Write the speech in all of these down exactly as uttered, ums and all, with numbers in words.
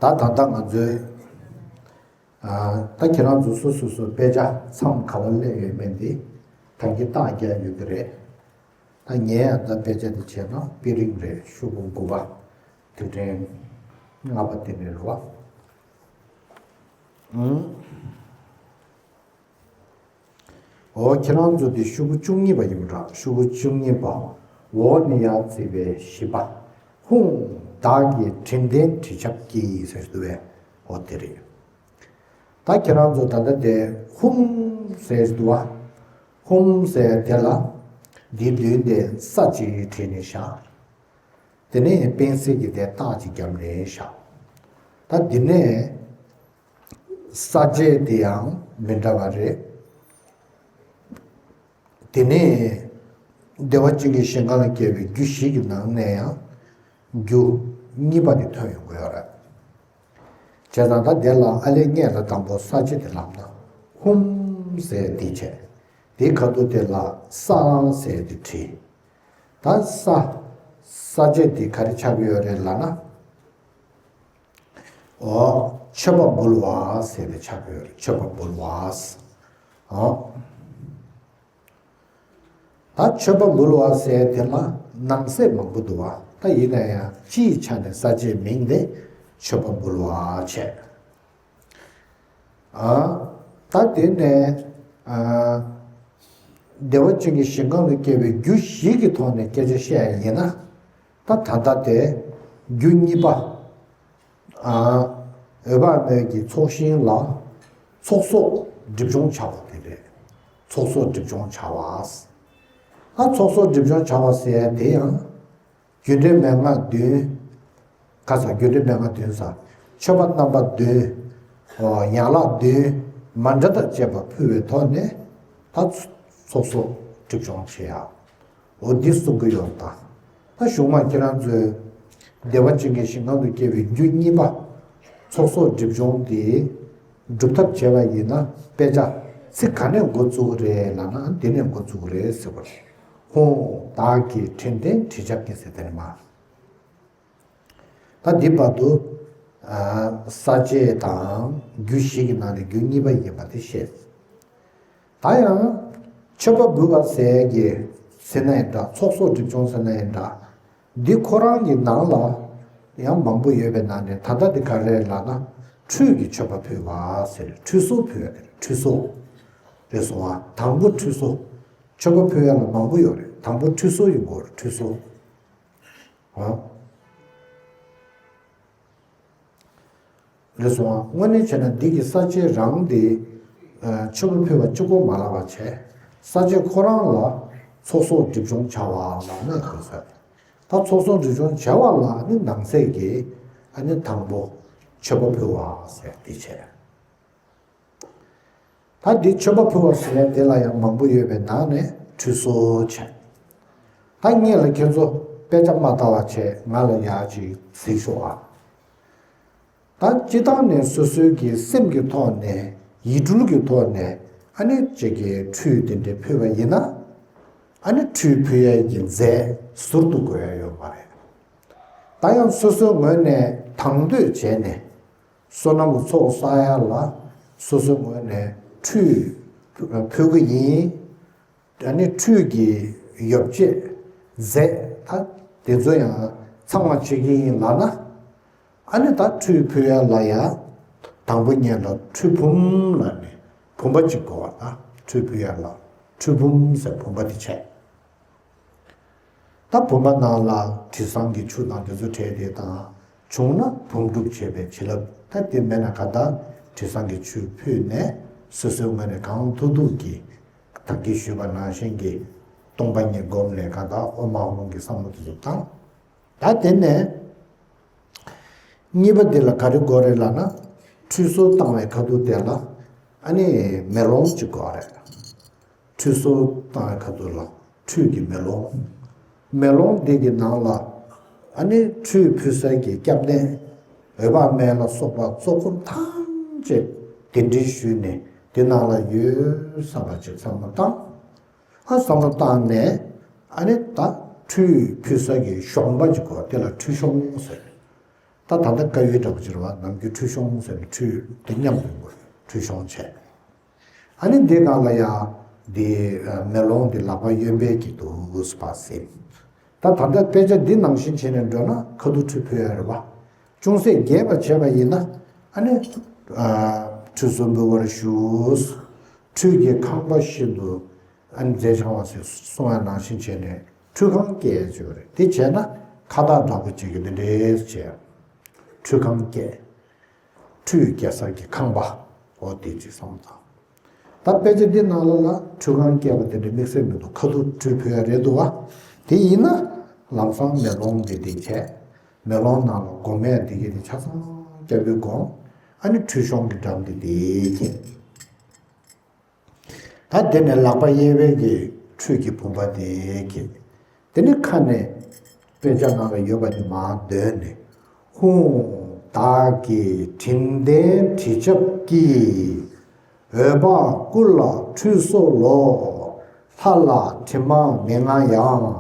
ད་ད་ལྟ་ང་ཚོའི་ཨ། ད་ཁྱེད་རང་ཚོ་སོ་སོ་སོ་དཔེ་ཆ་མཚམས་ག་བ་སླེབས་ཡོད་མེད་འདི་ད་གིན་རྟགས་རྒྱག་ཡོད་ཀྱི་རེད། ད་ངས་ཡང་ད་དཔེ་ཆ་འདི་བྱས་ན་དཔེ་རིང་རེད། ཤོག་གུ་དགུ་པ། དུས་དྲན་ལྔ་པ་དེ་ནས་རེད་བ། ཨང་། འོ་ཁྱེད་རང་ཚོ་དེ་ཤོག་གུ་བཅུ་གཉིས་པ་ཡིན་པ་འདྲ། ཤོག་གུ་བཅུ་གཉིས་པ། འོག་ནས་ཡར་བརྩིས་པའི་བཞི་པ། ཧཱུྃ། བདག་གི་དྲིན་ལྡན་དྲི་ཆབ་ཀྱིས་ཟེར་འདུག་པས། འོ་དེ་རེད། ད་ཁྱེད་རང་ཚོ་ད་ལྟ་དེ་ཧཱུྃ་ཟེར་འདུག་པ། ཧཱུྃ་ཟེར་དེ་ལ་འདིའི་མདུན་དེ་ས་གཅིག་བྲིས་ནས་བཞག་དེ་ནས་པེན་སིལ་གྱི་དེ་རྟགས་གཅིག་བརྒྱབ་ནས་བཞག་ད་འདི་ནས་ས་བཅད་དེ་ཡང་མི་འདྲ་བ་རེད། དེ་ནས་བདེ་བ་ཅན་གྱི་ཞིང་ཁམས་ལ་སྐྱེ་བའི་རྒྱུ་བཞི་གི་ནང་ནས་ཡང་རྒྱུ་གཉིས་པ་དེ་ཐོན་ཡོང་གི་ཡོད་རེད། བྱས་ཙང་ད་དེ་ལ་ཨ་ལས་སྔོན་ལ་དང་པོ་ས་བཅད་དེ་ལབ་ན་ཧཱུྃ་ཟེར་དེ་བྱས། དེའི་ཁ་ཐུག་དེ་ལ་ས་ཟེར་དེ་བྲིས། ད་ས། ས་བཅད་དེ་ག་རེ་ཆགས་ཀྱི་ཡོད་རེད་ལབ་ན། འོ། མཆོད་པ་འབུལ་བ་ཟེར་ཏེ་ཆགས་ཀྱི་ཡོད་རེད། མཆོད་པ་འབུལ་བ། འོ། ད་མཆོད་པ་འབུལ་བ་ཟེར་དེ་ལ་ནང་གསེས་མང་པོ་འདུག་པ། ད་ཡིན་ན་ཡང་སྤྱིའི་ཆ་ནས་ས་བཅད་མིང་དེ་མཆོད་པ་འབུལ་བ་བྱས། ཨ། ད་དེ་ནས་ཨ། བདེ་བ་ཅན་གྱི་ཞིང་ཁམས་ལ་སྐྱེ་བའི་རྒྱུ་བཞི་གི་ཐོག་ནས་སྐད་ཆ་བཤད་ཡ་ཡིན་ན། ད་ད་ལྟ་དེ་རྒྱུ་གཉིས་པ། ཨ། འོད་དཔག་མེད་ཀྱི་ཚོགས་ཞིང་ལ་ཚོགས་གསོག་སྒྲིབ་སྦྱོང་བྱ་བ་དེ་རེད། ཚོགས་གསོག་སྒྲིབ་སྦྱོང་བྱ་བ། ད་ཚོགས་གསོག་སྒྲིབ་སྦྱོང་བྱ་བ་ཟེར་ཡ་དེ་ཡང་། རྒྱུ་འབྲས་མན་ངག་བདུན། ག་ས་རྒྱུ་འབྲས་མན་ངག་བདུན་ས། མཆོད་པ་རྣམ་པ་བདུན། ཨོ། ཡན་ལག་བདུན། མཎྜལ་དང་བཅས་པ་ཕུལ་བའི་ཐོག་ནས་ད་ཚོགས་གསོག་སྒྲིབ་སྦྱོང་བྱེད་ཡ། འོ་འདི་གསུང་གི་ཡོད་ད། ད་གཞུག་མ་ཁྱེད་རང་ཚོས་བདེ་བ་ཅན་གྱི་ཞིང་ཁམས་སུ་སྐྱེ་བའི་རྒྱུ་གཉིས་པ། ཚོགས་གསོག་སྒྲིབ་སྦྱོང་འདི་སྒྲུབ་ཐབས་བྱས་པ་ཡིན་ན་དཔེ་ཆ་ཚིག་ག་ནས་འགོ་བཙུགས་རེད་ལབ་ན་འདི་ནས་འགོ་བཙུགས་རེད་ཟེར་བ་རེད། ཧཱུྃ། བདག་གི་དྲིན་ལྡན་དྲི་ཆབ་ཀྱིས་ཟེར་དེ་ནས་མར། ད་འདི་བར་དུ་ཨ། ས་བཅད་དང་རྒྱུ་བཞི་གི་ནང་ནས་རྒྱུ་གཉིས་པ་ཡིན་པ་དེ་བཤད། ད་ཡང་མཆོད་པ་འབུལ་བ་ཟེར་གྱི་ཟེར་ན་ཡང་འདྲ། ཚོགས་གསོག་སྒྲིབ་སྦྱོང་ཟེར་ན་ཡང་འདྲ། འདི་ཁོ་རང་གི་ནང་ལ་ཡང་མང་པོ་ཡོད་པའི་ནང་ནས་ད་ལྟ་འདི་ག་རེ་ལབ་ན་ཁྲུས་ཀྱི་མཆོད་པ་ཕུལ་བ་ཟེར། ཁྲུས་གསོལ་ཕུལ་བ་དེ་རེད། ཁྲུས་གསོལ་རེད་སོང་བ། དང་པོ་ཁྲུས་གསོལ། མཆོད་པ་ཕུལ་ཡ་ལ་མང་པོ་ཡོད་རེད། དང་པོ་ཁྲུས་གསོལ་ཡིན་དགོས་རེད། ཁྲུས་གསོལ། ཨ། རེད་སོང་ཨ། དངོས་གནས་བྱས་ན་འདི་གི་ས་བཅད་རང་དེ། ཨ། མཆོད་པ་ཕུལ་བ་གཅིག་པོ་མ་ལབ་པ་བྱས། ས་བཅད་ཁོ་རང་ལ་ཚོགས་གསོག་སྒྲིབ་སྦྱོང་བྱ་བ་ལབ་ན་གང་ཟག་ད་ཚོགས་གསོག་སྒྲིབ་སྦྱོང་བྱ་བ་ལ་ནི་ནང་གསེས་ཀྱི་ཨ་ནི་དང་པོ་མཆོད་པ་ཕུལ་བ་ཟེར་འདི་བྱས། ད་འདི་མཆོད་པ་ཕུལ་བ་ཟེར་ཡ་དེ་ལ་ཡང་མང་པོ་ཡོད་པའི་ནང་ནས་ཁྲུས་གསོལ་བྱས། ད་སྔོན་ལ་ཁྱེད་ཚོ་དཔེ་ཆ་མ་ལྟ་བ་བྱས་ང་ལ་ཡག་ཅིག་གཟིགས་ཤོག་ཨ། ད་སྤྱིར་བཏང་ནས་སོ་སོའི་གི་སེམས་ཀྱི་ཐོག་ནས་ཡིད་འགྲུལ་གྱི་ཐོག་ནས་ཨ་ནི་ཅིག་གི་ཁྲུས་དེ་འདྲ་ཕུལ་བ་ཡིན་ན། ཨ་ནི་ཁྲུས་ཕུལ་ཡ་གི་རྫས་ཟུར་དུ་དགོས་ཡ་ཡོད་མ་རེད། ད་ཡང་སོ་སོའི་ངོས་ནས་དང་དོད་བྱས་ནས། བསོད་ནམས་ཀྱི་ཚོགས་བསགས་ཡ་ལ་སོ་སོའི་ངོས་ནས་ཁྲུས་ཕུལ་གི་ཡིན། ཨ་ནི་ཁྲུས་ཀྱི་ཡོ་བྱད་རྫས་ད་དེ་ཚོ་ཡང་ཚང་མ་བྱེད་ཀྱི་ཡིན་ལབ་ན། ཨ་ནི་ད་ཁྲུས་ཕུལ་ཡ་ལ་ཡ་དང་པོ་ཉིད་ལ་ཁྲུས་བུམ་ལབ་ནས་བུམ་པ་གཅིག་དགོས་པ། ད་ཁྲུས་ཕུལ་ཡ་ལ་ཁྲུས་བུམ་ཟེར་བུམ་པ་དེ་བྱས། ད་བུམ་པ་ནང་ལ་དྲི་བཟང་གི་ཆུ་དང་དེ་ཚོ་བྲེས་ཏེ་དང་། བྱུང་ན་བུམ་སྒྲུབ་བྱེད་པའི་བྱིན་རླབས། ད་དེ་མེད་ན་ག་ད་དྲི་བཟང་གི་ཆུ་ཕུལ་ནས་སོ་སོའི་ངོས་ནས་གང་ཐུབ་ཐུབ་ཀྱིས་ད་གིན་ཞུས་པ་ནང་བཞིན་གྱི་སྟོང་པ་ཉིད་བསྒོམས་ནས་ག་ད་ཨོཾ་ཨཱཿཧཱུྃ་གི་བསམ་བློ་དེ་ཚོ་བཏང་། ད་དེ་ནས་གཉིས་པ་དེ་ལ་ག་རེ་དགོས་རེད་ལབ་ན། ཁྲུས་གསོལ་བཏང་བའི་ཁ་ཐུག་དེ་ལ་ཨ་ནི་མེ་ལོང་གཅིག་དགོས་རེད། ཁྲུས་གསོལ་བཏང་བའི་ཁ་ཐུག་ལ་ཁྲུས་ཀྱི་མེ་ལོང་། མེ་ལོང་འདི་གི་ནང་ལ་ཨ་ནི་ཁྲུས་ཕུལ་སའི་གི་སྐྱབས་གནས་འོད་དཔག་མེད་ལ་སོགས་པ་གཙོ་འཁོར་ཐམས་ཅད་གདན་འདྲེན་ཞུས་ནས་དེ་ནང་ལ་ཡོད་བསམ་པ་ཅིག་བསམ་བློ་བཏང་། ཨ་བསམ་བློ་བཏང་ནས་ཨ་ནི་ད་ཁྲུས་ཕུལ་ས་གི་གཞོང་པ་ཅིག་གོ། དེ་ལ་ཁྲུས་གཞོང་ཟེར། ད་ད་ལྟ་དཀར་ཡོལ་འདྲ་པོ་ཅིག་རེད་བ། ནམ་རྒྱུན་ཁྲུས་གཞོང་ཟེར་ནས་ཁྲུས་དེ་མཉམ་དུ་ཁྲུས་གཞོང་བྱས། ཨ་ནི་འདི་སྒང་ལ་ཡང་འདི་མེ་ལོང་འདི་ལག་པ་གཡོན་པའི་གི་འདུག་པ་ཟེར། ད་ད་ལྟ་དཔེ་ཆ་འདི་ནང་བཞིན་བྱས་ནས་འགྲོ་ན་ཁ་ཐུག་ཁྲུས་ཕུལ་ཡ་རེད་བ། ཅུང་ཟད་རྒྱས་པ་བྱས་པ་ཡིན་ན་ཨ་ནི་ཁྲུས་གསོལ་འབུལ་བར་ཞུ། ཁྲུས་ཀྱི་ཁང་པ་ཤིན་ཏུ་ཨ་ནི་མཛེས་བྱ་བ་ཟེར་གསུང་བ་ནང་བཞིན་བྱས་ནས་ཁྲུས་ཁང་བཀལ་ཡ་ཅིག་ཡོད་རེད། དེ་བྱས་ན་ཁ་བཏགས་འདྲ་པོ་ཅིག་གི་འདི་འདྲས་བྱས། ཁྲུས་ཁང་བཀལ། ཁྲུས་བཀལ་སར་གྱི་ཁང་པ། འོ་དེ་ཅིག་བསམ་བློ་བཏང་། ད་དཔེ་ཆ་འདི་ནང་ལོགས་ལ་ཁྲུས་ཁང་བཀལ་བ་དེ་འདྲ་དམིགས་བསལ་མི་འདུག་ཁ་ཐུག་ཁྲུས་ཕུལ་ཡ་རེད་འདུག་བ། དེ་ཡིན་ན་ལམ་སང་མེ་ལོང་འདི་འདི་བྱས། མེ་ལོང་ནང་ལ་སྒོམ་ཡ་འདི་གི་དེ་ཆ་ཚང་སྐྱབས་པའི་སྒོམ། ཨ་ནི་ཁྲུས་གཞོང་གི་འགྲམ་འདི་འདི་བྱས། ད་དེ་ནས་ལག་པ་གཡས་པའི་གི་ཁྲུས་ཀྱི་བུམ་པ་དེ་གི། དེ་ནི་ཁ་ནས་དཔེ་ཆ་ནང་ལ་ཡོད་པ་དེ་མར་འདོན་ནས། ཧཱུྃ། བདག་གིས་དྲིན་ལྡན་དྲི་ཆབ་ཀྱིས། འོད་དཔག་སྐུ་ལ་ཁྲུས་གསོལ་ལོ། ལྷ་ལ་དྲི་མ་མི་མངའ་ཡང་།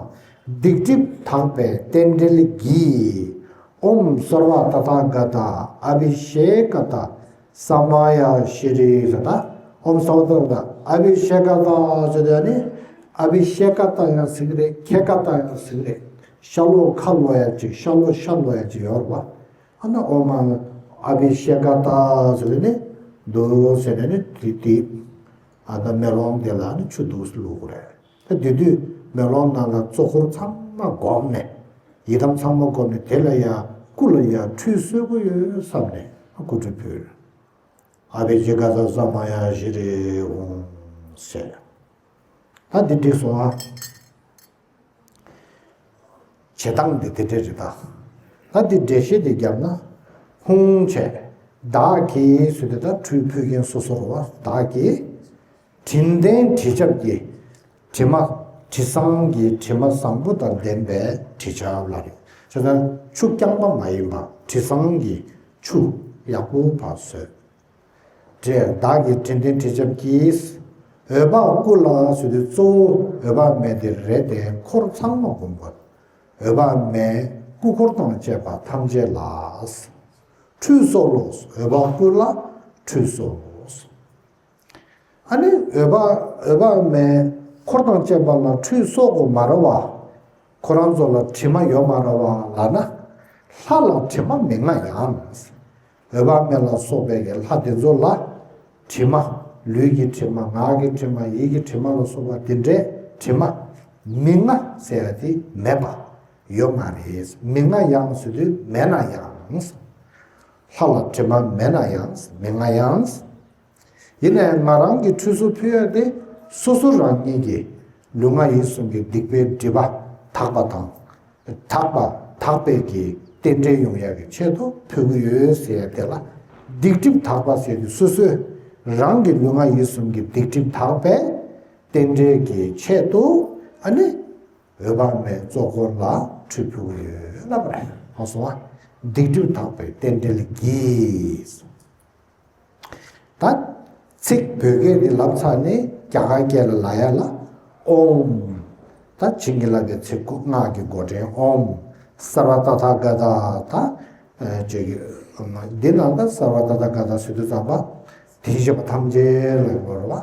སྡིག་སྒྲིབ་དག་པའི་རྟེན་འབྲེལ་གྱིས། ཨོཾ་སརྦ་ཏ་ཐཱ་ག་ཏ་ཨ་བི་ཤེ་ཀ་ཏ་ས་མ་ཡ་ཤྲཱི་ཟེར། ད་ཨོཾ་སརྦ་ཏ་ཐཱ་ག་ཏ་ཨ་བི་ཤེ་ཀ་ཏ་ཟེར་དུས་ནི་ཨ་བི་ཤེ་ཀ་ཏ་ཡང་ཟེར་གི་རེད། ཁེ་ཀ་ཏ་ཡང་ཟེར་གི་རེད། ཤ་ལོག་ཁ་ལོག་ཡ་ཅིག་ཤ་ལོག་ཤ་ལོག་ཡ་ཅིག་ཡོད་རེད་པ། ཨ་ན་ཨོཾ་ཨ་བི་ཤེ་ཀ་ཏ་ཟེར་དུས་ནི་འདུག་ཟེར་ནས་ནི་དེ་དེ། ཨ་ད་མེ་ལོང་དེ་ལ་ནི་ཆུ་འདུག་སེ་བླུག་དགོས་རེད། ད་དེ་དུས་མེ་ལོང་ནང་ལ་གཙོ་འཁོར་ཚང་མ་བསྒོམས་ནས། ཡི་དམ་ཚང་མ་བསྒོམས་ནས་དེ་ལ་ཡ་སྐུ་ལ་ཡ་ཁྲུས་གསོལ་གྱི་ཡོད་བསམ་ནས་སྐུ་ཁྲུས་ཕུལ། ཨ་བི་ཤེ་ཀ་ཏ་ས་མ་ཡ་ཤྲཱི་ཨོཾ་ཟེར། ད་འདི་འགྲིག་སོང་ཨ། བྱེད་སྟངས་འདི་དེ་འདྲས་རེད་ད། ད་འདི་འགྲེལ་བཤད་འདི་བརྒྱབ་ན། ཧཱུྃ་བྱས། བདག་གིས་ཟེར་དུས་ད་ཁྲུས་ཕུལ་མཁན་སོ་སོ་རེད་བ། བདག་གིས་དྲིན་ལྡན་དྲི་ཆབ་ཀྱིས། དྲི་མ། དྲི་བཟང་གི་དྲི་མ་བཟང་པོ་དང་ལྡན་པའི་དྲི་ཆབ་ལ་རེད། བྱས་ཙང་ཆུ་རྐྱང་པ་མ་ཡིན་པ་དྲི་བཟང་གི་ཆུ་ཡག་པོ་བ་བཟོས། བྲེ་བདག་གིས་དྲིན་ལྡན་དྲི་ཆབ་ཀྱིས། འོད་དཔག་སྐུ་ལ་ཟེར་དུས་གཙོ་བོ་འོད་དཔག་མེད་དེ་རེད་དེ་འཁོར་ཚང་མ་བསྒོམ་དགོས། འོད་དཔག་མེད་སྐུ་འཁོར་དང་བཅས་པ་ཐམས་ཅད་ལ། ཁྲུས་གསོལ་ལོ། འོད་དཔག་སྐུ་ལ་ཁྲུས་གསོལ་ལོ། ཨ་ནི་འོད་དཔག་འོད་དཔག་མེད་འཁོར་དང་བཅས་པ་ལ་ཁྲུས་གསོལ་དགོས་མ་རེད་བ། ཁོ་རང་ཚོ་ལ་དྲི་མ་ཡོད་མ་རེད་བ་ལབ་ན། ལྷ་ལ་དྲི་མ་མི་མངའ་ཡང་། འོད་དཔག་མེད་ལ་སོགས་པའི་གི་ལྷ་དེ་ཚོ་ལ་དྲི་མ། ལུས་ཀྱི་དྲི་མ། ངག་གི་དྲི་མ། ཡིད་ཀྱི་དྲི་མ་ལ་སོགས་པ་དེ་འདྲའི་དྲི་མ། མི་མངའ་ཟེར་ཡ་དེ་མེད་པ། ཡོད་མ་རེད། མི་མངའ་ཡང་ཟེར་དུས་མེད་ན་ཡང་། ལྷ་ལ་དྲི་མ་མེད་ན་ཡང་། མི་མངའ་ཡང་། ཡིན་ནའི་ང་རང་གི་ཁྲུས་གསོལ་ཕུལ་ཡ་དེ་སོ་སོ་རང་ཉིད་ཀྱི་ལུས་ངག་ཡིད་གསུམ་གྱི་སྡིག་པའི་སྒྲིབ་པ་དག་པ་དང་། དག་པ་དག་པའི་གི་རྟེན་འབྲེལ་ཡོང་ཡ་གི་ཆེད་དུ་ཕུལ་གྱི་ཡོད་ཟེར་ཡ་དེ་ལ། སྡིག་སྒྲིབ་དག་པ་ཟེར་དུས་སོ་སོའི་རང་གི་ལུས་ངག་ཡིད་གསུམ་གྱི་སྡིག་སྒྲིབ་དག་པའི་རྟེན་འབྲེལ་གྱི་ཆེད་དུ་ཨ་ནི་འོད་དཔག་མེད་གཙོ་འཁོར་ལ་ཁྲུས་ཕུལ་གྱི་ཡོད་ལབ་པ་རེད། ཧ་སོང་ཨ། སྡིག་སྒྲིབ་དག་པའི་རྟེན་འབྲེལ་གྱིས། ད་ཚིག་བོད་སྐད་འདི་ལབ་ཚར་ནས་རྒྱ་གར་སྐད་ལ་ལབ་ཡ་ལ་ཨོཾ། ད་བྱིན་གྱིས་བརླབས་པའི་ཚིག་སྔགས་ཀྱི་མགོ་འདྲེན་ཨོཾ། སརྦ་ཏ་ཐཱ་ག་ཏ། ད་ཅེས་ཀྱི་འདི་ནང་ད་སརྦ་ཏ་ཐཱ་ག་ཏ་ཟེར་དུས་ཙམ་པ། དེ་བཞིན་གཤེགས་པ་ཐམས་ཅད་ལ་གོ་རེད་བ།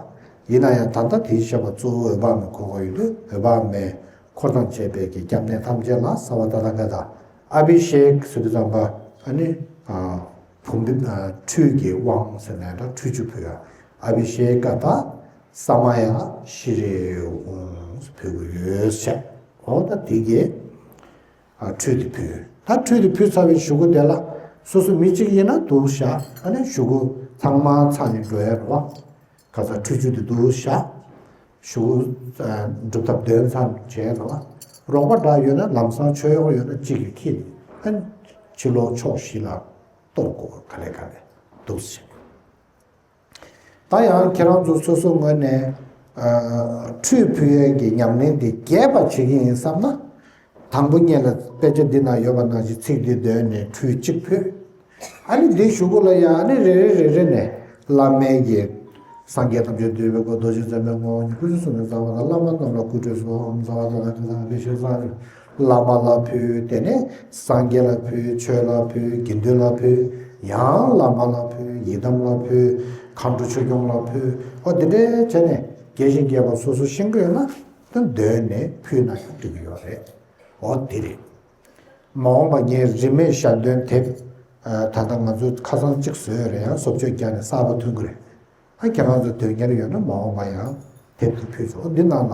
ཡིན་ན་ཡང་ད་ལྟ་དེ་བཞིན་གཤེགས་པ་གཙོ་བོ་འོད་དཔག་མེད་གོ་དགོས་ཡོད་དུས་འོད་དཔག་མེད་འཁོར་དང་བཅས་པའི་གི་སྐྱབས་གནས་ཐམས་ཅད་ལ་སརྦ་ཏ་ཐཱ་ག་ཏ། ཨ་བི་ཤེག་ཟེར་དུས་ཙམ་པ་ཨ་ནི། བུམ་པའི་ཁྲུས་ཀྱི་དབང་ཟེར་ནས་ད་ཁྲུས་ཆུ་ཕུལ་ཡ། ཨ་བི་ཤེ་ཀ་ཏ་ས་མ་ཡ་ཤྲཱི་ཨོཾ་ཕུལ་གྱི་ཡོད་ཟེར། འོ་ད་དེ་གའི་ཁྲུས་དེ་ཕུལ། ད་ཁྲུས་དེ་ཕུལ་ཚར་བའི་གཞུག་གུ་དེ་ལ་སོ་སོ་མི་གཅིག་ཡིན་ན་འདུག་བཞག་ཨ་ནི་གཞུག་གུ་ཚང་མ་ཚར་ནས་འགྲོ་ཡ་རེད་བ། ཁ་ཚ་ཁྲུས་ཆུ་དེ་འདུག་བཞག་གཞུག་གུ་སྒྲུབ་ཐབས་འདོན་ཚར་བྱས་རེད་བ། རོགས་པ་འདྲ་ཡོད་ན་ལམ་སང་ཆོས་གཡོག་ཡོད་ན་གཅིག་གིས་ཁྱེར་ནས་ཨ་ནི་ཕྱི་ལོགས་ཕྱོགས་བཞི་ལ། གཏོར་དགོས་ག་ལེ་ག་ལེ་འདུག་ཟེར། ད་ཡང་ཁྱེད་རང་ཚོ་སོ་སོ་ངོས་ནས་ཁྲུས་ཕུལ་ཡས་ཀྱི་ཉམས་ལེན་འདི་རྒྱས་པ་བྱེད་ཀྱི་ཡིན་བསམ་ན། དང་པོ་ཉིད་ལ་དཔེ་ཆ་འདི་ན་ཡོད་པ་ནང་བཞིན་ཚིག་འདི་འདོན་ནས་ཁྲུས་གཅིག་ཕུལ། ཨ་ནི་འདི་གཞུག་གུ་ལ་ཡང་ཨ་ནི་རེ་རེ་རེ་རེ་ནས་བླ་མའི་གི་སངས་རྒྱས་ཐམས་ཅད་འདུས་པའི་སྐུ། རྡོ་རྗེ་འཛིན་པའི་ངོ་བོ་ཉིད། སྐུ་བཅུ་གསུམ་གྱི་རྩ་བ་དང་། བླ་མ་རྣམས་ལ་སྐུ་ཁྲུས་སུ། ཨོཾ་སརྦ་ཏ་ཐཱ་ག་ཏ་ཨ་བི་ཤེ་ཀ་ཏ། བླ་མ་ལ་ཕུལ། དེ་ནས་སངས་རྒྱས་ལ་ཕུལ། ཆོས་ལ་ཕུལ། དགེ་འདུན་ལ་ཕུལ། ཡང་བླ་མ་ལ་ཕུལ། ཡི་དམ་ལ་ཕུལ། མཁའ་འགྲོ་ཆོས་སྐྱོང་ལ་ཕུལ། ཨོ་དེ་འདྲའི་བྱས་ནས་རྒྱས་ཤིང་རྒྱས་པ་སོ་སོ་ཤེས་ཀྱི་ཡོད་ན་དེ་འདོན་ནས་ཕུལ་ན་ཡང་འགྲིག་གི་ཡོད་རེད། ཨོ་དེ་རེད། མ་འོངས་པ་ངས་རིན་མེད་ཞལ་འདོན་དེབ། ད་ལྟ་ང་ཚོས་ཁ་སང་གཅིག་བཟོས་རེད། ཡང་བཟོ་བཅོས་བརྒྱབ་ནས་གསར་པ་ཐོན་གི་རེད། ཨ་ཁྱེད་རང་ཚོ་འདོན་མཁན་ཡོད་ན་མ་འོངས་པ་ཡང་དེབ་དེ་ཕུལ་ཆོག་འདི་ནང་ལ་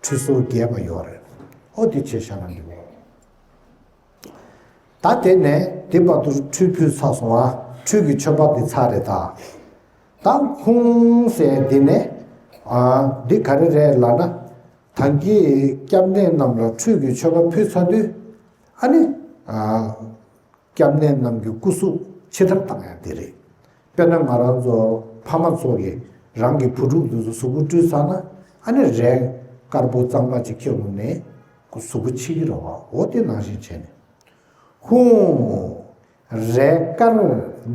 ཁྲུས་གསོལ་རྒྱས་པ་ཡོད་རེད། ཨོ་འདི་བྱས་བཞག་ན་འགྲིག་གོ། ད་དེ་ནས་དེ་བར་དུ་ཁྲུས་ཕུལ་ཚར་སོང་ཨ། ཁྲུས་ཀྱི་མཆོད་པ་འདི་ཚར་རེད་ད། ད་ཧཱུྃ་ཟེར་འདི་ནས། ཨ་འདི་ག་རེ་རེད་ལབ་ན། ད་གིན་སྐྱབས་གནས་རྣམས་ལ་ཁྲུས་ཀྱི་མཆོད་པ་ཕུལ་ཚར་དུས། ཨ་ནི། ཨ། སྐྱབས་གནས་རྣམས་ཀྱི་སྐུ་གཟུགས་ཕྱི་བདར་བཏང་ཡ་དེ་རེད། དཔེར་ན་ང་རང་ཚོ་ཕ་མ་ཚོ་གིས་རང་གི་བུ་ཕྲུག་དེ་ཚོ་གཟུགས་པོ་བཀྲུས་ཚར་ན། ཨ་ནི་རས་དཀར་པོ་གཙང་མ་ཅིག་ཁྱེར་འོང་ནས་ཁོ་གཟུགས་པོ་ཕྱི་གི་རེད་བ། འོ་དེ་ནང་བཞིན་བྱས་ནས། ཧཱུྃ། རས་དཀར་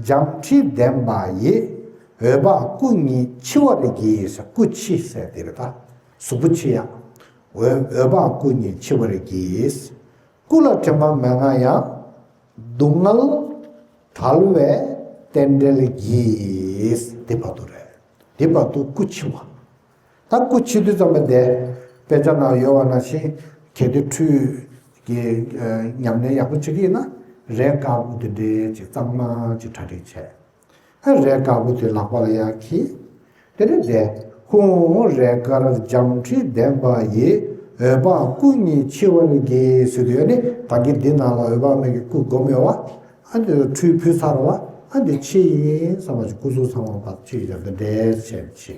འཇམ་མཁྲིས་ལྡན་པ་ཡིས། འོད་དཔག་སྐུ་གཉིས་འཆི་བར་བགྱི། སྐུ་འཆི་ཟེར་དེ་རེད་ད། གཟུགས་པོ་འཆི་ཡ། འོད་འོད་དཔག་སྐུ་གཉིས་འཆི་བར་བགྱི། སྐུ་ལ་དྲི་མ་མན་ངག་ཡང་། སྡུག་བསྔལ་བྲལ་བའི་རྟེན་འབྲེལ་གྱིས། དེ་བར་དུ་རེད། དེ་བར་དུ་སྐུ་འཆི་བ། ད་སྐུ་འཆི་དུས་ཙམ་པ་དེ། དཔེ་ཆ་ནང་ཡོད་པ་ནང་བཞིན་གལ་ཏེ་ཁྲུས་ཀྱི་ཉམས་ལེན་ཡག་པོ་བྱེད་ཀྱི་ཡིན་ན། རས་དཀར་པོ་དེ་འདྲའི་ཅིག་གཙང་མ་ཅིག་གྲ་སྒྲིག་བྱས། ཨ་རས་དཀར་པོ་དེ་ལག་པ་ལ་ཡར་འཁྱེར། དེ་ནས་དེ། ཧཱུྃ། རས་དཀར་འཇམ་མཁྲིས་ལྡན་པ་ཡིས། འོད་དཔག་སྐུ་གཉིས་འཆི་བར་བགྱི། ཟེར་དུས་ཨ་ནི་ད་གིན་འདི་ནང་ལ་འོད་དཔག་མེད་ཀྱི་སྐུ་བསྒོམས་ཡོད་བ། ཨ་ནི་ཁྲུས་ཕུལ་ཚར་བ། ཨ་འདི་འཆི་ཡིན་བསམ་པ་ཅིག་སྐུ་གཟུགས་ཚང་མ་བར་འཆི་ཡིན་ཀྱང་འདི་འདྲའི་བྱས་འཆི་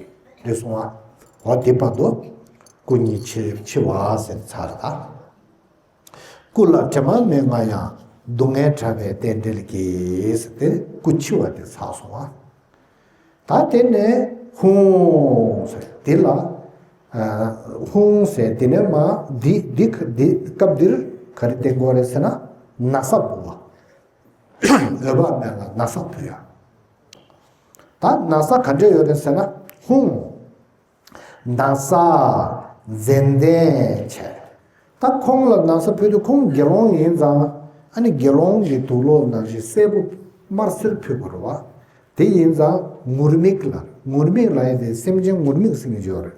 འདི་སོང་བ། འོ་དེ་བར་དུ་སྐུ་གཉིས་འཆི་འཆི་བ་ཟེར་ཚར་ད། སྐུ་ལ་དྲི་མ་མེད་ང་ཡང་། སྡུག་བསྔལ་བྲལ་བའི་རྟེན་འབྲེལ་གྱིས། ཟེར་ཏེ་སྐུ་འཆི་བ་དེ་ཚར་སོང་བ། ད་དེ་ནས་ཧཱུྃ་ཟེར་དེ་ལ། ཨ་ཧཱུྃ་ཟེར་དེ་ནས་མ་འདི་འདི་འདི་སྐབས་འདིར་ག་རེ་བསྟན་དགོས་རེད་ཟེར་ན། ན་བཟའ་ཕུལ་བ། འོད་དཔག་མེད་ལ་ན་བཟའ་ཕུལ་ཡ། ད་ན་བཟའ་ག་འདྲ་ཡོད་རེད་ཟེར་ན། ཧཱུྃ། ན་བཟའ་མཛེས་ལྡན་བྱས། ད་ཁོང་ལ་ན་བཟའ་ཕུལ་དུས་ཁོང་དགེ་སློང་ཡིན་ཙང་། ཨ་ནི་དགེ་སློང་གི་དུག་སློག་ནང་བཞིན་སེར་པོ་དམར་སེར་ཕུལ་དགོས་རེད་བ། དེ་ཡིན་ཙང་ངུར་སྨྲིག་ལ། ངུར་སྨྲིག་ལ་ཡིན་ཏེ་སེམས་ཅན་ངུར་སྨྲིག་ཟེར་མཁན་ཅིག་ཡོད་རེད།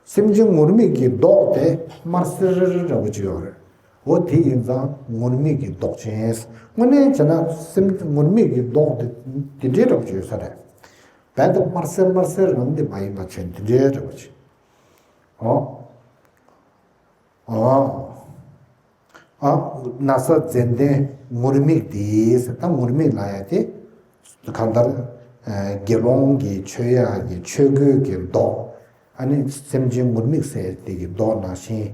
སེམས་ཅན་ངུར་སྨྲིག་གི་མདོག་དེ་དམར་སེར་འདྲ་བོ་ཅིག་ཡོད་རེད། འོ་དེ་ཡིན་ཙང་ངུར་སྨྲིག་གི་མདོག་ཅན། དངོས་གནས་བྱས་ན་སེམས་ངུར་སྨྲིག་གི་མདོག་དེ་དེ་འདྲའི་འདྲ་བོ་ཅིག་ཡོད་ས་རེད། རྦད་དེ་དམར་སེར་དམར་སེར་རང་དེ་མ་ཡིན་པ་བྱས་དེ་འདྲའི་འདྲ་བོ་ཅིག་ཨོ། ཨོ། ཨ་ན་བཟའ་མཛེས་ལྡན་ངུར་སྨྲིག་འདི་ཟེར། ད་ངུར་སྨྲིག་ལབ་ཡ་དེ་གང་ལྟར་དགེ་སློང་གི་མཆོད་ཡ་གི་ཆོས་གོས་ཀྱི་མདོག་ཨ་ནི་སེམས་ཅན་ངུར་སྨྲིག་ཟེར་དེ་གི་མདོག་ནང་བཞིན་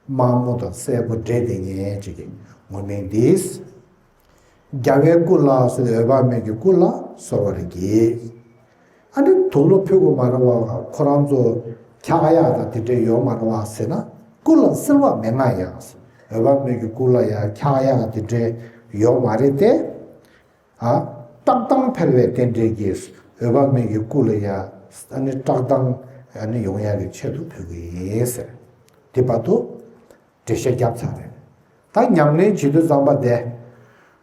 དམར་མོ་དང་སེར་པོ་འདྲེས་བསྡད་མཁན་ཅིག་གི་ངུར་སྨྲིག་འདི། རྒྱལ་བའི་སྐུ་ལ་ཟེར་ཏེ་འོད་དཔག་མེད་ཀྱི་སྐུ་ལ་གསོལ་བར་བགྱི། ཨ་ནི་དུག་སློག་ཕུལ་དགོས་མ་རེད་བ། ཁོ་རང་ཚོ་འཁྱག་ཡག་དང་དེ་འདྲས་ཡོད་མ་རེད་བ་ཟེར་ན། སྐུ་ལ་གསོལ་བ་མེད་ང་ཡང་། འོད་དཔག་མེད་ཀྱི་སྐུ་ལ་ཡང་འཁྱག་ཡག་དེ་འདྲས་ཡོད་མ་རེད་དེ། ཨ། བཀྲག་མདངས་འཕེལ་བའི་རྟེན་འབྲེལ་གྱིས། འོད་དཔག་མེད་ཀྱི་སྐུ་ལ་ཡང་ཨ་ནི་བཀྲག་མདངས་ཨ་ནི་ཡོང་ཡག་གི་ཆེད་དུ་ཕུལ་གྱི་ཡིན་ཟེར། དེ་བར་དུ། འགྲེལ་བཤད་བརྒྱབ་ཚར་རེད། ད་ཉམས་ལེན་བྱེད་དུས་ཙམ་པ་དེ།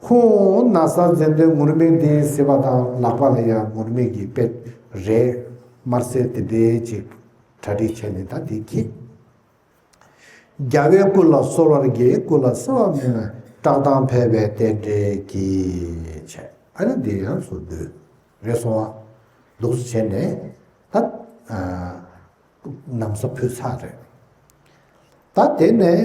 ཧཱུྃ། ན་བཟའ་མཛེས་ལྡན་ངུར་སྨྲིག་འདི་ཟེར་བ་དང་ལག་པ་ལ་ཡང་ངུར་སྨྲིག་གི་དཔེ་རས་དམར་སེར་དེ་འདྲའི་ཅིག་གྲ་སྒྲིག་བྱས་ནས་ད་དེ་གི། རྒྱལ་བའི་སྐུ་ལ་གསོལ་བར་བགྱི། སྐུ་ལ་གསོལ་བ་མེད་ན། བཀྲག་མདངས་འཕེལ་བའི་རྟེན་འབྲེལ་གྱིས། བྱས་ཨ་ནི་འདི་ཡང་སུ་འདོད་རེད་སོང་བ། འདུག་སེ་བྱས་ནས་ད། ན་བཟའ་ཕུལ་ཚར་རེད། ད་དེ་ནས་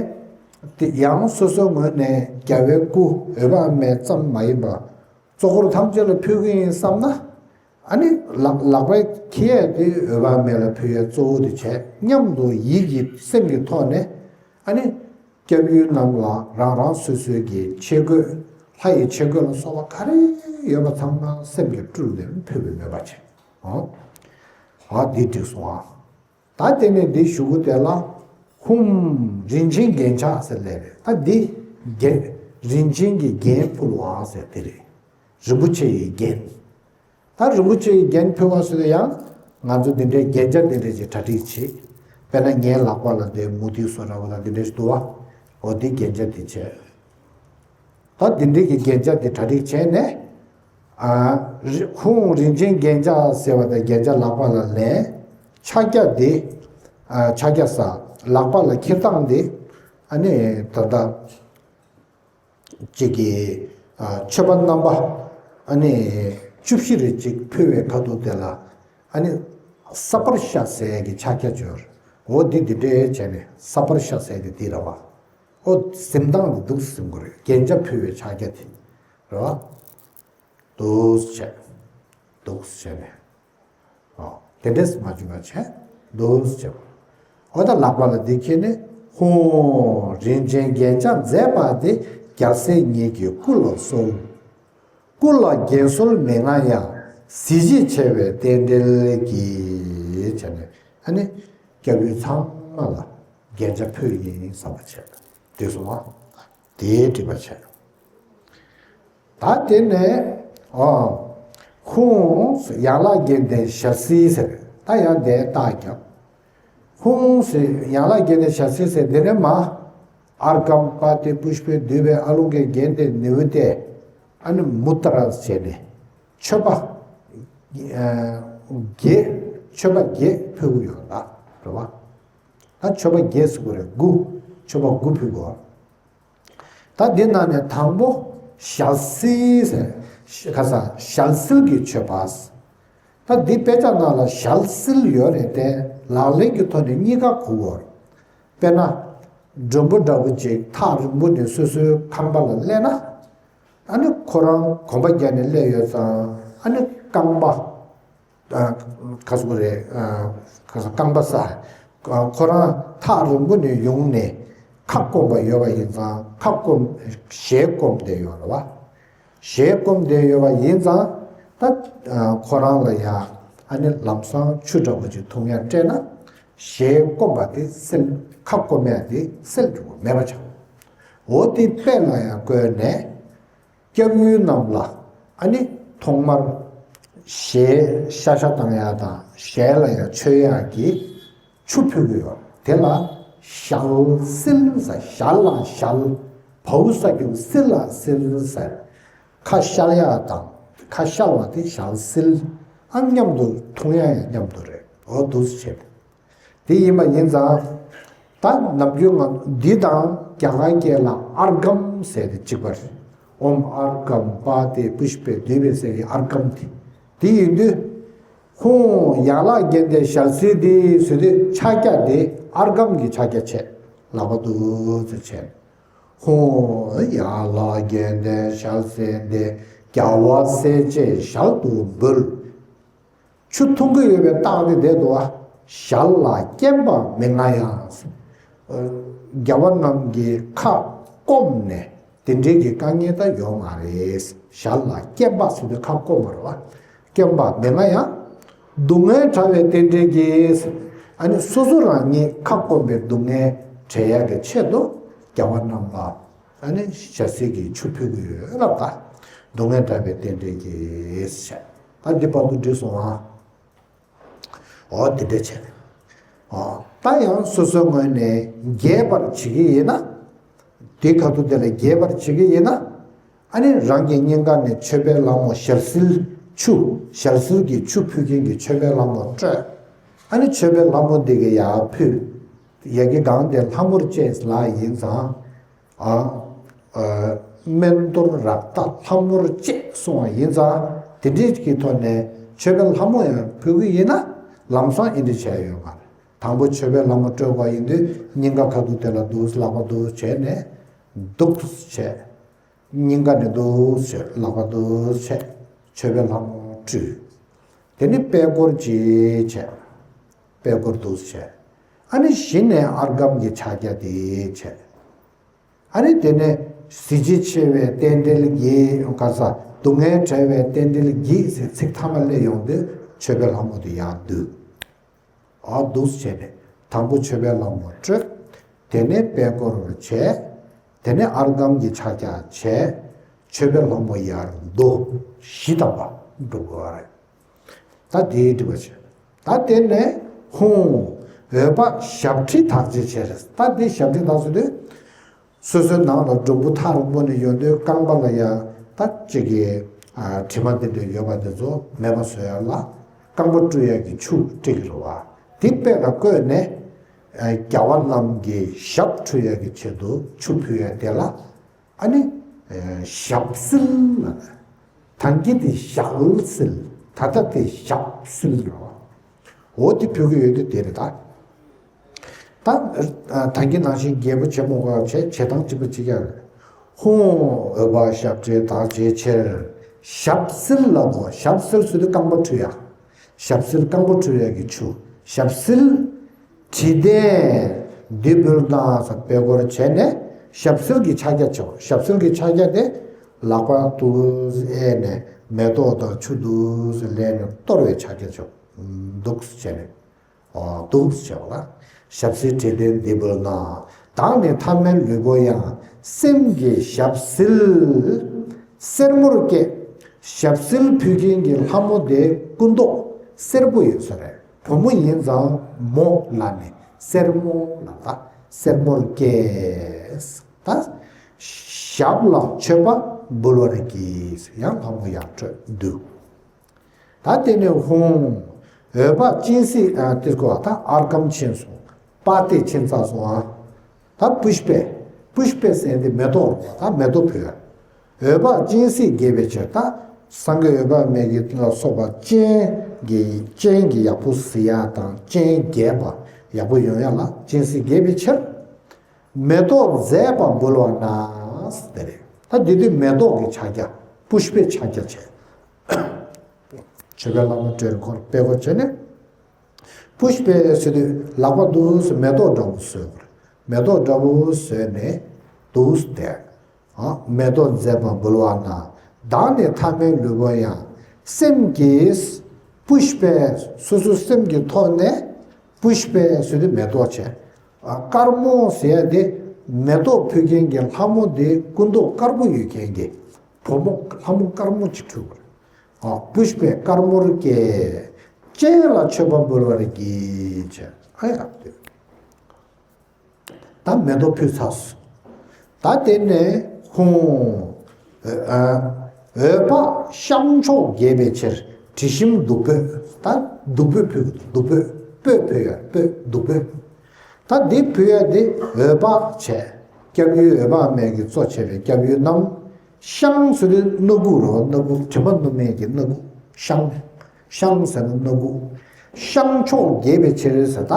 དེ་ཡང་སོ་སོའི་ངོས་ནས་རྒྱལ་བའི་སྐུ་འོད་དཔག་མེད་ཙམ་མ་ཡིན་པར་གཙོ་འཁོར་ཐམས་ཅད་ལ་ཕུལ་གྱི་ཡིན་བསམ་ན། ཨ་ནི་ལག་ལག་པའི་ཁྱི་ཡས་དེ་འོད་དཔག་མེད་ལ་ཕུལ་ཡས་གཙོ་བོ་དེ་བྱས་མཉམ་དུ་ཡིད་ཀྱི་སེམས་ཀྱི་ཐོག་ནས་ཨ་ནི། སྐྱབས་ཡུལ་རྣམས་ལ་རང་རང་སོ་སོའི་གི་ཆས་གོས། ལྷ་ཡི་ཆས་གོས་ལ་སོགས་པ་ག་རེ་ཡོད་པ་ཚང་མ་སེམས་ཀྱིས་སྤྲུལ་ནས་ཕུལ་བའི་མོས་པ་བྱས། ཨོ། ཨ་འདི་འགྲིག་སོང་ཨ། ད་དེ་ནས་འདི་གཞུག་གུ་དེ་ལ་ཧཱུྃ། རིན་ཆེན་རྒྱན་ཆ་ཟེར་ལས་རེད། ད་འདི་རྒྱན། རིན་ཆེན་གྱི་རྒྱན་ཕུལ་བ་ཟེར་དེ་རེད། རིན་པོ་ཆེ་ཡི་རྒྱན། ད་རིན་པོ་ཆེའི་རྒྱན་ཕུལ་བ་ཟེར་དུས་ཡང་ང་ཚོ་འདི་འདྲའི་རྒྱན་ཆ་འདི་འདྲ་ཞིག་གྲ་སྒྲིག་བྱེད། དཔེར་ན་ངའི་ལག་པ་ལ་འདི་མུ་ཏིག་བཟོ་འདྲ་བོ་དང་འདི་འདྲ་ཞིག་འདུག་བ། འོ་དེ་རྒྱན་ཆ་དེ་བྱས། ད་དེ་འདྲའི་གི་རྒྱན་ཆ་དེ་གྲ་སྒྲིག་བྱས་ནས། ཨ། རི- ཁོང་རིན་ཆེན་རྒྱན་ཆ་ཟེར་བ་དང་རྒྱན་ཆ་ལག་པ་ལ་ལེན། ཕྱག་རྒྱ་དེ། ཨ། ཕྱག་རྒྱ་ས། ལག་པ་ལ་འཁྱེར་སྟངས་དེ། ཨ་ནི་ད་ལྟ་གཅིག་གི། ཨ། མཆོད་པ་རྣམ་པ། ཨ་ནི་བཅུ་བཞི་རེ་གཅིག་ཕུལ་བའི་ཁ་ཐུག་དེ་ལ། ཨ་ནི་ས་པར་ཤ་ཟེར་གྱི་ཕྱག་རྒྱ་སྦྱོར། འོ་འདི་འདི་འདྲའི་བྱས་ནས་ས་པར་ཤ་ཟེར་གྱི་འདི་ར་བ། འོ་གཟིམ་སྟངས་འདི་འདུག་གཟིམ་དགོས་རེད། རྒྱན་ཆ་ཕུལ་བའི་ཕྱག་རྒྱ་དེ་ར་བ། འདུག་བྱས། འདུག་བྱས་ནས། ཨོ། དེ་འདྲས་མ་བྱུང་བ་བྱས། འདུག་བྱས། ཨོ་ད་ལག་པ་ལ་འདི་འཁྱེར་ནས། ཧོ། རིན་ཆེན་རྒྱན་ཆ་མཛེས་པ་དེ། རྒྱལ་སྲས་ཉིད་ཀྱི་སྐུ་ལ་གསོལ། སྐུ་ལ་རྒྱན་གསོལ་མི་མངའ་ཡང་། གཟི་བརྗིད་ཆེ་བའི་རྟེན་འབྲེལ་གྱིས། བྱས་ནས། ཨ་ནི་སྐྱབས་ཡུལ་ཚང་མ་ལ་རྒྱན་ཆ་ཕུལ་ཡིན་བསམ་པ་བྱས། དེ་སོང་བ། དེའི་སྒྲིག་པ་བྱས། ད་དེ་ནས། ཨོ། ཧཱུྃ། ཡན་ལག་བརྒྱད་ལྡན་ཞལ་བསིལ་ཟེར། ད་ཡང་དེ་རྟགས་རྒྱབ། ཧཱུྃ། ཡན་ལག་བརྒྱད་ལྡན་ཞལ་བསིལ་ཟེར། དེ་ནས་མ། ཨརྒྷཾ་པཱ་ཏི་པུཥྤེ་དྷཱུ་པེ་ཨ་ལོ་ཀེ་གྷནྡྷེ་ནཻ་ཝི་ཏྱེ། ཨ་ནི་མུ་ཏྲ་བྱས་ནས་མཆོད་པ། ཨ། བརྒྱད། མཆོད་པ་བརྒྱད་ཕུལ་གྱི་ཡོད་ལ། རེད་བ། ད་མཆོད་པ་བརྒྱད་ཟེར་དགོས་རེད། དགུ། མཆོད་པ་དགུ་ཕུལ་དགོས། ད་འདི་ནང་ནས་དང་པོ་ཞལ་བསིལ་ཟེར། ཁ་སང་ཞལ་བསིལ་གྱི་མཆོད་པ། ད་འདི་དཔེ་ཆ་ནང་ལ་ཞལ་བསིལ་ཡོད་རེད་དེ། ལག་ལེན་གྱི་ཐོག་ནས་གཉིས་ཀ་གོ་དགོས། དཔེར་ན། མགྲོན་པོ་འདྲ་བོ་ཅིག་ཐག་རིང་པོ་ནས་སོ་སོའི་ཁང་པ་ལ་སླེབས་ན། ཨ་ནི་ཁོ་རང་གོམ་པ་བརྒྱབ་ནས་སླེབས་ཡོད་ཙང་། ཨ་ནི་རྐང་པ། ཨ། ག་ཟེར་དགོས་རེད། ཨ། ག་ཟེར། རྐང་པ་ས། ཁོ་རང་ཐག་རིང་པོ་ནས་ཡོང་ནས་ཁ་སྐོམ་པ་ཡོད་པ་ཡིན་ཙང་། ཁ་སྐོམ། ཞལ་སྐོམ་བསྡད་ཡོད་རེད་བ། ཞལ་སྐོམ་བསྡད་ཡོད་པ་ཡིན་ཙང་། ད་ཁོ་རང་ལ་ཡང་ཨ་ནི་ལམ་སང་ཆུ་འདྲ་བོ་ཅིག་འཐུང་ཡ་སྤྲད་ན། ཞལ་སྐོམ་པ་དེ་སེལ། ཁ་སྐོམ་ཡ་དེ་སེལ་འགྲོ་གི་མེད་པ་ཆགས། འོ་དེ་དཔེ་ལ་ཡང་བཀོད་ནས། སྐྱབས་ཡུལ་རྣམས་ལ། ཨ་ནི་ཐོག་མར་ཞལ་ཤ་ཤ་བཏང་ཡག་དང་། ཞལ་ལ་ཡང་མཆོད་ཡག་གི་ཆུ་ཕུལ་གྱི་ཡོད། དེ་ལ་ཞལ་བསིལ་ཟེར། ཞལ་ལ་ཞལ། བའོ་ས་གི་བསིལ་ལ་བསིལ་ཟེར། ཁ་བཤལ་ཡག་དང་། ཁ་བཤལ་བ་དེ་ཞལ་བསིལ། ཨ། མཉམ་དུ་འཐུང་ཡག་ཡང་མཉམ་དུ་རེད། འོ་འདུག་སེ་བྱས་ཏེ། དེ་ཡིན་པ་ཡིན་ཙང་། ད་ནམ་རྒྱུན་ང་འདི་དང་རྒྱ་གར་སྐད་ལ་ཨརྒྷཾ་ཟེར་ཏེ་གཅིག་པ་རེད། ཨོཾ་ཨརྒྷཾ་པཱ་ཏི་པུཥྤེ་དྷཱུ་པེ་ཟེར་གྱི་ཨརྒྷཾ་དེ། དེ་ཡིན་དུས། ཧཱུྃ། ཡན་ལག་བརྒྱད་ལྡན་ཞལ་བསིལ་དེ་ཟེར་དུས། ཕྱག་རྒྱ་དེ་ཨརྒྷཾ་གྱི་ཕྱག་རྒྱ་བྱས། ལག་པ་འདུག་སེ་བྱས། ཧཱུྃ། ཡན་ལག་བརྒྱད་ལྡན་ཞལ་བསིལ་དེ། རྒྱལ་བ་སྲས་བཅས་ཞལ་དུ་འབུལ། ཆུ་འཐུང་གི་ཡོད་པའི་རྟགས་དེ་བསྡད་འདུག་བ། ཞལ་ལ་སྐེམ་པ་མི་མངའ་ཡང་། རྒྱལ་བ་རྣམས་ཀྱི་ཁ་སྐོམ་ནས་དེ་འདྲའི་གི་དཀའ་ངལ་ད་ཡོད་མ་རེད། ཞལ་ལ་སྐེམ་པ་ཟེར་དུས་ཁ་སྐོམ་པ་རེད་བ། སྐེམ་པ་མི་མངའ་ཡང་། སྡུག་བསྔལ་བྲལ་བའི་རྟེན་འབྲེལ་གྱིས། ཨ་ནི་སོ་སོ་རང་ཉིད་ཁ་སྐོམ་པའི་སྡུག་བསྔལ་བྲལ་ཡག་གི་ཆེད་དུ་རྒྱལ་བ་རྣམས་ལ། ཨ་ནི་ཞལ་བསིལ་གྱི་ཆུ་ཕུལ་གྱི་ཡོད་ལབ་ད། སྡུག་བསྔལ་བྲལ་བའི་རྟེན་འབྲེལ་གྱིས་བྱས། ད་འདི་བར་དུ་འགྲིག་སོང་ཨ། འོ་དེ་འདྲ་བྱས། འོ་ད་ཡང་སོ་སོའི་ངོས་ནས་རྒྱས་པར་བྱེད་ཀྱི་ཡིན་ན། དེ་ཁ་ཐུག་དེ་ལ་རྒྱས་པར་བྱེད་ཀྱི་ཡིན་ན། ཨ་ནི་རང་གི་སྙིང་ག་ནས་མཆོད་པའི་ལྷ་མོ་ཞལ་བསིལ་ཆུ། ཞལ་བསིལ་གྱི་ཆུ་ཕུལ་མཁན་གྱི་མཆོད་པའི་ལྷ་མོ་སྤྲོད། ཨ་ནི་མཆོད་པའི་ལྷ་མོ་འདི་གི་ཡར་ཕུལ། ཡ་གི་སྒང་དེ་ལྷ་མོར་བཅས་ལ་ཡིན་ཙང་། ཨ། ཨ། སྨན་གཏོར་རཀྟ་ལྷ་མོར་བཅས་གསུངས་པ་ཡིན་ཙང་། དེ་འདྲའི་གི་ཐོག་ནས་མཆོད་པའི་ལྷ་མོ་ཡང་ཕུལ་གི་ཡིན་ན། ལམ་སང་ཨེ་འདྲ་བྱས་ཡོད་མ་རེད། དང་པོ་མཆོད་པའི་ལྷ་མོ་སྤྲོད་པ་ཡིན་དུས། སྙིང་ག་ཁ་ཐུག་དེ་ལ་འདུག་ལག་པ་འདུག་བྱས་ནས། འདུག་བྱས། སྙིང་ག་ནས་འདུག་བྱས། ལག་པ་འདུག་བྱས། མཆོད་པའི་ལྷ་མོ་སྤྲུལ། དེ་ནས་པད་སྐོར་གྱིས་བྱས། པད་སྐོར་འདུག་བྱས། ཨ་ནི་གཞི་ནས་ཨརྒྷཾ་གྱི་ཕྱག་རྒྱ་དེ་བྱས། ཨ་ནི་དེ་ནས་གཟི་བརྗིད་ཆེ་བའི་རྟེན་འབྲེལ་གྱིས། ག་ས། སྡུག་བསྔལ་བྲལ་བའི་རྟེན་འབྲེལ་གྱིས་ཟེར་ཚིག་མཐའ་མ་སླེབས་ཡོང་དུས། མཆོད་པའི་ལྷ་མོ་དེ་ཡར་འདུས། ཨ། འདུག་བྱས་ནས་དང་པོ་མཆོད་པའི་ལྷ་མོ་སྤྲོད། དེ་ནས་པད་སྐོར་བྱས། དེ་ནས་ཨརྒྷཾ་གྱི་ཕྱག་རྒྱ་བྱས། མཆོད་པའི་ལྷ་མོ་ཡར་འདུ། བཞི་བཏང་བ་འགྲོ་དགོས་པ་རེད། ད་དེའི་སྒྲིག་པ་བྱས། ད་དེ་ནས་ཧཱུྃ། འོད་དཔག་ཞབས་ཁྲི་དག་ཅེས་བྱས། ད་དེ་ཞབས་ཁྲི་དག་ཟེར་དུས། སོ་སོའི་ནང་ལ་སྒྲོམ་བུ་ཐག་རིང་པོ་ནས་ཡོང་དུས་རྐང་པ་ལ་ཡང་ད་གཅིག་གི་ཨ་དྲི་མ་འདི་འདྲ་ཡོད་པ་འདི་ཚོ་མེད་པ་བཟོ་ཡ་ལ་རྐང་པ་བཀྲུ་ཡ་གི་ཆུ་སྤྲད་ཀྱི་རེད་བ། དེ་དཔེ་ལ་བཀོད་ནས་ཨ་རྒྱལ་བ་རྣམས་ཀྱི་ཞབས་འཁྲུ་ཡ་གི་ཆེད་དུ་ཆུ་ཕུལ་ཡ་དེ་ལ་ཨ་ནི་ཨ་ཞབས་བསིལ་ལ། ཐང་གི་དེ་ཞབས་བསིལ། ད་ལྟ་དེ་ཞབས་བསིལ་རེད་བ། འོ་དེ་ཕུལ་གྱི་ཡོད་དུས་དེ་རེད་ད། ད་ད་གིན་ནང་བཞིན་རྒྱལ་པོ་བྱེད་མོ་ག་བྱེད་བྱེད་སྟངས་གཅིག་པ་གཅིག་རྐྱང་རེད། ཧཱུྃ། འོད་དཔག་ཞབས་བྲལ་དག་བྱེད་ཕྱིར། ཞབས་བསིལ་ལ་དོ། ཞབས་བསིལ་ཟེར་དུས་རྐང་པ་འཁྲུ་ཡ། ཞབས་བསིལ་རྐང་པ་འཁྲུ་ཡ་གི་ཆུ། ཞབས་བསིལ། དྲི་ལྡན་འདི་འབུལ་དང་ཟེར་དཔེ་སྐོར་བྱས་ནས་ཞབས་བསིལ་གྱི་ཕྱག་རྒྱ་བྱའོ། ཞབས་བསིལ་གྱི་ཕྱག་རྒྱ་དེ་ལག་པ་འདུག་ཨེ་ནས་མེ་ཏོག་དང་ཆུ་འདུག་ཟེར་ལེན་ནས་གཏོར་བའི་ཕྱག་རྒྱ་བྱའོ། འདུག་ཟེར་བྱས་ནས། འདུག་ཟེར་བ་ལ། ཞབས་བསིལ་དྲི་ལྡན་འདི་འབུལ་ན། བདག་ནི་ཐ་མལ་ལུས་པོ་ཡང་། སེམས་ཀྱི་ཞབས་བསིལ་སེར་མོར་བསྐྱེད། ཞབས་བསིལ་ཕུལ་མཁན་གྱི་ལྷ་མོ་དེ་སྐུ་མདོག་སེར་པོ་ཡོད་ས་རེད། བུ་མོ་ཡིན་ཙང་མོ་ལ་ནི་སེར་མོ་ལ་ད་སེར་མོར་བསྐྱེད། ད་ཞབས་ལ་མཆོད་པ་འབུལ་བར་བགྱི། ཡང་ལྷ་མོ་ཡར་འཕྲོས་འདུག་ད་དེ་ནས་ཧཱུྃ། འོད་དཔག་སྤྱན་གཟིགས། ཨ་དེ་སྐོར་ད་ཨརྒྷཾ་ཕྱིན་སོང་། པ་ཏི་ཕྱིན་ཚར་སོང་ཨ། ད་པུཥྤེ། པུཥྤེ་ཟེར་དེ་མེ་ཏོག་རེད་བ། ད་མེ་ཏོག་ཕུལ། འོད་དཔག་སྤྱན་གཟིགས་དགྱེས་པའི་ཕྱིར། ད་སངས་རྒྱས་འོད་དཔག་མེད་ཀྱི་ལ་སོགས་པ་སྤྱན་གྱི་སྤྱན་གྱི་ཡག་པོ་གཟིགས་ཡ་དང་སྤྱན་རྒྱས་པ་ཡག་པོ་ཡོང་ཡ་ལ་སྤྱན་གཟིགས་དགྱེས་པའི་ཕྱིར། མེ་ཏོག་མཛེས་པ་འབུལ་བ་ན། དེ་རེད། ད་འདི་དུས་མེ་ཏོག་གི་ཕྱག་རྒྱ། པུཥྤེ་ཕྱག་རྒྱ་བྱས། མཆོད་པའི་ལྷ་མོ་སྤྲེལ་འཁོར་དཔེ་སྐོར་བྱས་ནས། པུཥྤེ་ཟེར་དུས་ལག་པ་འདུག་སེ་མེ་ཏོག་འདྲ་བོ་བཟོས་པ་རེད། མེ་ཏོག་འདྲ་བོ་བཟོས་ནས་འདུག་སེ་བསྡད། ཨ་མེ་ཏོག་མཛེས་པ་འབུལ་བ་ན། བདག་ནི་ཐ་མལ་ལུས་པོ་ཡང་། སེམས་ཀྱི་པུཥྤེ། སོ་སོའི་སེམས་ཀྱི་ཐོག་ནས་པུཥྤེ་ཟེར་དུས་མེ་ཏོག་བྱས། ཨ་དཀར་མོ་ཟེར་ཡ་དེ་མེ་ཏོག་ཕུལ་མཁན་གྱི་ལྷ་མོ་དེ་སྐུ་མདོག་དཀར་པོ་ཡོད་མཁན་གྱི་བུ་མོ་ལྷ་མོ་དཀར་མོ་ཅིག་འཁྲུངས་པ་རེད། ཨ་པུཥྤེ་དཀར་མོར་བསྐྱེད། སྤྱན་ལ་མཆོད་པ་འབུལ་བར་བགྱི་བྱས། ཨ་ཡ་དེ། ད་མེ་ཏོག་ཕུལ་ཚར་སོང་། ད་དེ་ནས་ཧཱུྃ། ཨ་འོད་དཔག་ཤར་ཕྱོགས་དགྱེས་པའི་ཕྱིར། དྲི་ཞིམ་བདུག་སྤོས། ད་བདུག་སྤོས་ཕུལ། བདུག་སྤོས། སྤོས་ཕུལ་ཡ། སྤོས། བདུག་སྤོས། ད་འདི་ཕུལ་ཡ་འདི་འོད་དཔག་བྱས། སྐྱབས་ཡུལ་འོད་དཔག་མེད་ཀྱིས་གཙོ་བྱས་པའི་སྐྱབས་ཡུལ་རྣམས། ཤངས་ཟེར་དུས་སྣ་ཁུག་རེད་བ། སྣ་ཁུག་དྲི་མ་སྣུམ་མེད་ཀྱི་སྣ་ཁུག་ཤངས། ཤངས་ཟེར་ན་སྣ་ཁུག་ཤར་ཕྱོགས་དགྱེས་པའི་ཕྱིར་ཟེར་ད།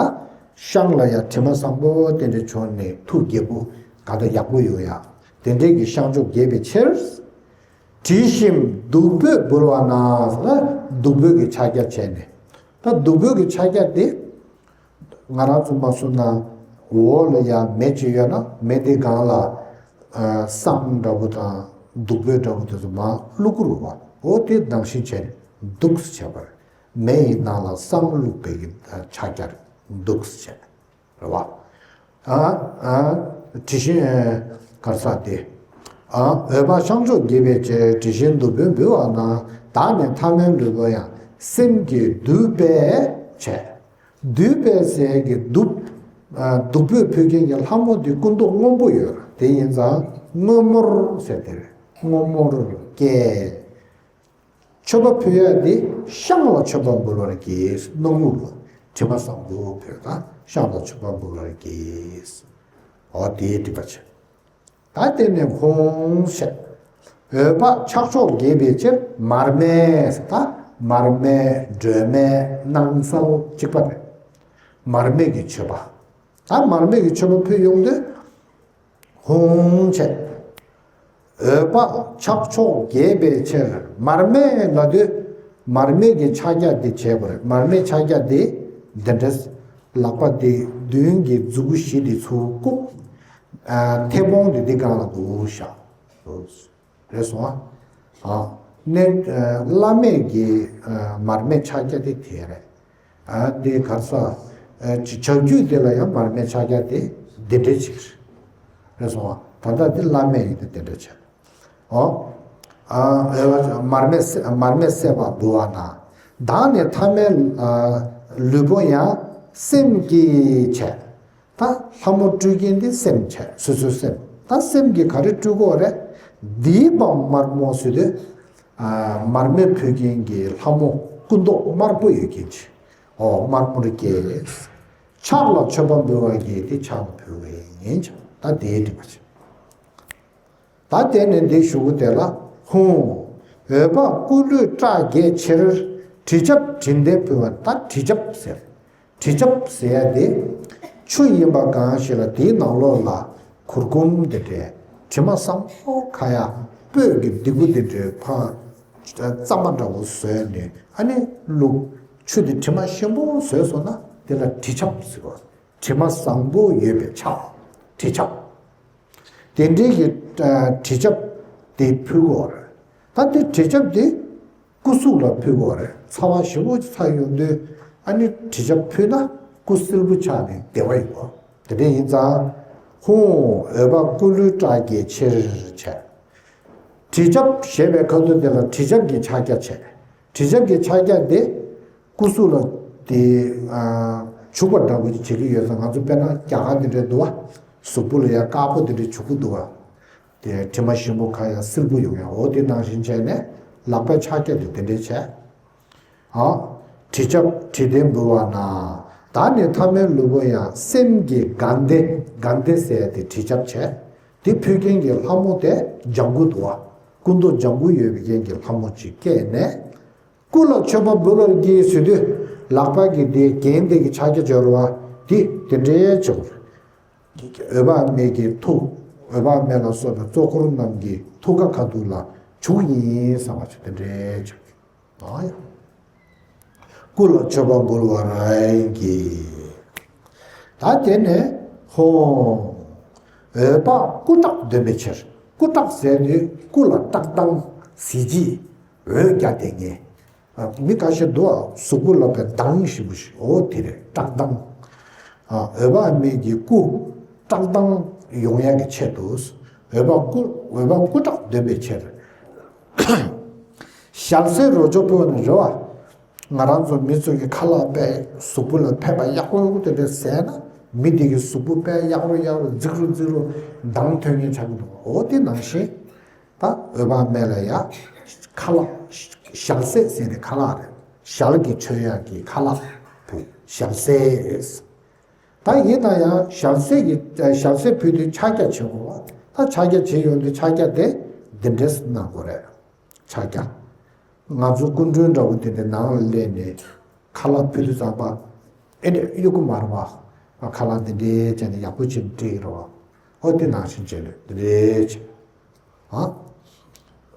ཤངས་ལ་ཡང་དྲི་མ་བཟང་པོ་དེ་འདྲ་བྱུང་ནས་ཐུགས་དགྱེས་པོ་ག་ད་ཡག་པོ་ཡོང་ཡ། དེ་འདྲའི་གི་ཤར་ཕྱོགས་དགྱེས་པའི་ཕྱིར། དྲི་ཞིམ་བདུག་སྤོས་འབུལ་བ་ན་ཟེར་ན་བདུག་སྤོས་ཀྱི་ཕྱག་རྒྱ་བྱས་ནས། ད་བདུག་སྤོས་ཀྱི་ཕྱག་རྒྱ་དེ། ང་རང་ཚོ་མ་སུ་ན་འོག་ལ་ཡ་མེ་ཅིག་ཡོད་ན་མེ་དེ་སྒང་ལ་ཨ་བསང་འདྲ་བོ་དང་བདུག་སྤོས་འདྲ་བོ་དེ་ཚོ་མར་བླུག་གི་རེད་བ། འོ་དེ་ནང་བཞིན་བྱས་ནས་བདུག་སེ་བྱས་པ་རེད། མེ་ཡི་ནང་ལ་བསང་བླུགས་པའི་གི་ཕྱག་རྒྱ་རེད། བདུག་སེ་བྱས་རེད་བ། ཨ་ཨ་དྲི་ཞིམ་གར་ས་དེ། ཨ་འོད་དཔག་ཤར་ཕྱོགས་དགྱེས་པའི་ཕྱིར། དྲི་ཞིམ་བདུག་སྤོས་འབུལ་བ་ན། བདག་ནི་ཐ་མལ་ལུས་པོ་ཡང་། སེམས་ཀྱི་བདུག་སྤོས་བྱས། བདུག་སྤོས་ཟེར་གྱི་བདུག་ཨ་བདུག་སྤོས་ཕུལ་མཁན་གྱི་ལྷ་མོ་འདི་སྐུ་མདོག་སྔོན་པོ་ཡོད། དེ་ཡིན་ཙང་སྔོན་མོར་ཟེར་དེ་རེད། སྔོན་མོར་བསྐྱེད། མཆོད་པ་ཕུལ་ཡ་འདི་ཤངས་ལ་མཆོད་པ་འབུལ་བར་བགྱི། སྣ་ཁུག་ལ་དྲི་མ་བཟང་པོ་ཕུལ་དང་ཤངས་ལ་མཆོད་པ་འབུལ་བར་བགྱི། འོ་དེའི་སྒྲིབ་པ་ཆེ། ད་དེ་ནས་ཧཱུྃ་བཤད། འོད་དཔག་ཕྱག་མཆོག་དགྱེས་པའི་ཕྱིར། མར་མེ་ཟེར་ད་མར་མེ་སྒྲོལ་མའི་སྣང་གསལ་གཅིག་པ་རེད། མར་མེ་གི་མཆོད་པ། ད་མར་མེ་གི་མཆོད་པ་ཕུལ་ཡོང་དུས་ཧཱུྃ་བྱས། འོད་དཔག་ཕྱག་མཆོག་དགྱེས་པའི་ཕྱིར། མར་མེ་ལབ་དུས་མར་མེ་གི་ཕྱག་རྒྱ་འདི་བྱས་པ་རེད། མར་མེ་ཕྱག་རྒྱ་འདི་འདི་འདྲ། ལག་པ་འདི་མདུན་གྱི་མཛུ་གུ་བཞི་འདི་ཚུར་བཀུག་ཨ་མཐེ་བོང་འདི་འདི་སྒང་ལ་འདུག་བཞག་རེད་སོང་ཨ། ཨ་ནི་ཨ་བླ་མེད་ཀྱི་ཨ་མར་མེ་ཕྱག་རྒྱ་འདི་དེ་རེད། ཨ་འདི་གར་ས་ཨ་བྱ་རྒྱུད་འདི་ལ་ཡང་མར་མེ་ཕྱག་རྒྱ་འདི་འདི་འདྲ་ཅིག་རེད་སོང་ཨ། ད་ལྟ་འདི་བླ་མེད་ཡིན་ཏེ་འདི་འདྲ་བྱས། ཨོ། ཨ་མར་མེ་བསད་མར་མེ་བསད་པ་འབུལ་བ་ན། བདག་ནི་ཐ་མལ་ཨ་ལུས་པོ་ཡང་། སེམས་ཀྱི་བྱས། ད་ལྷ་མོ་སྤྲུལ་མཁན་འདི་སེམས་བྱས། སོ་སོའི་སེམས། ད་སེམས་ཀྱི་ག་རེ་སྤྲུལ་དགོས་རེད། འདིའི་པ་དམར་མོ་ཟེར་དུས། ཨ། མར་མེ་ཕུལ་མཁན་གྱི་ལྷ་མོ་སྐུ་མདོག་དམར་པོ་ཡོད་མཁན་ཅིག་ཨོ། དམར་མོ་རེད་ཀྱེ། ཕྱག་ལ་མཆོད་པ་འབུལ་བ་གྱིས་དེ་ཕྱག་ལ་ཕུལ་བ་ཡིན་ཅིག་ད་དེའི་སྒྲིག་པ་ཅིག་ད་དེ་ནས་འདི་ཞུ་གི་དེ་ལ། ཧཱུྃ། འོད་དཔག་སྐུ་ལུས་བཀྲག་རྒྱས་ཕྱིར། དྲི་ཆབ་དྲི་ལྡན་ཕུལ་བ། ད་དྲི་ཆབ་ཟེར། དྲི་ཆབ་ཟེར་ཡ་དེ་ཆུ་ཡིན་པ་གང་ཞིག་ལ། དེའི་ནང་ལོགས་ལ་གུར་གུམ་དེ་འདྲའི་དྲི་མ་བཟང་པོ་ཁ་ཡ་སྤོས་ཀྱི་ལྡེ་གུ་དེ་འདྲའི་ཕར་གཙང་མ་འདྲ་བོ་བཟོས་ནས། ཨ་ནི་བླུགས། ཆུ་དེ་དྲི་མ་ཞིམ་པོ་བཟོས་སོང་ན་དེ་ལ་དྲི་ཆབ་ཟེར་བ། དྲི་མ་བཟང་པོ་ཡོད་པའི་ཆབ། དྲི་ཆབ། དེ་འདྲའི་གི་ཨ་དྲི་ཆབ་དེ་ཕུལ་དགོས་རེད། ད་དེ་དྲི་ཆབ་དེ་སྐུ་གཟུགས་ལ་ཕུལ་དགོས་རེད། ཚ་བ་ཞེ་པོ་ཅིག་ཚ་ཡོང་དུས་ཨ་ནི་དྲི་ཆབ་ཕུལ་ན་སྐུ་བསིལ་པོ་ཆགས་ནས་བདེ་བ་ཡོང་གི། དེ་འདྲ་ཡིན་ཙང་། ཧཱུྃ། འོད་དཔག་སྐུ་ལུས་བཀྲག་རྒྱས་ཕྱིར་བྱས། དྲི་ཆབ་ཞེས་པའི་ཁ་ཐུག་དེ་ལ་དྲི་ཆབ་ཀྱི་ཕྱག་རྒྱ་བྱས། དྲི་ཆབ་ཀྱི་ཕྱག་རྒྱ་དེ་སྐུ་གཟུགས་ལ་དེ་ཨ་བྱུག་པ་འདྲ་བོ་ཅིག་བྱེད་ཀྱི་ཡོད་ཙང་། ང་ཚོ་དཔེར་ན་རྒྱ་གར་འདི་འདྲའི་འདུག་བ། གཟུགས་པོ་ལ་ཡ་དཀར་པོ་འདི་འདྲའི་བྱུག་གི་འདུག་བ། དེ་དྲི་མ་ཞིམ་པོ་ཁ་ཡ་བསིལ་པོ་ཡོང་ཡ། འོ་དེ་ནང་བཞིན་བྱས་ནས་ལག་པའི་ཕྱག་རྒྱ་དེ་དེ་འདྲའི་བྱས། ཨ། དྲི་ཆབ་དྲི་ལྡན་འབུལ་བ་ན། བདག་ནི་ཐ་མལ་ལུས་པོ་ཡང་། སེམས་ཀྱི་དགའ་ལྡན། དགའ་ལྡན་ཟེར་ཡ་དེ་དྲི་ཆབ་བྱས། དེ་ཕུལ་མཁན་གྱི་ལྷ་མོ་དེ་ལྗང་གུ་འདུག་བ། སྐུ་མདོག་ལྗང་གུ་ཡོད་པའི་རྐྱེན་གྱིས་ལྷ་མོ་ཅིག་སྐྱེས་ནས། སྐུ་ལ་མཆོད་པ་འབུལ་བར་བགྱི་ཟེར་དུས། ལག་པ་གི་དེ་རྒྱན་དེ་གི་ཕྱག་རྒྱ་སྦྱོར་བ་དེ་དེ་འདྲའི་བྱེད་དགོས། འོད་དཔག་མེད་ཀྱི་ཐུགས། འོད་དཔག་མེད་ལ་སོགས་པའི་གཙོ་འཁོར་རྣམས་ཀྱི་ཐུགས་ཀ་ཁ་ཐུག་ལ་བྱུག་ཡིན་བསམ་པ་ཅིག་དེ་འདྲའི་བྱེད། ཨ་ཡ། སྐུ་ལ་མཆོད་པ་འབུལ་བར་བགྱི། ད་དེ་ནས་ཧཱུྃ། འོད་དཔག་སྐུ་བཀྲག་འདོན་པའི་ཕྱིར། སྐུ་བཀྲག་ཟེར་དུས་སྐུ་ལ་བཀྲག་མདངས་གཟི་བརྗིད་འོད་རྒྱག་བསྡད་མཁན། མི་ཁ་ཤས་འདུག་ཨ། གཟུགས་པོ་ལ་བའི་མདངས་ཞེ་པོ་ཞིག་འོ་དེ་རེད། བཀྲག་མདངས། ཨ། འོད་དཔག་མེད་ཀྱི་སྐུ་བཀྲག་མདངས་ཡོང་ཡག་གི་ཆེད་དུ། འོད་དཔག་སྐུ། འོད་དཔག་སྐུ་བཀྲག་འདོན་པའི་ཕྱིར། ཞལ་ཟས་རོ་མཆོག་ཕུལ་བ་ན་རེད་བ། ང་རང་ཚོ་མི་ཚོ་གི་ཁ་ལག་དཔེ་གཟུགས་པོ་ལ་ཕན་པ་ཡག་པོ་ཡག་པོ་དེ་འདྲ་ཟས་ན། མི་དེ་གི་གཟུགས་པོ་དཔེ་ཡག་རུ་ཡག་རུ་རྫིག་རུ་རྫིག་རུ་མདངས་ཐོན་མཁན་ཆགས་ཀྱི་འདུག་འོ་དེ་ནང་བཞིན། ད་འོད་དཔག་མེད་ལ་ཡ་ཁ་ལག་ཞལ་ཟས་ཟེར་ནས་ཁ་ལག་རེད། ཞལ་གྱི་མཆོད་ཡག་གི་ཁ་ལག་ཕུལ། ཞལ་ཟས། ད་ཡིན་ན་ཡང་ཞལ་ཟས་ཀྱི་ཞལ་ཟས་ཕུལ་དུས་ཕྱག་རྒྱ་བྱེད་དགོས་པ། ད་ཕྱག་རྒྱ་བྱེད་ཡོང་དུས་ཕྱག་རྒྱ་དེ་འདི་འདྲས་གནང་དགོས་རེད། ཕྱག་རྒྱ། ང་ཚོ་སྐུ་མགྲོན་འདྲ་བོ་དེ་འདྲ་ནང་ལ་སླེབས་ནས་ཁ་ལག་ཕུལ་དུས་ཙམ་པ། ཨེ་འདྲ་གཡུག་གི་མ་རེད་བ། ཁ་ལག་འདི་འདྲའི་བྱས་ནས་ཡག་པོ་བྱས་ནས་སྤྲད་ཀྱི་རེད་བ། ཨོ་དེ་ནང་བཞིན་བྱས་ནས་འདི་འདྲའི་བྱས། ཨ།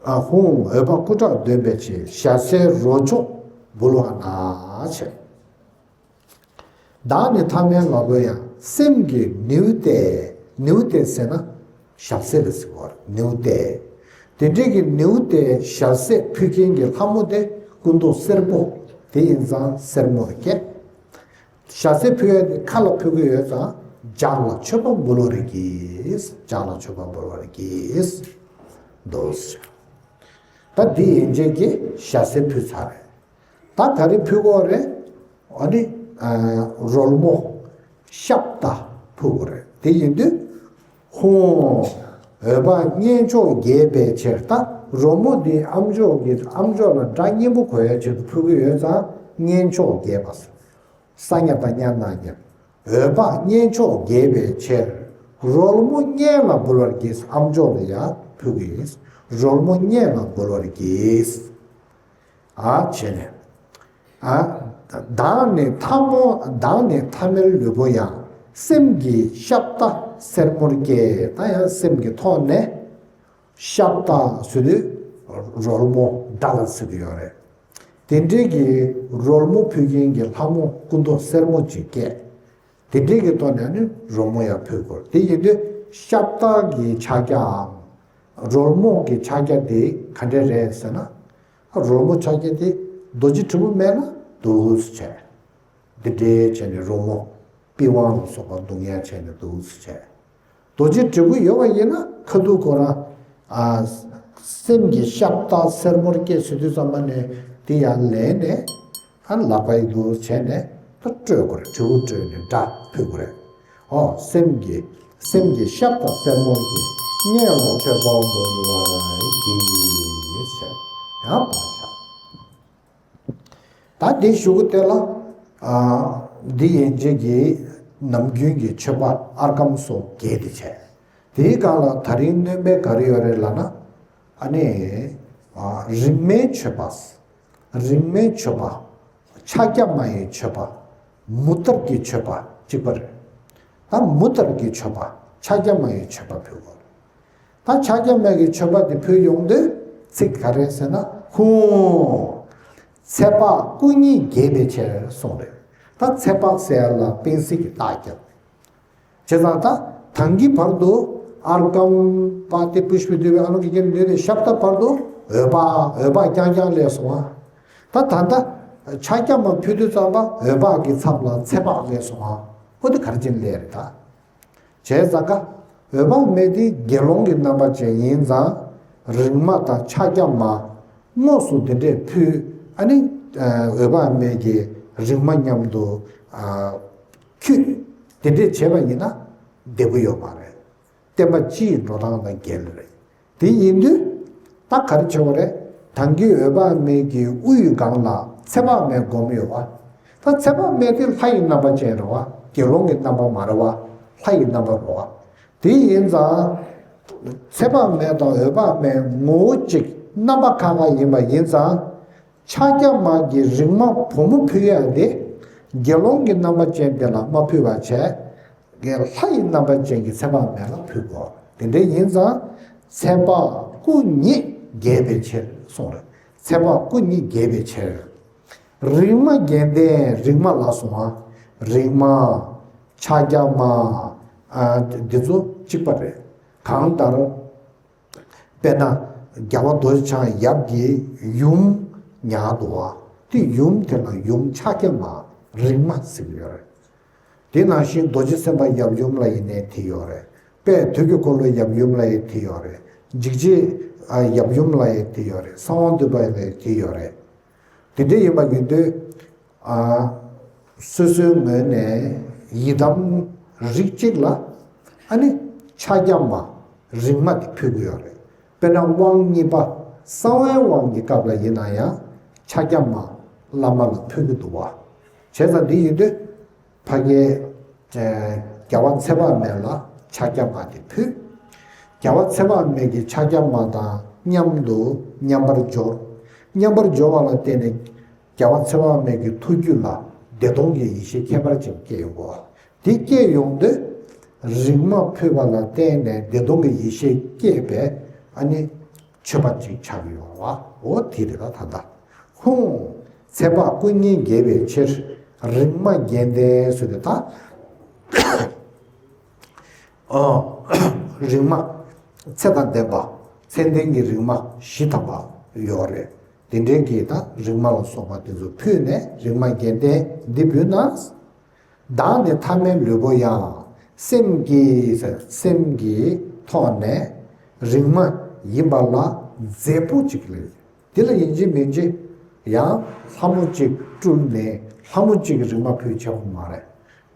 ཨ། ཧཱུྃ། འོད་དཔག་སྐུ་བཀྲག་འདོན་པའི་ཕྱིར། ཞལ་ཟས་རོ་མཆོག་འབུལ་བ་ན་བྱས། བདག་ནི་ཐ་མལ་ལུས་པོ་ཡང་། སེམས་ཀྱི་ནེའུ་ཏེ། ནེའུ་ཏེ་ཟེར་ན་ཞལ་ཟས་ལ་ཟེར་བ་རེད། ནེའུ་ཏེ། དེ་འདྲའི་གི་ནེའུ་ཏེ་ཞལ་ཟས་ཕུལ་མཁན་གྱི་ལྷ་མོ་དེ་སྐུ་མདོག་སེར་པོ་དེ་ཡིན་ཙང་སེར་མོ་རེད་ཀྱེ། ཞལ་ཟས་ཕུལ་ཡ་དེ་ཁ་ལ་ཕུལ་གི་ཡོད་ཙང་ལྗགས་ལ་མཆོད་པ་འབུལ་བར་བགྱི། ལྗགས་ལ་མཆོད་པ་འབུལ་བར་བགྱི། འདུག་སེ། ད་འདི་ཡན་ཆད་ཀྱི་ཞལ་ཟས་ཕུལ་ཚར་རེད། ད་ག་རེ་ཕུལ་དགོས་རེད། ཨ་ནི། ཨ། རོལ་མོ་ཤབ་ཏ་ཕུལ་དགོས་རེད། དེ་ཡིན་དུས། ཧཱུྃ། འོད་དཔག་སྙན་མཆོག་རྒྱས་པའི་ཕྱིར། ད་རོལ་མོ་འདི་ཨ་མཆོག་གི་ཨ་མཆོག་ལ་སྒྲ་སྙན་པོ་གོ་ཡའི་ཆེད་དུ་ཕུལ་གི་ཡོད་ཙང་སྙན་མཆོག་རྒྱས་པ། ས་ཉ་བཏགས་སྙ་ན་སྙན། འོད་དཔག་སྙན་མཆོག་རྒྱས་པའི་ཕྱིར། རོལ་མོ་སྙན་ལ་འབུལ་བར་བགྱི། ཨ་མཆོག་ལ་ཡང་ཕུལ་གི་ཡིན། རོལ་མོ་སྙན་ལ་འབུལ་བར་བགྱི། ཨ། བྱས་ནས། ཨ། བདག་ནི་ཐ་མོ། བདག་ནི་ཐ་མལ་ལུས་པོ་ཡང་། སེམས་ཀྱི་ཤབ་ཏ་སེར་མོར་སྐྱེས། ད་ཡང་སེམས་ཀྱི་ཐོག་ནས་ཤབ་ཏ་ཟེར་དུས་རོལ་མོ་སྒྲ་ལ་ཟེར་གྱི་ཡོད་རེད། དེ་འདྲའི་གི་རོལ་མོ་ཕུལ་མཁན་གྱི་ལྷ་མོ་སྐུ་མདོག་སེར་མོ་ཅིག་སྐྱེས། དེ་འདྲའི་གི་ཐོག་ནས་ནི་རོལ་མོ་ཡང་ཕུལ་དགོས། དེ་ཡིན་དུས་ཤབ་ཏ་གི་ཕྱག་རྒྱའམ། རོལ་མོ་གི་ཕྱག་རྒྱ་དེ་ག་འདྲ་རེད་ཟེར་ན། རོལ་མོ་ཕྱག་རྒྱ་དེ་རྡོ་རྗེ་དྲིལ་བུ་མེད་ན་འདུག་སེ་བྱས། འདི་འདྲའི་བྱས་ནས་རོལ་མོ་པི་ཝང་ལ་སོགས་པ་བརྡུང་ཡ་བྱས་ནས་འདུག་སེ་བྱས། རྡོ་རྗེ་དྲིལ་བུ་ཡོད་པ་ཡིན་ན་ཁ་ཐུག་ཁོ་རང་། ཨ། སེམས་ཀྱི་ཤབ་ཏ་སེར་མོར་སྐྱེས་ཟེར་དུས་ཙམ་པ་ནས་དེ་ཡར་ལེན་ནས། ཨ། ལག་པ་ཡི་འདུག་བྱས་ནས་ད་དཀྲོལ་དགོས་རེད། དྲིལ་བུ་དཀྲོལ་ནས་སྒྲ་ཕུལ་དགོས་རེད། ཨོ། སེམས་ཀྱི་ སེམས་ཀྱི་ཤ་དང་སེན་མོ་གི་གཉེན་ལ་མཆོད་པ་འབུལ་བར་བགྱི། ཞེས་ཡང་བར་བྱ། ད་འདི་ཞུ་གི་དེ་ལ། ཨ། འདི་ཡན་ཆད་ཀྱི་ནམ་རྒྱུན་གྱི་མཆོད་པ་ཨརྒྷཾ་སོགས་བརྒྱད་དེ་བྱས། དེའི་སྒང་ལ་ད་རིང་སྣོན་པ་ག་རེ་ཡོད་རེད་ལབ་ན། ཨ་ནི། ཨ། རིག་མའི་མཆོད་པ། རིག་མའི་མཆོད་པ། ཕྱག་རྒྱ་མ་ཡི་མཆོད་པ། མུ་ཏར་གྱི་མཆོད་པ་གཅིག་པ་རེད། ད་མུ་ཏར་གྱི་མཆོད་པ། ཕྱག་རྒྱ་མ་ཡི་མཆོད་པ་ཕུལ་དགོས། ད་ཕྱག་རྒྱ་མ་གི་མཆོད་པ་དེ་ཕུལ་ཡོང་དུས་ཚིག་ག་རེ་ཟེར་ན། ཧཱུྃ། ཚེ་དཔག་སྐུ་གཉིས་དགྱེས་པའི་ཕྱིར་གསུངས་རེད། ད་ཚེ་དཔག་ཟེར་ཡ་ལ་པེན་སི་གི་རྟགས་རྒྱབ། བྱས་ཙང་ད་དང་གི་བར་དུ་ཨརྒྷཾ་པཱ་ཏི་པུཥྤེ་དྷཱུ་ཝེ་ཨ་ལོ་ཀེ་ཏུ་ནི་ཞབ་ཏ་བར་དུ་འོད་དཔག་འོད་དཔག་རྐྱང་རྐྱང་སླེབས་སོང་ཨ། ད་ད་ལྟ་ཕྱག་རྒྱ་མ་ཕུལ་དུས་ཙམ་པ་འོད་དཔག་གི་ཚབ་ལ་ཚེ་དཔག་སླེབས་སོང་ཨ། ཨོ་དེ་ག་རེ་བྱས་ནས་སླེབས་རེད་ད། བྱས་ཙང་ཀ་འོད་དཔག་མེད་དེ་དགེ་སློང་གི་རྣམ་པ་ཅན་ཡིན་ཙང་། རིག་མ་དང་ཕྱག་རྒྱ་མ་དངོས་སུ་དེ་འདྲས་ཕུལ། ཨ་ནི་འོད་དཔག་མེད་ཀྱི་རིག་མ་མཉམ་དུ་འཁྱུད། དེ་འདྲས་བྱས་པ་ཡིན་ན་བདེ་པོ་ཡོད་མ་རེད། བསྟན་པ་སྤྱི་ཡི་འགྲོ་སྟངས་དང་འགལ་རེད། དེ་ཡིན་དུས། ད་ག་རེ་བྱེད་དགོས་རེད། ད་གིན་འོད་དཔག་མེད་ཀྱི་དབུའི་སྒང་ལ་ཚེ་དཔག་མེད་བསྒོམས་ཡོད་པ། ད་ཚེ་དཔག་མེད་དེ་ལྷ་ཡི་རྣམ་པ་ཅན་རེད་པ། དགེ་སློང་གི་རྣམ་པ་མ་རེད་པ། ལྷ་ཡི་རྣམ་པ་རེད་པ། དེ་ཡིན་ཙང་། ཚེ་དཔག་མེད་དང་འོད་དཔག་མེད་ངོ་བོ་གཅིག་རྣམ་པ་ཁ་ཁ་ཡིན་པ་ཡིན་ཙང་། ཕྱག་རྒྱ་མ་གི་རིག་མ་བུ་མོ་ཕུལ་ཡ་དེ། དགེ་སློང་གི་རྣམ་པ་ཅན་དེ་ལ་མ་ཕུལ་བ་བྱས། ལྷ་ཡི་རྣམ་པ་ཅན་གྱི་ཚེ་དཔག་མེད་ལ་ཕུལ་དགོས། དེ་འདྲ་ཡིན་ཙང་། ཚེ་དཔག་སྐུ་གཉིས་དགྱེས་པའི་ཕྱིར་གསུངས་རེད། ཚེ་དཔག་སྐུ་གཉིས་དགྱེས་པའི་ཕྱིར། རིག་མ་བརྒྱད་ལྡན་རིག་མ་ལ་སོགས་པ། རིག་མ། ཕྱག་རྒྱ་མ། ཨ། འདི་ཚོ་གཅིག་པ་རེད། གང་ལྟར། དཔེར་ན། རྒྱལ་བ་རྡོ་རྗེ་འཆང་ཡབ་ཀྱི་ཡུམ་ཉར་འདུག་པ། དེ་ཡུམ་དེ་ལ་ཡུམ་ཕྱག་རྒྱ་མ་རིག་མ་ཟེར་གྱི་ཡོད་རེད། དེ་ནང་བཞིན་རྡོ་རྗེ་སེམས་དཔའ་ཡབ་ཡུམ་ལ་ཡིན་ནའི་དེ་ཡོད་རེད། དཔལ་དུས་ཀྱི་འཁོར་ལོ་ཡབ་ཡུམ་ལ་ཡང་དེ་ཡོད་རེད། འཇིགས་བྱེད་ཡབ་ཡུམ་ལ་ཡང་དེ་ཡོད་རེད། གསང་བ་འདུས་པ་ལ་ཡང་དེ་ཡོད་རེད། དེ་འདྲ་ཡིན་པ་ཡིན་དུས། ཨ། སོ་སོའི་ངོས་ནས་ཡི་དམ་རིགས་གཅིག་ལ། ཨ་ནི། ཕྱག་རྒྱ་མ་རིག་མ་དེ་ཕུལ་གྱི་ཡོད་རེད། དཔེར་ན་དབང་གཉིས་པ་གསང་བའི་དབང་གི་སྐབས་ལ་ཡིན་ན་ཡང་ཕྱག་རྒྱ་མ་བླ་མ་ལ་ཕུལ་གྱི་འདུག་པ། བྱས་ཙང་འདི་ཡིན་དུས། ཕ་གིའི། ཨེ། རྒྱལ་བ་ཚེ་དཔག་མེད་ལ་ཕྱག་རྒྱ་མ་དེ་ཕུལ། རྒྱལ་བ་ཚེ་དཔག་མེད་ཀྱི་ཕྱག་རྒྱ་མ་དང་མཉམ་དུ་མཉམ་པར་སྦྱོར། མཉམ་པར་སྦྱོར་བ་ལ་བརྟེན་ནས་རྒྱལ་བ་ཚེ་དཔག་མེད་ཀྱི་ཐུགས་རྒྱུད་ལ་བདེ་སྟོང་གི་ཡེ་ཤེས་ཁྱད་པར་ཅན་སྐྱེ་ཡོང་གོ། དེ་སྐྱེ་ཡོང་དུས། རིག་མ་ཕུལ་བ་ལ་བརྟེན་ནས་བདེ་སྟོང་གི་ཡེ་ཤེས་སྐྱེས་པས། ཨ་ནི། མཆོད་པ་ཅིག་ཆགས་ཡོང་བ། འོ་དེ་རེད་ད་ད་ལྟ། ཧཱུྃ། ཚེ་དཔག་སྐུ་གཉིས་དགྱེས་པའི་ཕྱིར། རིག་མ་བརྒྱད་ལྡན་ཟེར་དུས་ད། ཨ། རིག་མ། ཚེ་དང་ལྡན་པ། ཚེ་ལྡན་གྱི་རིག་མ་བཞི་ཐམ་པ་ཡོད་རེད། དེ་འདྲའི་གི་ད་རིག་མ་ལ་སོགས་པ་དེ་ཚོ་ཕུལ་ནས་རིག་མ་བརྒྱད་ལྡན་འདི་ཕུལ་ན། བདག་ནི་ཐ་མལ་ལུས་པོ་ཡང་། སེམས་ཀྱི་སེམས་ཀྱི་ཐོག་ནས་རིག་མ་ཡིན་པ་ལ་མཛེས་པོ་ཅིག་ལས། དེ་ལ་ཡིན་གཅིག་མིན་གཅིག་ཡང་ལྷ་མོ་གཅིག་སྤྲུལ་ནས་ལྷ་མོ་གཅིག་གི་རིག་མ་ཕུལ་ཆོག་གི་མ་རེད།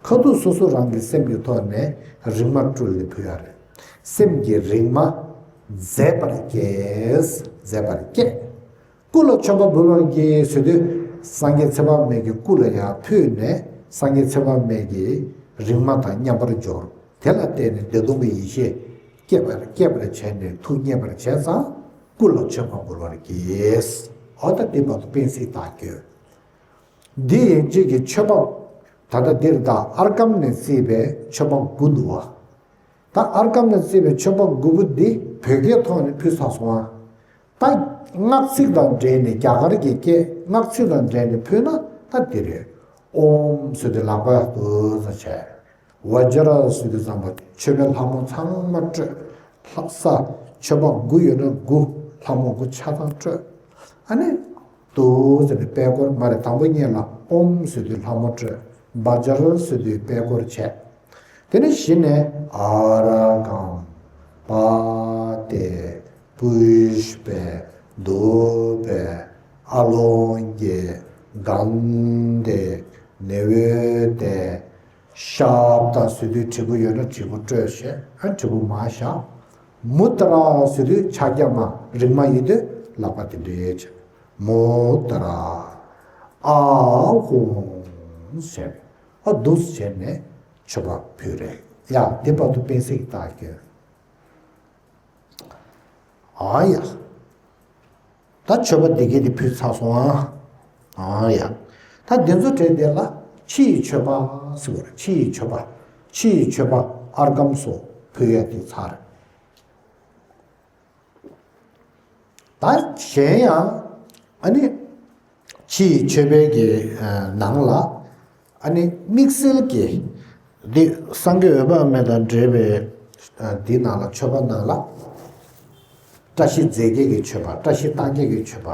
ཁ་ཐུག་སོ་སོ་རང་གི་སེམས་ཀྱི་ཐོག་ནས་རིག་མ་སྤྲུལ་ནས་ཕུལ་ཡ་རེད། སེམས་ཀྱི་རིག་མ་མཛེས་པར་བསྐྱེད། མཛེས་པར་བསྐྱེད། སྐུ་ལ་མཆོད་པ་འབུལ་བར་བགྱི་ཟེར་དུས། སངས་རྒྱས་ཚེ་དཔག་མེད་ཀྱི་སྐུ་ལ་ཡང་ཕུལ་ནས་སངས་རྒྱས་ཚེ་དཔག་མེད་ཀྱི་རིག་མ་དང་མཉམ་པར་སྦྱོར། དེ་ལ་བརྟེན་ནས་བདེ་སྟོང་གི་ཡེ་ཤེས་སྐྱེད་པར་སྐྱེད་པར་བྱས་ནས་ཐུགས་མཉེས་པར་བྱས་ཙང་སྐུ་ལ་མཆོད་པ་འབུལ་བར་བགྱི། འོ་ད་འདི་བར་དུ་པེན་སི་རྟགས་བཀོད། འདི་ཡན་ཆད་ཀྱི་མཆོད་པ། ད་ལྟ་འདིར་ད་ཨརྒྷཾ་ནས་བརྩིས་པའི་མཆོད་པ་དགུ་འདུག་པ། ད་ཨརྒྷཾ་ནས་བརྩིས་པའི་མཆོད་པ་དགུ་པོ་འདི་བོད་སྐད་ཐོག་ནས་ཕུལ་ཚར་སོང་ཨ། ད་སྔགས་ཚིག་དང་འབྲེལ་ནས་རྒྱ་གར་གྱི་སྐད་སྔགས་ཚིག་དང་འབྲེལ་ནས་ཕུལ་ན་ད་འདི་རེད། ཨོཾ་ཟེར་དུས་ལག་པ་འདུག་སེ་བྱས། བཛྲ་ཟེར་དུས་ཙམ་པ་མཆོད་པའི་ལྷ་མོ་ཚང་མ་སྤྲོས། ལྷ་ས་མཆོད་པ་དགུ་ཡོད་ན་དགུ་ལྷ་མོ་དགུ་ཆ་ཚང་སྤྲོས། ཨ་ནི། འདུག་ཟེར་ནས་པད་སྐོར་མ་རེད། དང་པོ་ཉིད་ལ་ཨོཾ་ཟེར་དུས་ལྷ་མོ་སྤྲོས། བཛྲ་ཟེར་དུས་པད་སྐོར་བྱས། དེ་ནས་གཞི་ནས་ཨརྒྷཾ་པཱ་ཏི་པུཥྤེ་དྷཱུ་པེ་ཨ་ལོ་ཀེ་གནྡྷེ་ནཻ་ཝི་དྱེ་ ཤབྡ་ཟེར་དུས་དྲིལ་བུ་ཡོད་ན་དྲིལ་བུ་སྤྲོད་བྱས། ཨ་དྲིལ་བུ་མར་བཞག། མུ་དྲ་ཟེར་དུས་ཕྱག་རྒྱ་མར་རིང་མ་ཡིན་དུས་ལག་པ་དེ་འདྲ་བྱས། མུ་དྲ་ཨཱཿཧཱུྃ་ཟེར། ཨ་འདུག་བྱས་ནས་མཆོད་པ་ཕུལ་རེད་ཡ། དེ་བར་དུ་པཎ་ཟེར་གྱི་རྟགས་ཀྱི། ཨ་ཡ། ད་མཆོད་པ་འདི་གས་དེ་ཕུལ་ཚར་སོང་ཨ། ཨ་ཡ། ད་འདི་ཚོ་གྲས་དེ་ལ་ཕྱི་ཡི་མཆོད་པ་ཟེར་བ་རེད། ཕྱི་ཡི་མཆོད་པ། ཕྱི་ཡི་མཆོད་པ་ཨརྒྷཾ་སོགས་ཕུལ་ཡ་དེ་ཚར། ད་གཞན་ཡང་ཨ་ནི་ཕྱི་ཡི་མཆོད་པའི་གི་ནང་ལ་ཨ་ནི་དམིགས་བསལ་གྱི་འདི་སངས་རྒྱས་འོད་དཔག་མེད་དང་འབྲེལ་བའི་འདི་ནང་ལ་མཆོད་པ་ནང་ལ་བཀྲ་ཤིས་རྫས་བརྒྱད་ཀྱི་མཆོད་པ། བཀྲ་ཤིས་རྟགས་བརྒྱད་ཀྱི་མཆོད་པ།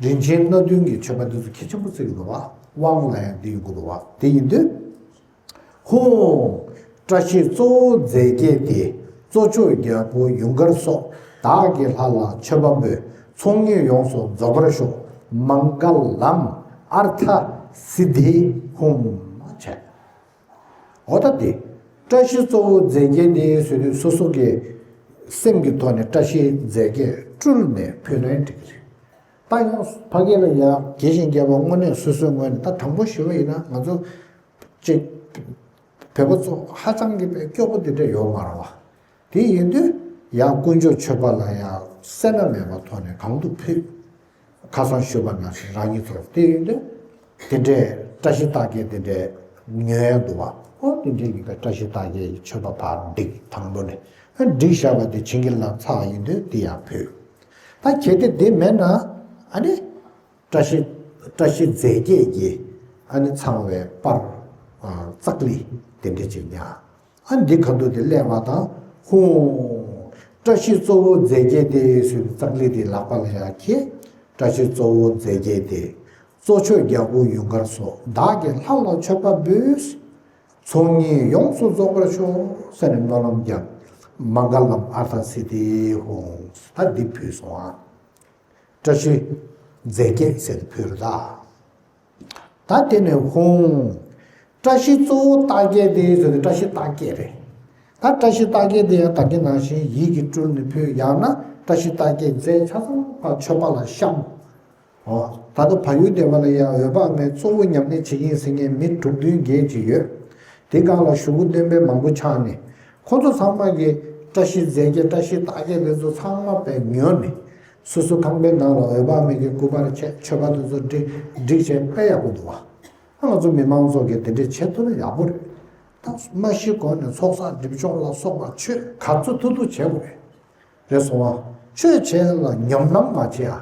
རིན་ཆེན་སྣ་བདུན་གྱི་མཆོད་པ་འདི་ཚོ་གལ་ཆེན་པོ་བརྩི་གི་འདུག་བ། དབང་ལ་ཡང་འདི་ཡོང་གི་འདུག་བ། དེ་ཡིན་དུས། ཧཱུྃ། བཀྲ་ཤིས་གཙོ་བོ་རྫས་བརྒྱད་དེ། གཙོ་མཆོག་རྒྱལ་པོ་ཡུངས་དཀར་སོགས། བདག་གི་ལྷ་ལ་མཆོད་པ་འབུལ། ཚོགས་གཉིས་ཡོངས་སུ་རྫོགས་པར་ཤོག། མངྒ་ལཾ་ཨརྠ་སིདྡྷི་ཧཱུྃ་བྱས། འོ་ད་དེ། བཀྲ་ཤིས་གཙོ་བོ་རྫས་བརྒྱད་དེ་ཟེར་དུས་སོ་སོ་གི་སེམས་ཀྱི་ཐོག་ནས་བཀྲ་ཤིས་རྫས་བརྒྱད་སྤྲུལ་ནས་ཕུལ་ན་འགྲིག་གི་རེད། ད་ཡང་ཕ་གི་ལ་ཡ་དགེ་ཞིང་རྒྱས་པ་དངོས་གནས་སོ་སོའི་ངོས་ནས་ད་དྲང་པོ་ཞུ་བ་ཡིན་ན་ང་ཚོ་ཅིག་བོད་པ་ཚོ་ཧ་ཅང་གི་དཔེ་སྐྱོ་པོ་དེ་འདྲ་ཡོད་མ་རེད་བ། དེ་ཡིན་དུས་ཡང་དཀོན་མཆོག་མཆོད་པ་ལ་ཡང་སེར་སྣ་མེད་པའི་ཐོག་ནས་གང་ཐུབ་ཕུལ། ཁ་སང་ཞུས་པ་ནང་བཞིན་རང་ཉིད་ཚོར་དེ་ཡིན་དུས་དེ་འདྲའི་བཀྲ་ཤིས་རྟགས་བརྒྱད་དེ་འདྲའི་ཉོ་ཡ་འདུག་བ། ཨོ་དེ་འདྲའི་ཡིན་པའི་བཀྲ་ཤིས་རྟགས་བརྒྱད་ཀྱི་མཆོད་པ་ཕར་བསྒྲིགས། དང་པོ་ནས་བསྒྲིགས་བཞག་པ་དེ་བྱིན་གྱིས་བརླབས་ཚར་ཡིན་དུས་དེ་ཡང་ཕུལ། ད་གལ་ཏེ་དེ་མེད་ན་ཨ་ནི་བཀྲ་ཤིས་བཀྲ་ཤིས་རྫས་བརྒྱད་ཀྱི་ཨ་ནི་ཚང་བའི་པར་ཙཀ་ལི་དེ་འདྲ་ཅིག་ཉར། ཨ་འདི་ཁ་ཐུག་དེ་གླེང་བ་དང་ཧཱུྃ། བཀྲ་ཤིས་གཙོ་བོ་རྫས་བརྒྱད་དེ་ཟེར་ཙཀ་ལི་དེ་ལག་པ་ལ་ཡར་འཁྱེར། བཀྲ་ཤིས་གཙོ་བོ་རྫས་བརྒྱད་དེ། གཙོ་མཆོག་རྒྱལ་པོ་ཡུངས་དཀར་སོགས། བདག་གི་ལྷ་ལ་མཆོད་པ་འབུལ། ཚོགས་གཉིས་ཡོངས་སུ་རྫོགས་པར་ཤོག་ཟེར་ནས་སྨོན་ལམ་བརྒྱབ། མངྒ་ལཾ་ཨརྠ་སིདྡྷི་ཧཱུྃ། ད་འདི་ཕུལ་སོང་ཨ། བཀྲ་ཤིས་རྫས་བརྒྱད་ཟེར་ཕུལ་རེད་ད། ད་དེ་ནས་ཧཱུྃ། བཀྲ་ཤིས་གཙོ་བོ་རྟགས་བརྒྱད་དེ་ཟེར་ཏེ་བཀྲ་ཤིས་རྟགས་བརྒྱད་རེད། ད་བཀྲ་ཤིས་རྟགས་བརྒྱད་དེ་ཡང་ད་གིན་ནང་བཞིན་ཡིད་ཀྱིས་སྤྲུལ་ནས་ཕུལ། ཡང་ན་བཀྲ་ཤིས་རྟགས་བརྒྱད་རྫས་ཆ་ཚང་ཕར་མཆོད་པ་ལ་བཤམས། འོ། ད་ལྟ་བལ་ཡུལ་སྡེ་བ་ལ་ཡང་འོད་དཔག་མེད་གཙོ་བོ་ཉམས་ལེན་བྱེད་ཀྱིན་ཟེར་མཁན་མི་དྲུག་བདུན་བརྒྱད་ཅིག་ཡོད། དེ་སྒང་ལ་ཞུ་སྒོ་སྟོན་པ་མང་པོ་ཆགས་ནས། ཁོ་ཚོ་ཚང་མ་གིས་བཀྲ་ཤིས་རྫས་བརྒྱད་བཀྲ་ཤིས་རྟགས་བརྒྱད་དེ་ཚོ་ཚང་མ་དཔེ་ཉོས་ནས། སོ་སོ་ཁང་པའི་ནང་ལ་འོད་དཔག་མེད་ཀྱི་སྐུ་པར་བྱས། མཆོད་པ་དེ་ཚོ་བསྒྲིགས་བསྒྲིགས་བྱས་དཔེ་ཡག་པོ་འདུག་བ། ང་ཚོ་མི་མང་ཚོ་གིས་དེ་འདྲས་བྱེད་ཐུབ་ན་ཡག་པོ་རེད། ད་མ་གཞི་གོང་ནས་ཚོགས་བསགས་སྒྲིབ་སྦྱོང་ལ་སོགས་པ་ཆོས་ག་ཚོད་ཐུབ་ཐུབ་བྱེད་དགོས་རེད། རེད་སོང་ང་། ཆོས་བྱེད་ལ་ཉམས་སྣང་མ་བྱེད་ཨ།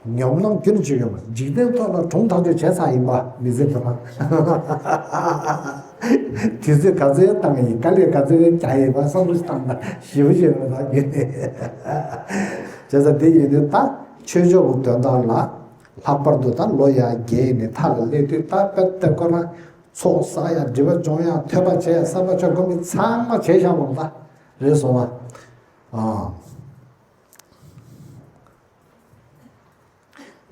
ཉམས་སྣང་རྒྱུན་ཅིག་ཡོད་མ་རེད། འཇིག་རྟེན་ཐོག་ལ་གྲོང་ཐག་ཆོད་བྱས་ཚར་ཡིན་པ་མི་ཚེ་འདི་ལ། དུས་ཚོད་ག་ཚོད་བཏང་ཡིན། དཀའ་ལས་ག་ཚོད་རྒྱག་ཡིན་པ་བསམ་བློ་ཞིག་བཏང་ན་ཞེ་པོ་ཞིག་ཡོད་པ་དང་ཡོད་ནས། བྱས་ཙང་དེ་ཡིན་དུས་ད་ཆོས་ཕྱོགས་ཀྱི་དོན་དག་ལ་ལྷག་པར་དུ་ད་ལོ་ཡར་རྒས་ནས་མཐའ་ལ་སླེབས་དུས་ད་དཔེ་ལྟ་ཁོ་རང་ཚོགས་བསགས་ཡ་སྒྲིབ་པ་སྦྱོང་ཡ་ཐོས་པ་བྱས་ཡ་བསམ་པ་ཆོས་སྒོམ་གྱི་ཚང་མ་བྱས་བཞག་པ་རེད་ད། རེད་སོང་ང་། ཨ།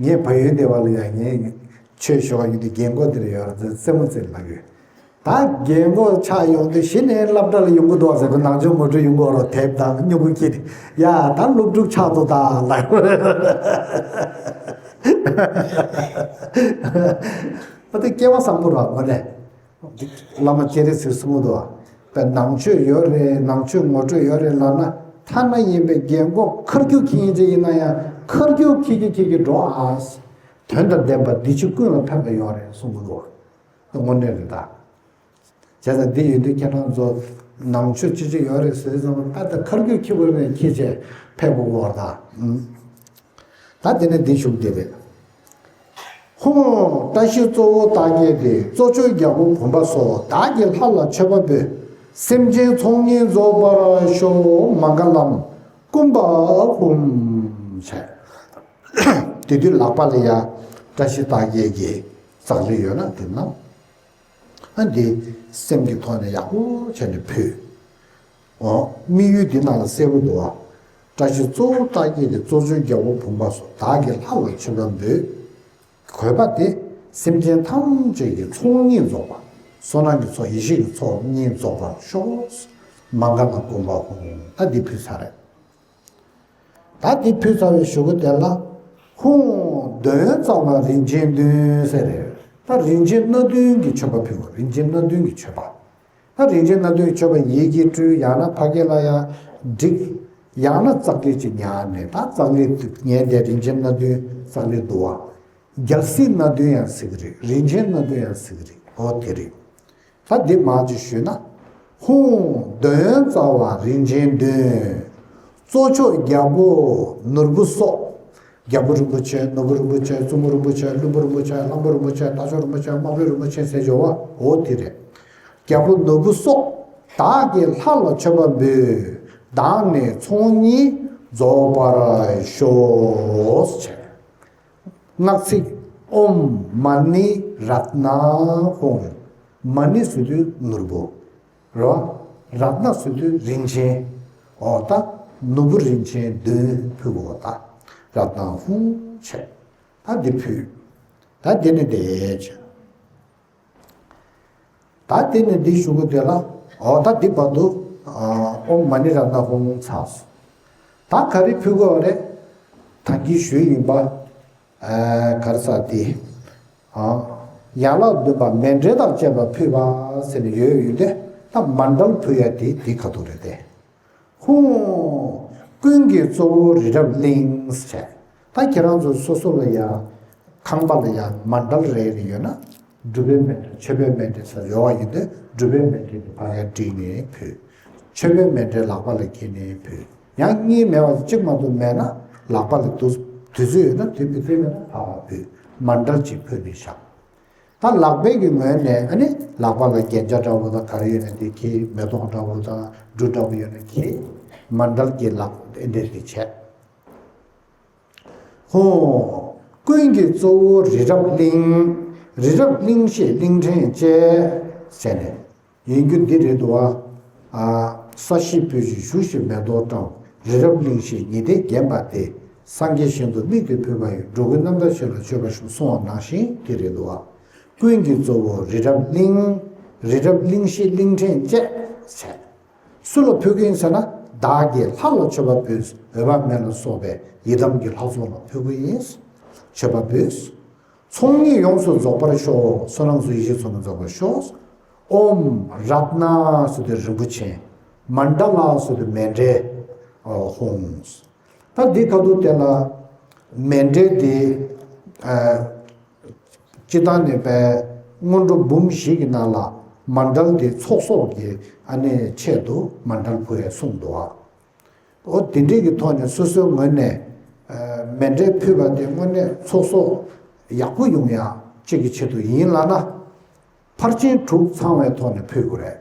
ངས་བལ་ཡུལ་སྡེ་བ་ལ་ཡང་ངས་ཆོས་ཞུ་བ་ཡོད་དུས་རྒན་གོག་དེ་འདྲ་ཡོད་རེད་ཟེར་རྩེད་མོ་རྩེ་ལབ་ཡོད། ད་རྒན་གོག་ཆགས་ཡོང་དུས་གཞི་ནས་སློབ་གྲྭ་ལ་ཡོང་གི་འདུག་བ་ཟེར་གི། ནང་ཆོས་ངོ་སྤྲོད་ཡོང་གི་ཡོད་རེད། དེབ་དང་སྨྱུ་གུ་འཁྱེར་ནས། ཡ་ད་སློབ་ཕྲུག་ཆགས་འདུག་ད་ལབ་ཡོད་རེད། ཨ་དེ་སྐལ་བ་བཟང་པོ་རེད་དངོས་གནས། བླ་མ་སྤྱན་རས་གཟིགས་གསུངས་འདུག་བ། ནང་ཆོས་ཡོད་རེད། ནང་ཆོས་ངོ་སྤྲོད་ཡོད་རེད་ལབ་ན། ཐ་ན་ཡིན་པའི་རྒན་གོག་ཁ་རྒྱུག་ཁྱེར་མཁན་ཅིག་ཡིན་ན་ཡང་ཁ་རྒྱུག་ཁྱེར་གྱི་ཁྱེར་གྱི་འགྲོ་ཨ། དོན་དང་ལྡན་པ་འདི་ཕྱི་ཀུན་ལ་ཕན་པ་ཡོད་རེད་གསུངས་འདུག་བ། དངོས་གནས་རེད་ད། བྱས་ཙང་འདི་ཡོད་དུས་ཁྱེད་རང་ཚོ་ནང་ཆོས་ཅི་ཅི་ཡོད་རེད་ཟེར་ཙང་ད་ལྟ་ཁ་རྒྱུག་ཁྱེར་བ་ནས་ཁྱེར་བྱས་ཕེབས་དགོས་བ་ད། ད་དེ་ནས་འདི་ཞུགས་དེ་རེད། ཧཱུྃ། བཀྲ་ཤིས་གཙོ་བོ་རྟགས་བརྒྱད་དེ། གཙོ་མཆོག་རྒྱལ་པོ་བུམ་པ་སོགས། བདག་གི་ལྷ་ལ་མཆོད་པ་འབུལ། སེམས་ཅན་ཚོགས་གཉིས་རྫོགས་པར་ཤོག། མངྒ་ལཾ་ཀུམ་བ་ཧཱུྃ། བྱས། དེ་དུས་ལག་པ་ལ་ཡ་བཀྲ་ཤིས་རྟགས་བརྒྱད་ཀྱི་ཙཀ་ལི་ཡོད་ན་དེ་ནང་། ཨ་འདི་སེམས་ཀྱི་ཐོག་ནས་ཡག་པོ་བྱས་ནས་ཕུལ། འོ། དམིགས་ཡུལ་འདི་ནང་ལ་གསལ་པོ་འདུག་བ། བཀྲ་ཤིས་གཙོ་བོ་རྟགས་བརྒྱད་དེ། གཙོ་མཆོག་རྒྱལ་པོ་བུམ་པ་སོགས། བདག་གི་ལྷ་ལ་མཆོད་པ་འབུལ། དགོས་པ་དེ་སེམས་ཅན་ཐམས་ཅད་ཀྱི་ཚོགས་གཉིས་རྫོགས་པ། བསོད་ནམས་ཀྱི་ཚོགས་ཡེ་ཤེས་ཀྱི་ཚོགས་གཉིས་རྫོགས་པར་ཤོག། མ་འགགས་ལ་གོམ་པ་ཧཱུྃ། ད་འདི་ཕུལ་ཚར་རེད། ད་འདི་ཕུལ་ཚར་བའི་གཞུག་གུ་དེ་ལ་ཧཱུྃ་འདོད་ཡོན་རྩ་བ་རིན་ཆེན་བདུན་ཟེར་རེད། ད་རིན་ཆེན་སྣ་བདུན་གྱི་མཆོད་པ་ཕུལ་བ། རིན་ཆེན་སྣ་བདུན་གྱི་མཆོད་པ། ད་རིན་ཆེན་སྣ་བདུན་མཆོད་པ་ཡིད་ཀྱིས་སྤྲུལ། ཡང་ན་ཕ་གི་ལ་ཡང་བསྒྲིགས། ཡང་ན་ཙཀ་ལི་ཅིག་ཉར་ནས། ད་ཙཀ་ལི་ཉར་དེ་རིན་ཆེན་སྣ་བདུན་ཙཀ་ལི་འདུག་བ། རྒྱལ་སྲིད་སྣ་བདུན་ཡང་ཟེར་གི་རེད། རིན་ཆེན་སྣ་བདུན་ཡང་ཟེར་གི་རེད། འོ་དེ་རེད། ད་འདི་མར་ཅིག་ཞུས་ན། ཧཱུྃ་འདོད་ཡོན་རྩ་བ་རིན་ཆེན་བདུན། གཙོ་མཆོག་རྒྱལ་པོ་ནོར་བུ་སོགས། རྒྱལ་པོ་རིན་པོ་ཆེ། ནོར་བུ་རིན་པོ་ཆེ། བཙུན་མོ་རིན་པོ་ཆེ། བློན་པོ་རིན་པོ་ཆེ། གླང་པོ་རིན་པོ་ཆེ། རྟ་མཆོག་རིན་པོ་ཆེ། དམག་དཔོན་རིན་པོ་ཆེ་ཟེར་ཡོད་བ། འོ་དེ་རེད། རྒྱལ་པོ་ནོར་བུ་སོགས། བདག་གིས་ལྷ་ལ་མཆོད་པ་འབུལ། བདག་ནི་ཚོགས་གཉིས་རྫོགས་པར་ཤོག། བྱས། སྔགས་ཚིག་ཨོཾ་མ་ཎི་རཏྣ་ཧཱུྃ། མ་ཎི་ཟེར་དུས་ནོར་བུ། རོ། རཏྣ་ཟེར་དུས་རིན་ཆེན། འོ་ད་ནོར་བུ་རིན་ཆེན་བདུན་ཕུལ་བ། ད་རཏྣ་ཧཱུྃ་བྱས། ད་འདི་ཕུལ། ད་འདི་ནི་དེ་བྱས། ད་དེ་ནས་འདི་གཞུག་གུ་དེ་ལ། འོ་ད་འདི་བར་དུ་ཨོཾ་མ་ཎི་རཏྣ་ཧཱུྃ་ཚར་སོང་། ད་ག་རེ་ཕུལ་དགོས་རེད། ད་གིན་ཞུས་ཡིན་པ། ག་རེ་ཟེར་དེ། ཡན་ལག་བདུན་པ་མཎྜལ་དང་བཅས་པ་ཕུལ་བ་ཟེར་ནས་ཡོད་ཡོད་དེ། ད་མཎྜལ་ཕུལ་ཡ་དེ་འདི་ག་དུས་རེད་དེ། ཧཱུྃ། ཀུན་གྱི་གཙོ་བོ་རི་རབ་གླིང་ཟེར། ད་ཁྱེད་རང་ཚོ་སོ་སོ་ལ་ཡང་ཁང་པ་ལ་ཡང་མཎྜལ་རེ་རེ་ཡོད་ན། སྒྲུབ་པའི་མཎྜལ། མཆོད་པའི་མཎྜལ་ཟེར་ཡོད་པ་ཡིན་དུས། སྒྲུབ་པའི་མཎྜལ་དེ་ཕར་ཡར་བསྒྲིགས་ནས་ཕུལ། མཆོད་པའི་མཎྜལ་ལག་པ་ལ་འཁྱེར་ནས་ཕུལ། ཡང་གཉིས་མེད་པ་གཅིག་མ་གཏོགས་མེད་ན། ལག་པ་ལ་དུས་དུས་ཚོད་ཡོད་ན་དུས་ཕུད་ཚོད་མེད་ན་ཕར་ཕར་ཕུལ། མཎྜལ་གཅིག་ཕུལ་ནས་བཞག། ད་ལག་པའི་གི་ངོས་ནས་ཨ་ནི་ལག་པ་ལ་རྒྱན་ཆ་འདྲ་བོ་དང་ག་རེ་ཡོད་ན་དེ་འཁྱེར། མེ་ཏོག་འདྲ་བོ་དང་འབྲུ་འདྲ་བོ་ཡོད་ན་འཁྱེར། མཎྜལ་གྱི་ལག་ཨེ་འདྲས་དེ་བྱས། ཧཱུྃ། ཀུན་གྱི་གཙོ་བོ་རི་རབ་གླིང་། རི་རབ་གླིང་བཞི་གླིང་ཕྲན་བཅས། ཟེར་ནས། ཡིན་རྒྱུ་འདི་རེད་འདུག་བ། ས་གཞི་སྤོས་ཀྱིས་བཞུ་ཞིང་མེ་ཏོག་བཀྲམ། རི་རབ་གླིང་བཞི་ཉི་ཟླས་བརྒྱན་པ་སྟེ། སངས་རྒྱས་ཞིང་དུ་དམིགས་ཏེ་ཕུལ་བ་ཡི། འགྲོ་ཀུན་རྣམ་དག་ཞིང་ལ་མཆོད་པར་ཞུ། གསུངས་པ་ནང་བཞིན་དེ་རེད་འདུག་བ། ཀུན་གྱི་གཙོ་བོ་རི་རབ་གླིང་། རི་རབ་གླིང་བཞི་གླིང་ཕྲན་བཅས། བྱས། སུ་ལ་ཕུལ་གྱི་ཡིན་ཟེར་ན། བདག་གིས་ལྷ་ལ་མཆོད་པ་འབུལ། འོད་དཔག་མེད་ལ་སོགས་པའི་ཡི་དམ་གྱི་ལྷ་ཚོགས་ལ་ཕུལ་གྱི་ཡིན། མཆོད་པ་འབུལ། ཚོགས་གཉིས་ཡོངས་སུ་རྫོགས་པར་ཤོག། བསོད་ནམས་ཚོགས་ཡེ་ཤེས་ཚོགས་གཉིས་རྫོགས་པར་ཤོག། ཨོཾ་རཏྣ་ཟེར་དུས་རིན་པོ་ཆེ། མཎྜལ་ཟེར་དུས་མཎྜལ། ཧཱུྃ། ད་འདི་ག་དུས་དེ་ལ་མཎྜལ་འདི། སྤྱིར་བཏང་ནས་པའི་སྔོན་འགྲོ་འབུམ་བཞི་གི་ནང་ལ་མཎྜལ་འདི་ཚོགས་གསོག་གི་ཨ་ནི་ཆེད་དུ་མཎྜལ་ཕུལ་ཡས་གསུངས་འདུག་ཨ། འོ་དེ་འདྲའི་གི་ཐོག་ནས་སོ་སོའི་ངོས་ནས་མཎྜལ་ཕུལ་བ་དེ་དངོས་གནས་ཚོགས་གསོག་ཡག་པོ་ཡོང་ཡ་གཅིག་གི་ཆེད་དུ་ཡིན་ལབ་ན། ཕར་ཕྱིན་དྲུག་ཚང་བའི་ཐོག་ནས་ཕུལ་དགོས་རེད།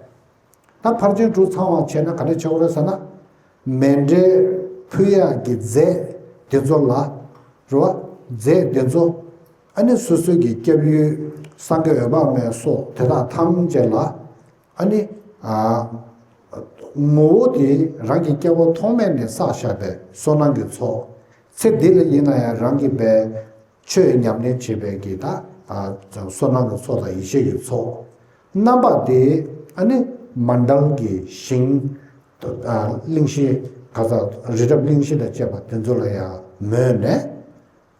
ད་ཕར་ཕྱིན་དྲུག་ཚང་བ་བྱས་ན་ག་འདྲ་བྱེད་དགོས་རེད་ཟེར་ན། མཎྜལ་ཕུལ་ཡག་གི་རྫས་དེ་ཚོ་ལ། རེད་བ། རྫས་དེ་ཚོ་ཨ་ནི་སོ་སོ་གི་སྐྱབས་ཡུལ་སངས་རྒྱས་འོད་དཔག་མེད་སོགས་དེ་དག་ཐམས་ཅད་ལ། ཨ་ནི། ཨ། ངོ་བོ་དེ་རང་གི་སྐྱེ་བ་ཐོག་མེད་ནས་བསགས་བཞག་པའི་བསོད་ནམས་ཀྱི་ཚོགས། ཚེ་འདི་ལ་ཡིན་ན་ཡང་རང་གི་པའི་ཆོས་ཉམས་ལེན་བྱེད་པའི་གི་ད། ཨ། བསོད་ནམས་ཀྱི་ཚོགས་དང་ཡེ་ཤེས་ཀྱི་ཚོགས། རྣམ་པ་དེ་ཨ་ནི་མཎྜལ་གྱི་ཞིང་། ཨ། གླིང་བཞི། ག་ས་རི་རབ་གླིང་བཞི་དང་བཅས་པ་དེ་ཚོ་ལ་ཡང་མོས་ནས།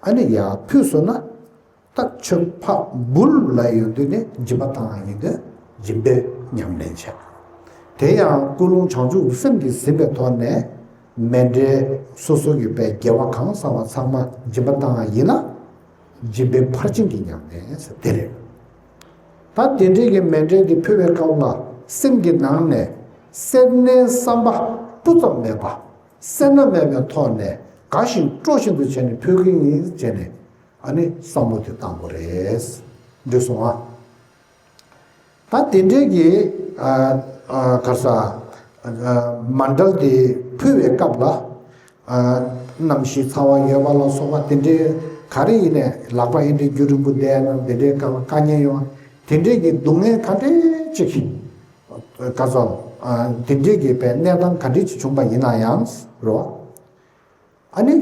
ཨ་ནི་ཡར་ཕུལ་སོང་ན། ད་ཆོས་འཕགས་འབུལ་ལ་ཡོང་དུས་ནི་སྦྱིན་པ་བཏང་ཡིན་དུས་སྦྱིན་པའི་ཉམས་ལེན་བྱས། དེ་ཡང་ཀུན་སློང་བྱང་ཆུབ་སེམས་ཀྱིས་ཟིན་པའི་ཐོག་ནས་མཎྜལ་སོ་སོ་གི་པའི་དགེ་བ་གང་བསགས་པ་ཚང་མ་སྦྱིན་པ་བཏང་ཡིན་ན། སྦྱིན་པའི་ཕར་ཕྱིན་གྱི་ཉམས་ལེན་ཟེར་དེ་རེད། ད་དེ་འདྲའི་གི་མཎྜལ་འདི་ཕུལ་བའི་སྐབས་ལ་སེམས་ཀྱི་ནང་ནས་སེར་སྣའི་བསམ་པ་སྤུ་ཙམ་མེད་པ། སེར་སྣ་མེད་པའི་ཐོག་ནས་དགའ་ཞིང་སྤྲོ་བཞིན་དུ་བྱས་ནས་ཕུལ་གྱི་ཡིན་བྱས་ནས། ཨ་ནི་བསམ་བློ་དེ་བཏང་དགོས་རེད། འགྲིག་སོང་ཨ། ད་དེ་འདྲའི་གི། ཨ། ཨ། ག་རེ་ཟེར། ཨ། མཎྜལ་དེ་ཕུལ་བའི་སྐབས་ལ། ཨ། རྣམ་ཤེས་ཚ་བ་ཡོད་པ་ལ་སོགས་པ་དེ་འདྲའི་ག་རེ་ཡིན་ནའི་ལག་པ་ཨེ་འདྲའི་རྒྱུན་རིང་པོ་བསྡད་ན་དེ་འདྲའི་སྐབས་ལ་དཀའ་ངལ་ཡོང་། དེ་འདྲའི་གི་སྡུག་བསྔལ་ག་འདྲའི་ཅིག་ག་ཚོད། ཨ། དེ་འདྲའི་གི་པའི་གནས་སྟངས་ག་འདྲའི་ཅིག་བྱུང་པ་ཡིན་ན་ཡང་རོ། ཨ་ནི།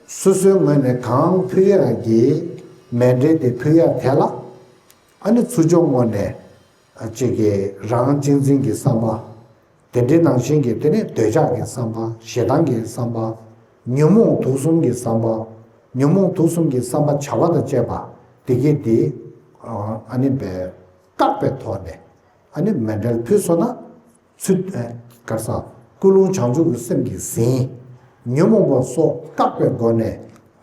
སོ་སོའི་ངོས་ནས་གང་ཕུལ་ཡག་གི་མཎྜལ་དེ་ཕུལ་ཡག་དེ་ལ། ཨ་ནི་ཚུར་ཕྱོགས་ངོས་ནས། ཅིག་གི་རང་གཅེས་འཛིན་གྱི་བསམ་པ། དེ་འདྲའི་ནང་བཞིན་གྱི་དེ་ནི་འདོད་ཆགས་ཀྱི་བསམ་པ། ཞེ་སྡང་གི་བསམ་པ། ཉོན་མོངས་དུག་གསུམ་གྱི་བསམ་པ། ཉོན་མོངས་དུག་གསུམ་གྱི་བསམ་པ་བྱ་བ་དང་བཅས་པ་དེ་གས་དེ་ཨ་ནི་བཀག་པའི་ཐོག་ནས་ཨ་ནི་མཎྜལ་ཕུལ་སོང་ན། ཚུལ་ག་རེ་ཟ། ཀུན་སློང་བྱང་ཆུབ་ཀྱི་སེམས་ཀྱིས་ཟིན། ཉོན་མོངས་པ་སོགས་བཀག་པའི་སྒོ་ནས་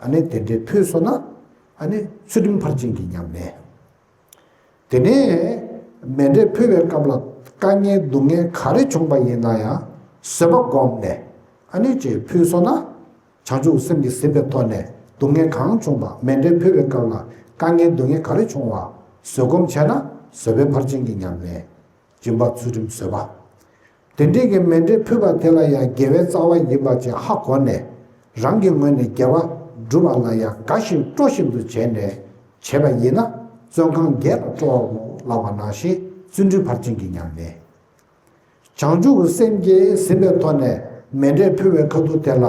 ཨ་ནི་དེ་འདྲའི་ཕུལ་སོང་ན་ཨ་ནི་ཚུལ་ཁྲིམས་ཕར་ཕྱིན་གྱི་ཉམས་ལེན། དེ་ནས་མཎྜལ་ཕུལ་བའི་སྐབས་ལ་དཀའ་ངལ་སྡུག་བསྔལ་ག་རེ་བྱུང་བ་ཡིན་ན་ཡང་བཟོད་པ་བསྒོམས་ནས་ཨ་ནི་ཅིག་ཕུལ་སོང་ན། བྱང་ཆུབ་སེམས་ཀྱིས་ཟིན་པའི་ཐོག་ནས་སྡུག་བསྔལ་གང་བྱུང་བ། མཎྜལ་ཕུལ་བའི་སྐབས་ལ་དཀའ་ངལ་སྡུག་བསྔལ་ག་རེ་བྱུང་བ་བཟོད་སྒོམ་བྱས་ན་བཟོད་པའི་ཕར་ཕྱིན་གྱི་ཉམས་ལེན། སྦྱིན་པ་ཚུལ་ཁྲིམས་བཟོད་པ། དེ་འདྲའི་གི་མཎྜལ་ཕུལ་བ་དེ་ལ་ཡང་དགེ་བའི་རྩ་བ་ཡིན་པ་ཅིག་ཧ་གོ་ནས། རང་གི་ངོས་ནས་དགེ་བ་སྒྲུབ་པ་ལ་ཡང་དགའ་བཞིན་སྤྲོ་བཞིན་དུ་བྱས་ནས་བྱས་པ་ཡིན་ན། བཙོན་ཁང་བརྒྱད་ལ་སྤྲོ་བའོ་ལབ་པ་ནང་བཞིན་བརྩོན་འགྲུས་ཕར་ཕྱིན་གྱི་ཉམས་ལེན། བྱང་ཆུབ་ཀྱི་སེམས་ཀྱིས་ཟིན་པའི་ཐོག་ནས་མཎྜལ་ཕུལ་བའི་ཁ་ཐུག་དེ་ལ།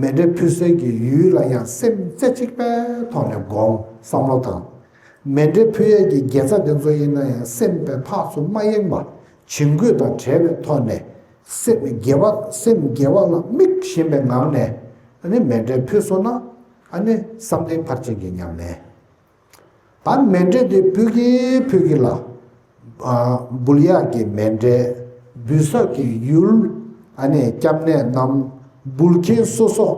མཎྜལ་ཕུལ་སའི་གི་ཡུལ་ལ་ཡང་སེམས་རྩེ་གཅིག་པའི་ཐོག་ནས་སྒོམ་བསམ་བློ་བཏང་། མཎྜལ་ཕུལ་ཡས་ཀྱི་དགེ་རྩ་དེ་ཚོ་ཡིན་ན་ཡང་སེམས་པའི་ཕར་ཚུར་མ་གཡེངས་པ། བྱིང་རྒོད་དང་བྲལ་བའི་ཐོག་ནས་སེམས་དགེ་བ་སེམས་དགེ་བ་ལ་དམིགས་བཞིན་པའི་ངང་ནས་ཨ་ནི་མཎྜལ་ཕུལ་སོང་ན། ཨ་ནི་བསམ་གཏན་ཕར་ཕྱིན་གྱི་ཉམས་ལེན། ད་མཎྜལ་དེ་ཕུལ་གྱིན་ཕུལ་གྱིན་ལ། ཨ། འབུལ་ཡག་གི་མཎྜལ། འབུལ་ས་གི་ཡུལ། ཨ་ནི་སྐྱབས་གནས་རྣམས། འབུལ་མཁན་སོ་སོ།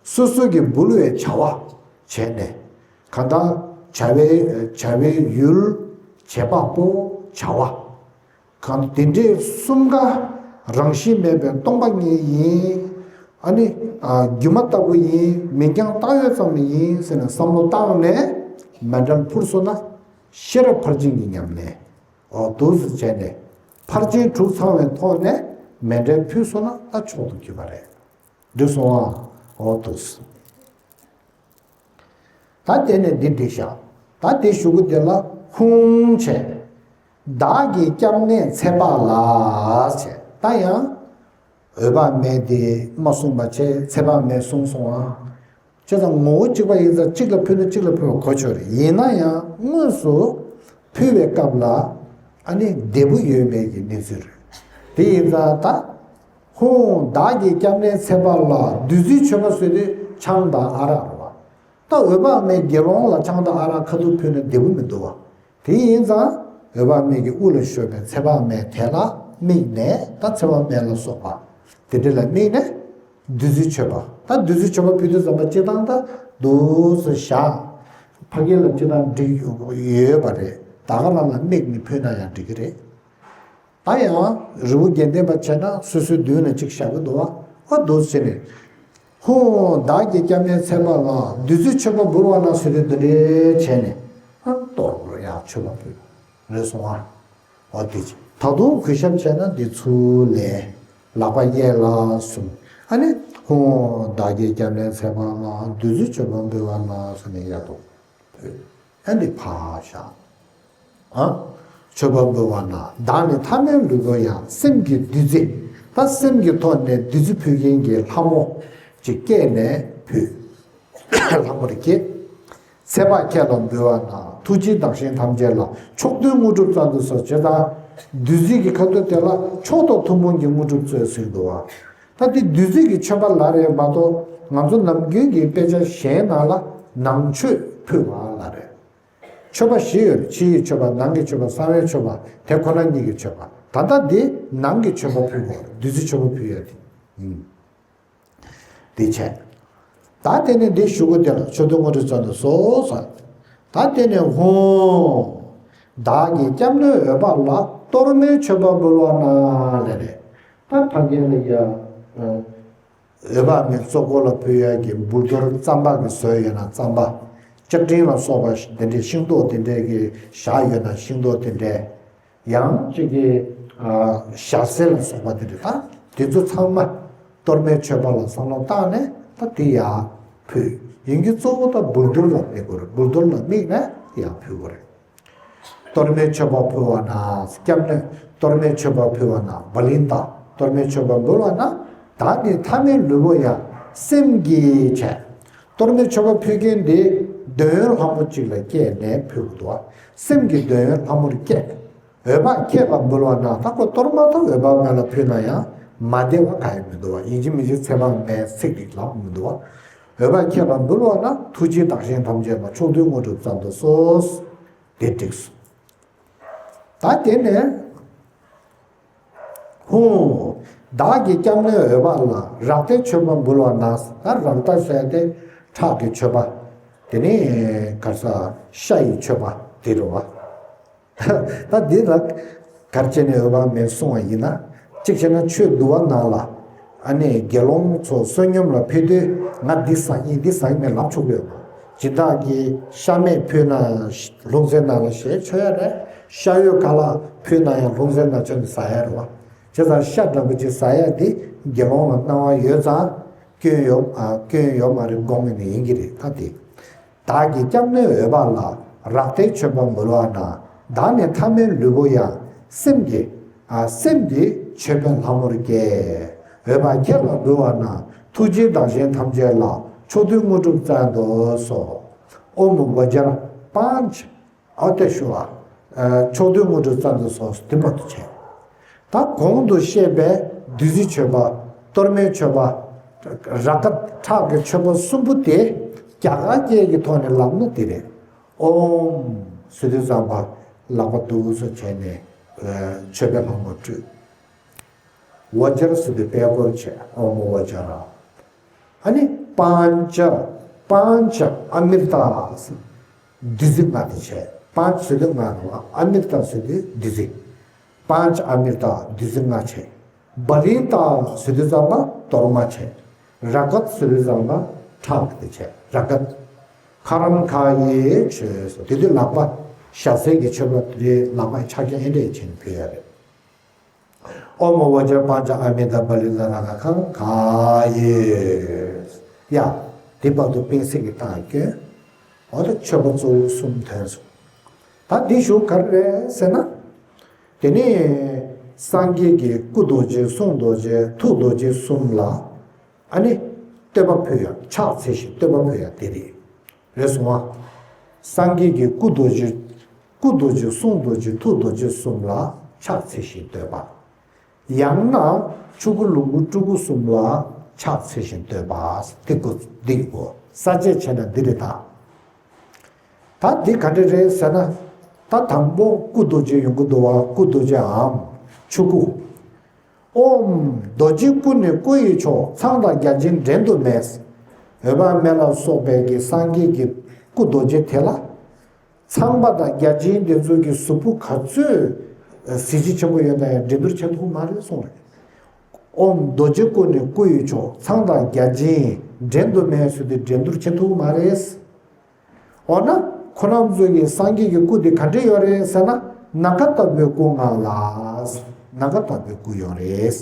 སོ་སོ་གི་འབུལ་བའི་བྱ་བ་བྱས་ནས། གང་ལྟར་བྱ་བའི་བྱ་བའི་ཡུལ། བྱེད་པ་པོ། བྱ་བ། གང་དེ་འདྲའི་གསུམ་ཀ་རང་བཞིན་མེད་པའི་སྟོང་པ་ཉིད་ཡིན། ཨ་ནི། ཨ། སྒྱུ་མ་ལྟ་བུ་ཡིན། མིང་རྐྱང་བཏགས་ཡོད་ཙམ་ཡིན་ཟེར་ནས་བསམ་བློ་བཏང་ནས་མཎྜལ་ཕུལ་སོང་ན་ཤེས་རབ་ཕར་ཕྱིན་གྱི་ཉམས་ལེན། འོ་འདུག་སེ་བྱས་ནས་ཕར་ཕྱིན་དྲུག་ཚང་བའི་ཐོག་ནས་མཎྜལ་ཕུལ་སོང་ན་ད་མཆོག་ཏུ་གྱུར་པ་རེད། འགྲིག་སོང་ཨ། འོ་འདུག་སེ། ད་དེ་ནས་འདི་འགྲིག་ཤག་ད་དེ་གཞུག་གུ་དེ་ལ་ཧཱུྃ་བྱས། བདག་གི་སྐྱབས་གནས་ཚེ་དཔག་ལ་བྱས། ད་ཡང་འོད་དཔག་མེད་དེ་མ་གསུངས་པ་བྱས། ཚེ་དཔག་མེད་གསུངས་སོང་ཨ། བྱས་ཙང་ངོ་བོ་གཅིག་པ་ཡིན་ཙང་གཅིག་ལ་ཕུལ་ན་གཅིག་ལ་ཕུལ་བ་གོ་ཆོད་རེད། ཡིན་ན་ཡང་དངོས་སུ་ཕུལ་བའི་སྐབས་ལ་ཨ་ནི་འབྲས་བུ་ཡོད་མེད་ཀྱི་གནས་ཚུལ་རེད། དེ་ཡིན་ཙང་ད། ཧཱུྃ། བདག་གི་སྐྱབས་གནས་ཚེ་དཔག་ལ། བདུད་རྩིའི་མཆོད་པ་ཟེར་དུས་ཆང་དང་ཨ་རག་རེད་བ། ད་འོད་དཔག་མེད་དགེ་སློང་ལ་ཆང་དང་ཨ་རག་ཁ་ཐུག་ཕུལ་ན་བདེ་པོ་མི་འདུག་བ། དེ་ཡིན་ཙང་འོད་དཔག་མེད་ཀྱི་དབུ་ལ་ཞོན་པའི་ཚེ་དཔག་མེད་དེ་ལ་དམིགས་ནས། ད་ཚེ་དཔག་མེད་ལ་སོགས་པ་དེ་འདྲ་ལ་དམིགས་ནས་བདུད་རྩིའི་མཆོད་པ། ད་བདུད་རྩིའི་མཆོད་པ་ཕུལ་དུས་ཙམ་པ་སྤྱིར་བཏང་ད་འདུག་སེ་བཞག་ཕ་གི་ལ་སྤྱིར་བཏང་འགྲིག་ཡོད་པ་རེད། ད་ག་རང་ལ་དམིགས་ནས་ཕུལ་ན་ཡང་འགྲིག་གི་རེད། ད་ཡང་རི་བོ་དགེ་ལྡན་པ་བྱས་ན་སོ་སོའི་མདུན་ལ་གཅིག་བཞག་གི་འདུག་བ། ཨ་འདུག་ཟེར་ནས། ཧཱུྃ། བདག་གི་སྐྱབས་གནས་ཚེ་དཔག་ལ། བདུད་རྩིའི་མཆོད་པ་འབུལ་བ་ན་ཟེར་དུས་འདི་འདྲའི་བྱས་ནས། ཨ་གཏོར་ཡག་མཆོད་པ་ཕུལ། རེད་སོང་ཨ། འོ་དེ་ཅི། ད་དུང་གུས་ཞབས་བྱས་ན་འདི་ཚུར་ལེན། ལག་པ་གཡས་ལ་ཟུག་ཨ་ནི་ཧཱུྃ། བདག་གི་སྐྱབས་གནས་ཚེ་དཔག་ལ། བདུད་རྩིའི་མཆོད་པ་འབུལ་བ་ན་ཟེར་ནས་ཡར་འདུག་ཨ་འདི་ཕར་བཞག་ཨ། མཆོད་པ་འབུལ་བ་ན། བདག་ནི་ཐ་མལ་ལུས་པོ་ཡང་། སེམས་ཀྱི་བདུད་རྩི། ད་སེམས་ཀྱི་ཐོག་ནས་བདུད་རྩི་ཕུལ་མཁན་གྱི་ལྷ་མོ་ཅིག་བསྐྱེད་ནས་ཕུལ། ལྷ་མོ་རེ་བསྐྱེད། ཚེ་དཔག་ཁྱེད་ལ་འབུལ་བ་ན། ཐུགས་རྗེའི་བདག་གཞན་ཐམས་ཅད་ལ། མཆོག་ཐུན་དངོས་གྲུབ་སྩལ་དུ་གསོལ། བྱས་ཙང་བདུད་རྩི་གི་ཁ་ཐུག་དེ་ལ་མཆོག་དང་ཐུན་མོང་གི་དངོས་གྲུབ་སྩོལ་ཟེར་འདུག་བ། ད་དེ་བདུད་རྩི་གི་མཆོད་པ་ལ་རེད་མ་གཏོགས། ང་ཚོ་ནམ་རྒྱུན་གྱི་དཔེ་ཆ་གཞན་ནང་ལ་ནང་མཆོད་ཕུལ་བ་ལ་རེད། མཆོད་པ་བཞི་ཡོད་རེད། ཕྱི་ཡི་མཆོད་པ། ནང་གི་མཆོད་པ། གསང་བའི་མཆོད་པ། དེ་ཁོ་ན་ཉིད་ཀྱི་མཆོད་པ། ད་ལྟ་འདི་ནང་གི་མཆོད་པ་ཕུལ་དགོས་རེད། བདུད་རྩི་མཆོད་པ་ཕུལ་ཡ་དེ། ཨུམ། དེ་བྱས། ད་དེ་ནས་འདི་གཞུག་གུ་དེ་ལ་མཆོག་ཐུན་དངོས་གྲུབ་སྩལ་དུ་གསོལ་ཟེར། ད་དེ་ནས་ཧཱུྃ། བདག་གི་སྐྱབས་གནས་འོད་དཔག་ལ། གཏོར་མའི་མཆོད་པ་འབུལ་བ་ན་ལས་རེད། ད་ཕ་གི་ལ་ཡ། འོད་དཔག་མེད་གཙོ་འཁོར་ལ་ཕུལ་ཡ་གི་འབུལ་གཏོར་རྩམ་པ་གི་བཟོས་ཡོད་ན་རྩམ་པ། བཅའ་སྤྲིན་ལ་སོགས་པ་དེ་འདྲའི་ཤིང་ཏོག་དེ་འདྲའི་གི་བཞག་ཡོད་ན་ཤིང་ཏོག་དེ་འདྲའི། ཡང་གཅིག་གི། ཨ། ཞལ་ཟས་ལ་སོགས་པ་དེ་འདྲ་ད་དེ་ཚོ་ཚང་མ་གཏོར་མའི་མཆོད་པ་ལ་བསམ་བློ་བཏང་ནས་ད་དེ་ཡར་ཕུལ། ཡིན་རྒྱུ་གཙོ་བོ་ད་འབུལ་གཏོར་ལ་དམིགས་དགོས་རེད། འབུལ་གཏོར་ལ་དམིགས་ནས་ཡར་ཕུལ་དགོས་རེད། གཏོར་མའི་མཆོད་པ་ཕུལ་བ་ན། སྐྱབས་གནས་གཏོར་མའི་མཆོད་པ་ཕུལ་བ་ན། བ་ལིང་ད་གཏོར་མའི་མཆོད་པ་འབུལ་བ་ན། བདག་ནི་ཐ་མལ་ལུས་པོ་ཡང་། སེམས་ཀྱི་བྱས། གཏོར་མའི་མཆོད་པ་ཕུལ་མཁན་དེ་འདོད་ཡོན་ལྷ་མོ་གཅིག་ལ་བསྐྱེད་ནས་ཕུལ་དགོས་འདུག་བ། སེམས་ཀྱི་འདོད་ཡོན་ལྷ་མོར་བསྐྱེད། འོད་དཔག་ཁྱེད་ལ་འབུལ་བ་ན། ད་ཁོ་གཏོར་མ་ཐོག་འོད་དཔག་མེད་ལ་ཕུལ་ན་ཡང་མ་བདེ་བ་གང་ཡང་མི་འདུག་བ། ཡིན་གཅིག་མིན་གཅིག་ཚེ་དཔག་མེད་ཚིག་འདི་ལབ་མི་འདུག་བ། འོད་དཔག་ཁྱེད་ལ་འབུལ་བ་ན། ཐུགས་རྗེས་བདག་གཞན་ཐམས་ཅད་ལ། ཕྱོགས་དུས་དངོས་གྲུབ་བསྩལ་དུ་གསོལ། དེ་འགྲིགས་སོ། ད་དེ་ནས། ཧཱུྃ། བདག་གི་སྐྱབས་གནས་འོད་དཔག་ལ། རཀྟའི་མཆོད་པ་འབུལ་བ་ན། ད་རཀྟ་ཟེར་དེ་ཁྲག་གི་མཆོད་པ། དེ་ནི་ག་རེ་ཟེར། ཤ་ཡི་མཆོད་པ་དེ་རེད་བ། ད་འདི་ལ་ག་རེ་བྱས་ནས་འོད་དཔག་མེད་གསུངས་པ་ཡིན་ན། གཅིག་བྱས་ན་ཆོས་འདུལ་བ་ནང་ལ། ཨ་ནི་དགེ་སློང་ཚོ་བསོད་སྙོམས་ལ་ཕུལ་དུས་ང་འདི་ཟ་ཡིན་འདི་ཟ་ཡིན་མེད་ལབ་ཆོག་གི་ཡོད་མ། སྦྱིན་བདག་གིས་ཤ་མེད་ཕུལ་ན་ལྷུང་བཟེད་ནང་ལ་བཞེས་ཆོག་ཡ་རེད། ཤ་ཡོད་ག་ལ་ཕུལ་ན་ཡང་ལྷུང་བཟེད་ནང་ཆ་ནས་ཟ་ཡ་རེད་བ། བྱས་ཙང་ཤ་འདྲ་པོ་ཅིག་ཟ་ཡ་འདི་དགེ་སློང་ལ་གནང་བ་ཡོད་ཙང་སྐྱོན་ཡོད་ཨ་སྐྱོན་ཡོད་མ་རེད་དགོངས་ནས་ཡིན་གྱི་རེད། ད་དེ། བདག་གི་སྐྱབས་གནས་འོད་དཔག་ལ། རཀྟའི་མཆོད་པ་འབུལ་བ་ན། བདག་ནི་ཐ་མལ་ལུས་པོ་ཡང་། སེམས་ཀྱི། ཨ་སེམས་ཀྱི་མཆོད་པའི་ལྷ་མོར་བསྐྱེད། འོད་དཔག་ཁྱེད་ལ་འབུལ་བ་ན། ཐུགས་རྗེས་བདག་གཞན་ཐམས་ཅད་ལ། ཕྱོགས་དུས་དངོས་གྲུབ་བསྩལ་དུ་གསོལ། ཨོཾ་བཛྲ་པཱཉྩ། ཨ་ཏེ་ཤུ་ཨ། ཕྱོགས་དུས་དངོས་གྲུབ་བསྩལ་དུ་གསོལ། དེ་བར་དུ་བྱས། ད་གོང་དུ་བཤད་པའི་བདུད་རྩི་མཆོད་པ། གཏོར་མའི་མཆོད་པ། རཀྟ་ཁྲག་གི་མཆོད་པ་གསུམ་པོ་དེ་རྒྱ་གར་སྐད་ཀྱི་ཐོག་ནས་ལབ་ན་དེ་རེད། ཨོཾ་ཟེར་དུས་ཙམ་པ་ལག་པ་འདུག་སེ་བྱས་ནས་མཆོད་པའི་ལྷ་མོ་སྤྲུལ། བཛྲ་ཟེར་དུས་པད་སྐོར་བྱས། ཨོཾ་བཛྲ། ཨ་ནི་པཱཉྩ། པཱཉྩ་ཨ་མྲྀ་ཏ། བདུད་རྩི་ལྔ་དེ་བྱས། པཱཉྩ་ཟེར་དུས་ལྔ་རེད་བ། ཨ་མྲྀ་ཏ་ཟེར་དུས་བདུད་རྩི། པཱཉྩ་ཨ་མྲྀ་ཏ་བདུད་རྩི་ལྔ་བྱས། བ་ལི་ཏ་ཟེར་དུས་ཙམ་པ་གཏོར་མ་བྱས། རཀྟ་ཟེར་དུས་ཙམ་པ་ཁྲག་དེ་བྱས། རཀྟ། ཁ་རམ་ཁ་ཡེ་མཆོད་ཟེར་དེ་དུས་ལག་པ་ཞབས་ཟས་ཀྱི་མཆོད་པ་དེ་ལག་པ་ཕྱག་རྒྱ་ཨེ་འདྲས་བྱས་ནས་ཕུལ་ཡ་རེད། ཨོཾ་བཛྲ་པཱཉྩ་ཨ་མྲྀ་ཏ་བ་ལི་ཏ་རཀྟ་ཁ་རམ་ཁ་ཡེ། ཡ། དེ་བར་དུ་པིན་སྲེག་གི་བཏང་སྐྱོན། འོ་ད་མཆོད་པ་གཙོ་བོ་གསུམ་ཐོན་སོང་། ད་འདི་ཞུ་ག་རེ་རེད་ཟེར་ན། དེ་ནས་སངས་རྒྱས་ཀྱི་སྐུ་རྡོ་རྗེ་གསུང་རྡོ་རྗེ་ཐུགས་རྡོ་རྗེ་གསུམ་ལ། ཨ་ནི་བསྟོད་པ་ཕུལ་ཡ། ཕྱག་འཚལ་ཞིང་བསྟོད་པ་ཕུལ་ཡ་དེ་རེད། རེད་སོང་ཨ། སངས་རྒྱས་ཀྱི་སྐུ་རྡོ་རྗེ། སྐུ་རྡོ་རྗེ་གསུང་རྡོ་རྗེ་ཐུགས་རྡོ་རྗེ་གསུམ་ལ་ཕྱག་འཚལ་ཞིང་བསྟོད་པ། ཡང་ན་ཆོས་སྐུ་ལོངས་སྐུ་སྤྲུལ་སྐུ་གསུམ་ལ་ཕྱག་འཚལ་ཞིང་བསྟོད་པ། དེ་ཀོ་འདི་ཀོ་ས་བཅད་བྱས་ན་འདི་རེད་ད། ད་འདི་ག་འདྲ་རེད་ཟེར་ན། ད་དང་པོ་སྐུ་རྡོ་རྗེ་ཡོང་གི་འདུག་བ། སྐུ་རྡོ་རྗེའམ་ཆོས་སྐུ། ཨོཾ་རྡོ་རྗེ་སྐུ་ནི་སྐུ་ཡི་མཆོག །མཚམས་དང་རྒྱ་ཆེན་འགྲན་དུ་མེད། འོད་དཔག་མེད་ལ་སོགས་པའི་གི་སངས་རྒྱས་ཀྱི་སྐུ་རྡོ་རྗེ་དེ་ལ། ཚངས་པ་དང་བརྒྱ་བྱིན་དེ་ཚོ་གི་གཟུགས་པོ་ག་ཚོད་གཟི་བརྗིད་ཆེན་པོ་ཡོད་ན་ཡང་འགྲན་བསྡུར་བྱེད་ཐུབ་མ་རེད་གསུངས་རེད། ཨོཾ་རྡོ་རྗེ་སྐུ་ནི་སྐུ་ཡི་མཆོག །མཚམས་དང་བརྒྱ་བྱིན་འགྲན་དུ་མེད་ཟེར་དུས་འགྲན་བསྡུར་བྱེད་ཐུབ་མ་རེད། འོ་ན་ཁོ་རང་ཚོ་གི་སངས་རྒྱས་ཀྱི་སྐུ་དེ་ག་འདྲ་ཡོད་རེད་ཟེར་ན། ནམ་མཁའ་ལྟ་བུའི་སྐུ་ལྔ་ལ། ནམ་མཁའ་ལྟ་བུའི་སྐུ་ཡོད་རེད།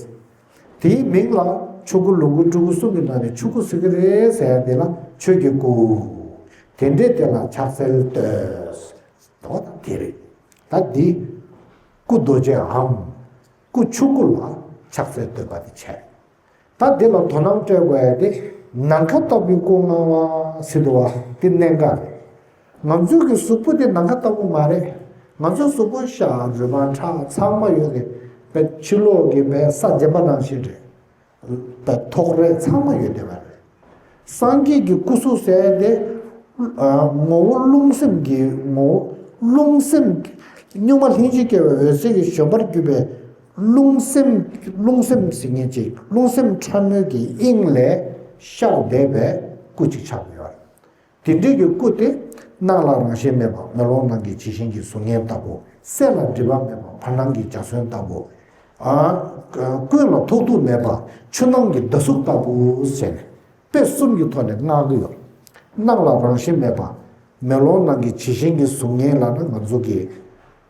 དེའི་མིང་ལ་ཆོས་སྐུ་ལོངས་སྐུ་སྤྲུལ་སྐུ་གསུམ་གྱི་ནང་ནས་ཆོས་སྐུ་ཟེར་གྱི་རེད་ཟེར་ཡ་དེ་ལ་ཆོས་ཀྱི་སྐུ། དེ་འདྲས་དེ་ལ་ཕྱག་འཚལ་བསྟོད། འོ་ད་དེ་རེད། ད་འདི་སྐུ་རྡོ་རྗེའམ་སྐུ་ཆོས་སྐུ་ལ་ཕྱག་འཚལ་བསྟོད་པ་དེ་བྱས། ད་འདི་ལ་དོ་སྣང་སྤྲད་དགོས་ཡ་དེ་ནམ་མཁའ་ལྟ་བུའི་སྐུ་ལྔ་བ་ཟེར་འདུག་བ། དེ་གནད་འགག་རེད། ང་ཚོའི་གི་གཟུགས་པོ་དེ་ནམ་མཁའ་ལྟ་བུ་མ་རེད། ང་ཚོའི་གཟུགས་པོ་ཤ་རུས་པ་ཁྲག་ཚང་མ་ཡོད་དེ། པའི་ཕྱི་ལོགས་ཀྱི་པའི་ས་བརྒྱན་པ་ནང་བཞིན་རེད། པའི་ཐོགས་རེག་ཚང་མ་ཡོད་བསྡད་པ་རེད། སངས་རྒྱས་ཀྱི་སྐུ་གཟུགས་ཟེར་དེ། ཨ་ངོ་བོ་རླུང་སེམས་ཀྱི་ངོ་བོ་རླུང་སེམས་ཀྱི་གཉུག་མ་ལྷན་ཅིག་སྐྱེས་པའི་འོད་ཟེར་གྱི་བཞོན་པར་གྱུར་པའི་རླུང་སེམས། རླུང་སེམས་ཟེར་མཁན་ཅིག་རླུང་སེམས་ཕྲ་མོའི་གི་དབྱིངས་ལས་ཤར་བསྡད་པའི་སྐུ་ཅིག་ཆགས་ཡོད་རེད། དེ་འདྲའི་གི་སྐུ་དེ། སྣང་ལ་རང་བཞིན་མེད་པ་མེ་ལོང་ནང་གི་ཇི་བཞིན་གྱི་གཟུགས་བརྙན་ལྟ་བུ། སེམས་ལ་སྒྲིབ་པ་མེད་པ་བར་སྣང་གི་འཇའ་ཚོན་ལྟ་བུ། ཨ། ཀུན་ལ་ཐོགས་རྡུགས་མེད་པ་ཆུ་ནང་གི་ཟླ་གཟུགས་ལྟ་བུ་ཟེར་ནས་དཔེ་གསུམ་གྱི་ཐོག་ནས་བསྔགས་ཀྱི་ཡོད། སྣང་ལ་རང་བཞིན་མེད་པ་མེ་ལོང་ནང་གི་ཇི་བཞིན་གྱི་གཟུགས་བརྙན་ལབ་ན་ང་ཚོ་གི་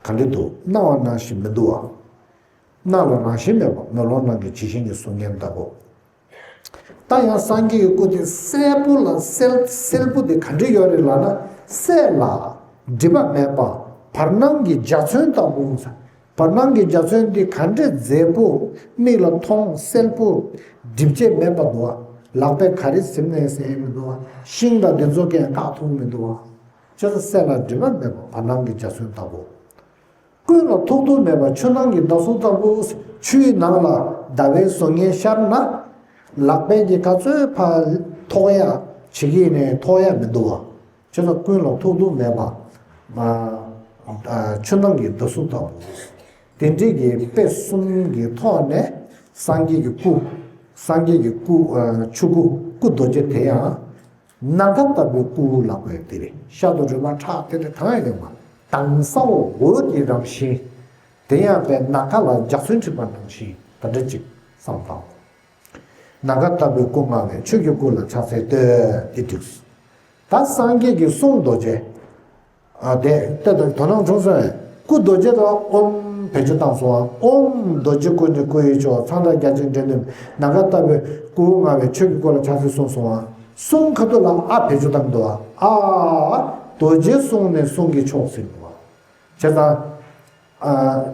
ག་འདྲ་འདུག་སྣང་བ་ནང་བཞིན་མི་འདུག་བ། སྣང་ལ་རང་བཞིན་མེད་པ་མེ་ལོང་ནང་གི་ཇི་བཞིན་གྱི་གཟུགས་བརྙན་ལྟ་བུ། ད་ཡང་སངས་རྒྱས་ཀྱི་སྐུ་དེ་གསལ་པོ་ལ་གསལ་གསལ་པོ་དེ་ག་འདྲ་ཡོད་རེད་ལབ་ན། སེམས་ལ་སྒྲིབ་པ་མེད་པ་བར་སྣང་གི་འཇའ་ཚོན་ལྟ་བུ། བར་སྣང་གི་འཇའ་ཚོན་དེ་ག་འདྲ་མཛེས་པོ། མིག་ལ་མཐོང་གསལ་པོ། སྒྲིབ་བྱེད་མེད་པ་འདུག་བ། ལག་པས་ག་རེ་ཟིན་ནས་ཟིན་མི་འདུག་བ། ཤིང་དང་དེ་ཚོ་གས་བཀག་ཐུབ་མི་འདུག་བ། བྱས་ཙང་སེམས་ལ་སྒྲིབ་པ་མེད་པ་བར་སྣང་གི་འཇའ་ཚོན་ལྟ་བུ། ཀུན་ལ་ཐོགས་རྡུགས་མེད་པ་ཆུ་ནང་གི་ཟླ་གཟུགས་ལྟ་བུ། ཆུའི་ནང་ལ་ཟླ་བའི་གཟུགས་བརྙན་ཤར་ན། ལག་པས་ཀྱིས་ག་ཚོད་ཕར་ཐོགས་ཡ་བྱེད་ཀྱི་ནས་ཐོགས་ཡ་མི་འདུག་བ། བྱས་ཙང་ཀུན་ལ་ཐོགས་རྡུགས་མེད་པ། མ། ཨ། ཆུ་ནང་གི་ཟླ་གཟུགས་ལྟ་བུ། དེ་འདྲའི་གི་དཔེ་གསུམ་གྱི་ཐོག་ནས་སངས་རྒྱས་ཀྱི་སྐུ། སངས་རྒྱས་ཀྱི་སྐུ། ཨ། ཆོས་སྐུ། སྐུ་རྡོ་རྗེ་དེ་ཡང་ནམ་མཁའ་ལྟ་བུའི་སྐུ་ལ་བཀོད་དེ་རེད། ཤར་དུ་རིམ་པ་ཁྲག་དེ་འདྲ་གང་ཡང་ཡོད་མ། དྭངས་གསལ་འོད་ཀྱི་རང་བཞིན། དེ་ཡང་པའི་ནམ་མཁའ་ལ་འཇའ་ཚོན་འཁྲིགས་པ་ནང་བཞིན་དེ་འདྲ་ཅིག་བསམ་དང་། ནམ་མཁའ་ལྟ་བུའི་སྐུ་མངའ་བའི་ཆོས་ཀྱི་སྐུ་ལ་ཕྱག་འཚལ་བསྟོད་དེ་བསྒྲིགས། ད་སངས་རྒྱས་ཀྱི་གསུང་རྡོ་རྗེ། ཨ། དེ་ལྟ་དུ་དོ་སྣང་བྱུང་སོང་། སྐུ་རྡོ་རྗེ་ལ་ཨོཾ་བེད་སྤྱོད་བཏང་སོང་། ཨོཾ་རྡོ་རྗེ་སྐུ་ནི་སྐུ་ཡི་མཆོག། ཚངས་དང་བརྒྱ་བྱིན་འདྲེན་སྟོན། ནམ་མཁའ་ལྟ་བུའི་སྐུ་མངའ་བའི་ཆོས་ཀྱི་སྐུ་ལ་ཕྱག་འཚལ་གསུངས་སོང་། གསུང་ཁ་ཐུག་ལ་ཨ་བེད་སྤྱོད་བཏང་འདུག། ཨ། རྡོ་རྗེའི་གསུང་ནི་གསུང་གི་མཆོག་ཟེར་འདུག། བྱས་ཙང་། ཨ།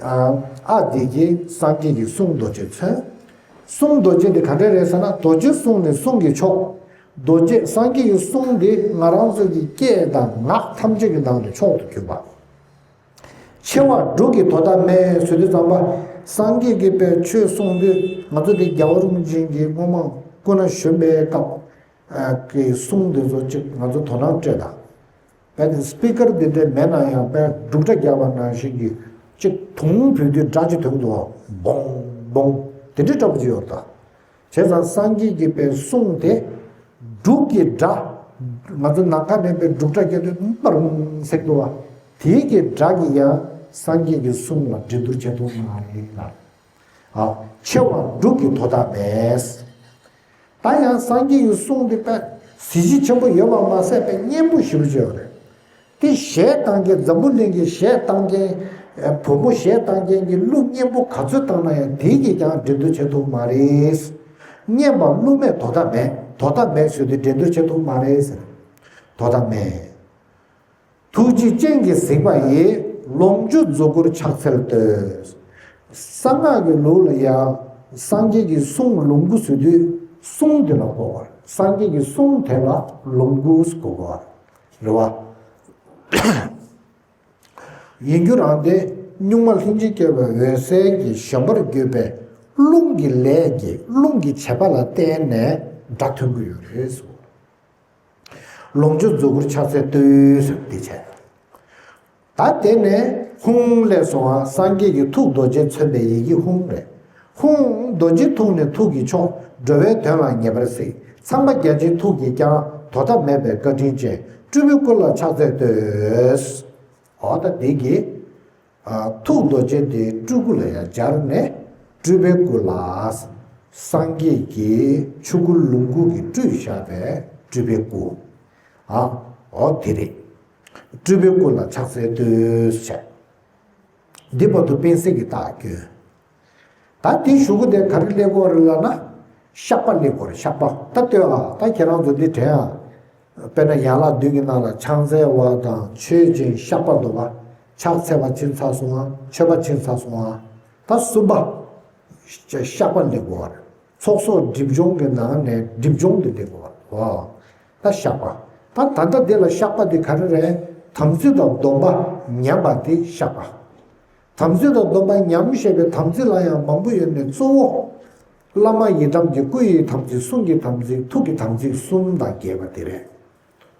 ཨ། ཨ་འདི་གིས་སངས་རྒྱས་ཀྱི་གསུང་རྡོ་རྗེ་མཚོན། གསུང་རྡོ་རྗེ་འདི་ག་འདྲ་རེད་ཟེར་ན། རྡོ་རྗེ་གསུང་ནི་གསུང་གི་མཆོག། རྡོ་རྗེ་སངས་རྒྱས་ཀྱི་གསུང་འདི་ང་རང་ཚོ་གི་སྐད་དང་ངག་ཐམས་ཅད་ཀྱི་ནང་དུ་མཆོག་ཏུ་གྱུར་པ། ཆེ་བ་འབྲུག་གི་དོ་ཟླ་མེད་ཟེར་དུས་ཙམ་པ། སངས་རྒྱས་ཀྱི་པའི་ཆོས་གསུང་དུས་ང་ཚོ་འདི་རྒྱལ་བ་རིན་པོ་ཆེ་གིས་སྔོན་མ་སྐུ་ན་གཞོན་པའི་སྐབས་ཀྱི་གསུང་འདི་ཚོ་གཅིག་ང་ཚོ་དོ་སྣང་སྤྲད་དང་། དཔེར་ན་སྤི་ཀར་འདི་འདྲ་མེད་ན་ཡང་དཔེ་འབྲུག་སྒྲ་རྒྱག་པ་ནང་བཞིན་གྱི་གཅིག་དུང་བུད་དུས་སྒྲ་གཅིག་ཐོན་འདུག། བོང་བོང་དེ་འདྲའི་འདྲ་པོ་ཅིག་ཡོད་ད། བྱས་ཙང་སངས་རྒྱས་ཀྱི་པའི་གསུང་དེ་འབྲུག་གི་སྒྲ། ང་ཚོ་ནམ་མཁའ་ནས་པའི་འབྲུག་སྒྲ་རྒྱག་དུས་པར་ཟེར་འདུག་བ། དེའི་གི་སྒྲ་གིས་ཡང་སངས་རྒྱས་ཀྱི་གསུང་ལ་འགྲན་བསྡུར་བྱེད་ཐུབ་མ་རེད་ལ། ཨ། ཆེ་བ་འབྲུག་གི་དོ་ཟླ་མེད། ད་ཡང་སངས་རྒྱས་ཀྱི་གསུང་འདི་དཔེ་གཟི་བརྗིད་ཆེན་པོ་ཡོད་པ་མ་ཟད་པའི་སྙན་པོ་ཞེ་པོ་ཅིག་ཡོད་རེད། དེ་གཞས་བཏང་མཁན་འཛམ་བུ་གླིང་གི་གཞས་བཏང་མཁན། བུ་མོ་གཞས་བཏང་མཁན་གྱི་གླུ་སྙན་པོ་ག་ཚོད་བཏང་ན་ཡང་དེ་གིས་ཀྱང་འགྲན་བསྡུར་བྱེད་ཐུབ་མ་རེད། སྙན་པ་གླུ་མེད་དོ་ཟླ་མེད། དོ་ཟླ་མེད་ཟེར་དུས་འགྲན་བསྡུར་བྱེད་ཐུབ་མ་རེད་ཟེར། དོ་ཟླ་མེད། ཐུགས་རྗེའི་སྤྱན་གྱིས་གཟིགས་པ་ཡི། ལོངས་སྤྱོད་རྫོགས་སྐུར་ཕྱག་འཚལ་བསྟོད། གསང་སྔགས་ཀྱི་ལུགས་ལ་ཡང་སངས་རྒྱས་ཀྱི་གསུང་ལོངས་སྐུ་ཟེར་དུས་གསུང་དེ་ལ་གོ་དགོས། སངས་རྒྱས་ཀྱི་གསུང་དེ་ལ་ལོངས་སྐུ་ཟེར་གོ་དགོས་རེད་བ། ཡིན་རྒྱུ་རང་དེ་གཉུག་མ་ལྷན་ཅིག་སྐྱེས་པའི་འོད་གསལ་གྱི་བཞེན་པར་གྱུར་པའི་རླུང་གི་ལས་ཀྱིས་རླུང་གི་བྱེད་པ་ལ་བརྟེན་ནས་སྒྲ་ཐོན་གྱི་ཡོད་རེད་ཟེར། ལོངས་སྤྱོད་རྫོགས་སྐུར་ཕྱག་འཚལ་བསྟོད་ཟེར་དེ་བྱས། ད་དེ་ནས་ཧཱུྃ་ལས་སོང་བ་སངས་རྒྱས་ཀྱི་ཐུགས་རྡོ་རྗེ་མཚོན་པའི་ཡི་གེ་ཧཱུྃ་རེད། ཧཱུྃ་རྡོ་རྗེའི་ཐུགས་ནི་ཐུགས་ཀྱི་མཆོག། འགྲོ་བའི་དོན་ལ་ངེས་པར་གཟིགས། ཚངས་པ་བརྒྱ་བྱིན་ཐུགས་ཀྱིས་ཀྱང་། དོ་ཟླ་མེད་པའི་བཀའ་དྲིན་ཅན། སྤྲུལ་པའི་སྐུ་ལ་ཕྱག་འཚལ་བསྟོད། འོ་ད་འདི་གི། ཨ། ཐུགས་རྡོ་རྗེ་དེ་སྤྲུལ་སྐུ་ལ་ཡང་སྦྱར་ནས་སྤྲུལ་པའི་སྐུ་ལ། སངས་རྒྱས་ཀྱི་ཆོས་སྐུ་ལོངས་སྐུ་གིས་སྤྲུལ་བཞག་པའི་སྤྲུལ་པའི་སྐུ། ཨ། འོ་དེ་རེད། སྤྲུལ་པའི་སྐུ་ལ་ཕྱག་འཚལ་བསྟོད་བྱས། འདི་བར་དུ་པཎ་གསེར་གྱི་རྟགས་བསྐྱོན། ད་དེའི་གཞུག་གུ་དེ་ག་རེ་སླེབས་ཀྱི་ཡོད་རེད་ལབ་ན། བཤགས་པ་སླེབས་ཀྱི་ཡོད་རེད། བཤགས་པ་ད་ལྟོས་ཨ། ད་ཁྱེད་རང་ཚོ་འདི་དྲན་ཨ། དཔེར་ན་ཡན་ལག་བདུན་གྱི་ནང་ལ་ཕྱག་འཚལ་བ་དང་མཆོད་ཅིང་བཤགས་པ་འདུག་ག། ཕྱག་འཚལ་བ་ཕྱིན་ཚར་སོང་ཨ། མཆོད་པ་ཕྱིན་ཚར་སོང་ཨ། ད་གསུམ་པ། བཤགས་པ་སླེབས་ཀྱི་ཡོད་རེད། ཚོགས་གསོག་སྒྲིབ་སྦྱོང་གི་ནང་ནས་སྒྲིབ་སྦྱོང་དེ་སླེབས་ཀྱི་ཡོད་རེད། འོ། ད་བཤགས་པ། ད་ད་ལྟ་འདི་ལ་བཤགས་པ་འདི་ག་རེ་རེད། དམ་ཚིག་དང་སྡོམ་པ་ཉམས་པ་དེ་བཤགས་པ། དམ་ཚིག་དང་སྡོམ་པ་ཉམས་ཞེས་པའི་དམ་ཚིག་ལ་ཡང་མང་པོ་ཡོད་ནས་གཙོ་བོ། བླ་མ་ཡི་དམ་གྱི་སྐུ་ཡི་དམ་ཚིག། གསུང་གི་དམ་ཚིག། ཐུགས་ཀྱི་དམ་ཚིག་གསུམ་དང་རྒྱས་པ་དེ་རེད།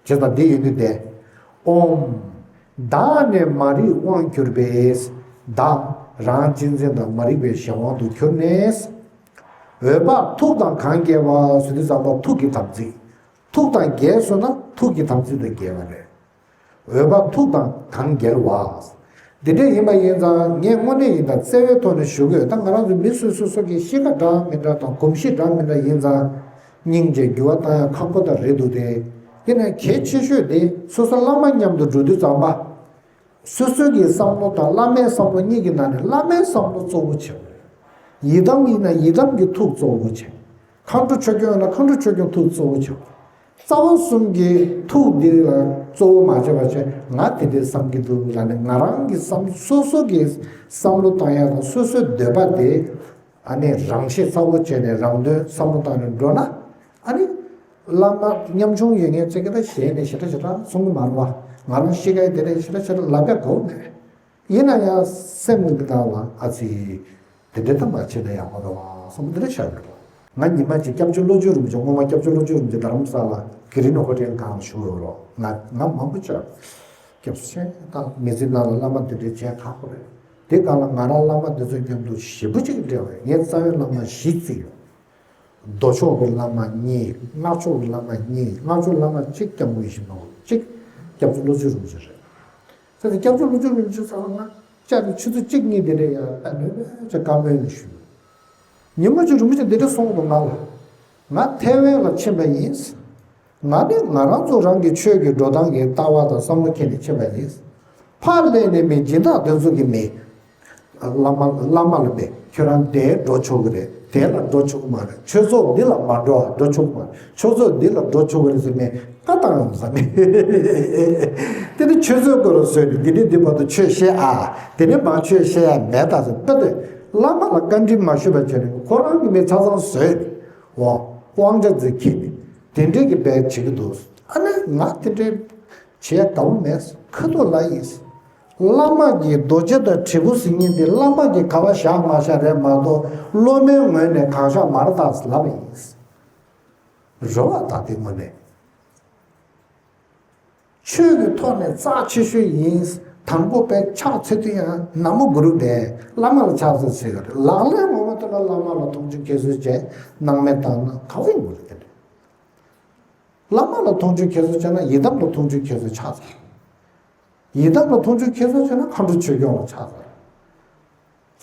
བྱས་ཙང་འདི་ཡོད་དུས་དེ། ཨོཾ། བདག་ནི་མ་རིག་དབང་གྱུར་པས། བདག་རང་གཅེས་འཛིན་དང་མ་རིག་པའི་གཞན་དབང་དུ་གྱུར་ནས། འོད་དཔག་ཐུགས་དང་གང་འགལ་བ་ཟེར་དུས་ཙམ་པ་ཐུགས་ཀྱི་དམ་ཚིག། ཐུགས་དང་འགལ་སོང་ན་ཐུགས་ཀྱི་དམ་ཚིག་དང་འགལ་བ་རེད། འོད་དཔག་ཐུགས་དང་གང་འགལ་བ། འདི་འདྲ་ཡིན་པ་ཡིན་ཙང་ངས་དངོས་གནས་ཡིན་ད་བརྩེ་བའི་ཐོག་ནས་ཞུ་གི་ཡོད། ད་ང་རང་ཚོ་མི་སོ་སོ་སོ་གི་གཤིས་ཀ་འདྲ་མི་འདྲ་དང་གོམས་གཤིས་འདྲ་མི་འདྲ་ཡིན་ཙང་། སྙིང་རྗེ་འགྱུར་བ་བཏང་ཡ་ཁག་པོ་ད་རེད་འདུག་སྟེ། དེ་ནས་གལ་ཆེ་ཤོས་དེ་སོ་སོ་བླ་མ་མཉམ་དུ་འགྲོ་དུས་ཙམ་པ། སོ་སོ་གི་བསམ་བློ་དང་བླ་མའི་བསམ་བློ་གཉིས་ཀྱི་ནང་ནས་བླ་མའི་བསམ་བློ་གཙོ་བོ་བྱེད་དགོས། ཡི་དམ་ཡིན་ན་ཡི་དམ་གྱི་ཐུགས་གཙོ་བོ་བྱེད། མཁའ་འགྲོ་ཆོས་སྐྱོང་ཡིན་ན་མཁའ་འགྲོ་ཆོས་སྐྱོང་ཐུགས་གཙོ་བོ་བྱེད། རྩ་བ་གསུམ་གྱི་ཐུགས་འདི་ལ་གཙོ་བོ་མ་བྱས་པ་བྱས། ང་དེ་འདྲའི་བསམ་གྱི་འདུག་ལབ་ནས་ང་རང་གི་བསམ། སོ་སོ་གི་བསམ་བློ་བཏང་ཡ་དང་སོ་སོའི་འདོད་པ་དེ། ཨ་ནི་རང་ཤེད་གསལ་པོ་བྱས་ནས་རང་དོན་བསམ་བློ་བཏང་ནས་འགྲོ་ན། ཨ་ནི་བླ་མ་ཉམ་ཆུང་ཡོད་མཁན་ཚོས་ཀྱི་ད་ཞལ་ནས་ཞེ་དྲག་ཞེ་དྲག་གསུང་གི་མ་རེད་བ། ང་རང་གཤིས་ཀ་ཡི་དེ་འདྲ་ཞེ་དྲག་ཞེ་དྲག་ལབ་པའི་གོ་མེད། ཡིན་ན་ཡང་སེམས་ཀྱི་ནང་ལ་ཨ་ཙི་དེ་འདྲའི་ཐབས་མ་བྱས་ན་ཡག་པོ་རེད་བ་བསམ་པ་དེ་འདྲ་ཤར་ཡོད་པ། ང་ཉི་མ་གཅིག་སྐྱབས་བཅོལ་བློ་བཅོལ་རིན་པོ་ཆེ། སྔོན་མ་སྐྱབས་བཅོལ་བློ་བཅོལ་རིན་པོ་ཆེ་རྡ་རམ་ས་ལ་གྷི་རིན་ཧོ་ཊེལ་སྒང་ལ་བཞུགས་ཡོད་རོགས། ང་ང་མང་པོ་བཅར། སྐྱབས་སུ་མཆི། ད་མི་ཚེ་ནང་ལ་བླ་མ་འདི་འདྲའི་མཇལ་ཁག་པོ་རེད། དེ་སྒང་ལ་ང་རང་བླ་མ་འདི་ཚོའི་མཉམ་དུ་ཞེ་པོ་ཅིག་འབྲེལ་བ་རེད། ངའི་རྩ་བའི་བླ་མ་བཞི་བརྩིས་ཡོད། མདོ་ཕྱོགས་ཀྱི་བླ་མ་གཉིས། སྔགས་ཕྱོགས་ཀྱི་བླ་མ་གཉིས། སྔགས་ཕྱོགས་བླ་མ་གཅིག་སྐྱབས་མགོན་ཡིད་བཞིན་ནོར་བུ། གཅིག་སྐྱབས་རྗེ་བློ་བཅོལ་རིན་པོ་ཆེ་རེད། ད་དེ་སྐྱབས་རྗེ་བློ་བཅོལ་རིན་པོ་ཆེ་ཚང་མ་བཅར་ཏེ་ཆུ་ཚོད་གཅིག་གཉིས་དེ་འདྲ་ཡང་ད་ནུས་པ་ཅིག་བཀའ་མོལ་ཞུས། ཉི་མ་གཅིག་རིན་པོ་ཆེ་འདི་འདྲ་གསུངས་འདུག་ང་ལ། ང་ཐའེ་ཝན་ལ་ཕྱིན་པ་ཡིན། ང་ནི་ང་རང་ཚོ་རང་གི་ཆོས་ཀྱི་འགྲོ་སྟངས་ཀྱི་ལྟ་བ་དང་བསམ་བློ་འཁྱེར་ནས་ཕྱིན་པ་ཡིན། ཕར་སླེབས་ནས་མི་སྦྱིན་བདག་དེ་ཚོ་གི་མི། བླ་མ་བླ་མ་ལ་མི་ཁྱོད་རང་དེར་འགྲོ་ཆོག་གི་རེད། དེ་ལ་འགྲོ་ཆོག་གི་མ་རེད། ཆོས་ཚོགས་འདི་ལ་མ་འགྲོ་འགྲོ་ཆོག་གི་མ་རེད། ཆོས་ཚོགས་འདི་ལ་འགྲོ་ཆོག་གི་རེད་ཟེར་ནས་བཀའ་བཏང་ཡོང་ས་མེད། དེ་ནི་ཆོས་ཚོགས་སྐོར་ལ་བཟོས་ནས་འདི་ནས་འདི་བར་དུ་ཆོས་བཤད་ཨ། དེ་ནས་མ་ཆོས་བཤད་ཡ་མེད་ད་ཟེར། དཔེ་དེ་བླ་མ་ལ་བཀའ་འདྲི་མ་ཞུས་པ་བྱས་ནས་ཁོ་རང་གི་མི་ཆ་ཚང་བཟོས་ནས། འོ། དབང་ཆ་འཛིན་ཁྱེར་ནས་དེ་འདྲས་ཀྱི་བེད་བྱེད་ཀྱི་འདུག་ཨ་ནི་ང་དེ་འདྲས་བྱེད་དགའ་བོ་མེད། ཁ་ཐུག་ལ་ཡིན། བླ་མ་གི་རྡོ་རྗེ་དང་དྲིལ་བུ་ཟེར་མཁན་དེ་བླ་མ་གི་ག་བ་བཞག་མ་བཞག་རེད་མ་གཏོགས། སློབ་མའི་ངོས་ནས་གང་བཞག་མ་རེད་ད་ལབ་པ་ཡིན། རེད་བ། ད་དེ་དངོས་གནས། ཆོས་ཀྱི་ཐོག་ནས་རྩ་ཆེ་ཤོས་ཡིན། དང་པོ་པའི་ཕྱག་འཚལ་དུས་ཡང་ན་མོ་གུ་རུ་བས་བླ་མ་ལ་ཕྱག་འཚལ་ཟེར་གི་རེད། ལག་ལེན་ངོ་མ་དེ་ལ་བླ་མ་ལ་མཐོང་ཆུང་ཁྱད་གསོད་བྱས་སྣང་མེད་བཏང་ན་ག་བ་ཡིན་དགོས་རེད། དེ་འདྲ། བླ་མ་ལ་མཐོང་ཆུང་ཁྱད་གསོད་བྱས་ན་ཡི་དམ་ལ་མཐོང་ཆུང་ཁྱད་གསོད་ཕྱག་འཚལ། ཡི་དམ་ལ་མཐོང་ཆུང་ཁྱད་གསོད་བྱས་ན་མཁའ་འགྲོ་ཆོས་སྐྱོང་ལ་ཕྱག་འཚལ།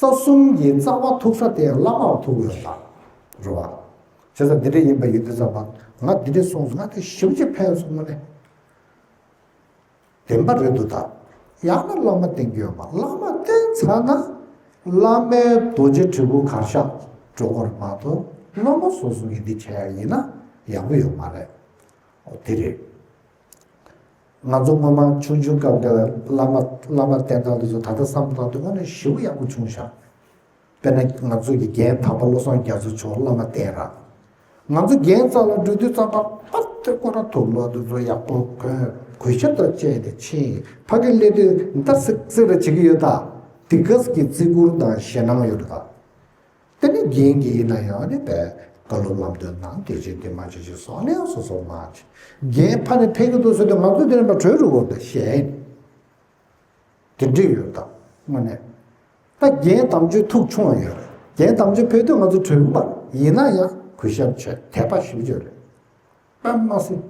རྩ་གསུམ་གྱི་རྩ་བ་ཐུག་ས་དེ་བླ་མ་ལ་ཐུག་ཡོད་ད། རེད་བ། བྱས་ཙང་འདི་འདྲ་ཡིན་པ་ཡིན་དུས་ཙམ་པ་ང་འདི་འདྲ་གསུངས་སོང་། ང་དེ་ཞེ་པོ་ཅིག་ཕན་སོང་། དངོས་གནས་བདེན་པ་རེད་འདུག་ད། ཡང་ན་བླ་མ་བསྟེན་རྒྱུ་ཡོད་མ། བླ་མ་བསྟེན་ཚར་ན་བླ་མའི་རྡོ་རྗེ་དྲིལ་བུ་གར་ཤག་འགྲོ་དགོས་རེད་མ་གཏོགས། སློབ་མ་སོ་སོ་གིས་འདི་བྱས་ཡ་ཡིན་ན་ཡག་པོ་ཡོད་མ་རེད། འོ་དེ་རེད། ང་ཚོ་སྔོན་མ་ཆུང་ཆུང་སྐབས་དེར་བླ་མ་བླ་མ་བསྟེན་སྟངས་དེ་ཚོ་ད་ལྟ་བསམ་བློ་བཏང་དུས་དངོས་གནས་ཞེ་པོ་ཡག་པོ་བྱུང་ཤག་དཔེར་ན་ང་ཚོ་གི་རྒན་དམ་པ་བློ་བཟང་རྒྱ་མཚོ་མཆོག་བླ་མ་བསྟེན་ར། ང་ཚོ་རྒན་རྩ་ལ་འགྲོ་དུས་ཙམ་པ་པར་དེ་ཁོ་ར་དུག་ལོག་དེ་ཚོ་ཡག་པོ་གོན། གོས་ཆེན་དང་བཅས་ཏེ་ཕྱིན། ཕ་གི་སླེབས་དུས་འདར་སིག་སིག་ར་བྱེད་ཀྱི་ཡོད་ད། དེ་ག་ཙམ་གྱི་བརྩི་བཀུར་དང་ཞེད་སྣང་ཡོད་རེད་ད། དེ་ནི་རྒན་གྱི་ཡིན་ན་ཡང་ནི་བས་བཀའ་སློབ་ལམ་སྟོན་གནང་། དེ་བྱེད་དེ་མ་བྱེད་ཅེས་སོགས་ལན་སོ་སོ་མ་བྱེད། རྒན་ཕ་ནས་ཕེབས་ཀྱི་འདུག་ཟེར་དུས་ང་ཚོ་དེ་རིང་ཕར་བྲོས་འགྲོ་དགོས་ད་ཞེད། དེ་འདྲ་ཡོད་ད། དངོས་གནས། ད་རྒན་དམ་ཆོས་ཐུགས་ཆུང་བ་ཡོད་རེད། རྒན་དམ་ཆོས་ཕེབས་དུས་ང་ཚོ་བྲོས་དགོས་པ་རེད། ཡིན་ན་ཡང་གུས་ཞབས་བྱས་དད་པ་ཞེ་པོ་ཅིག་ཡོད་རེད། དཔེ་མ་སྲིད།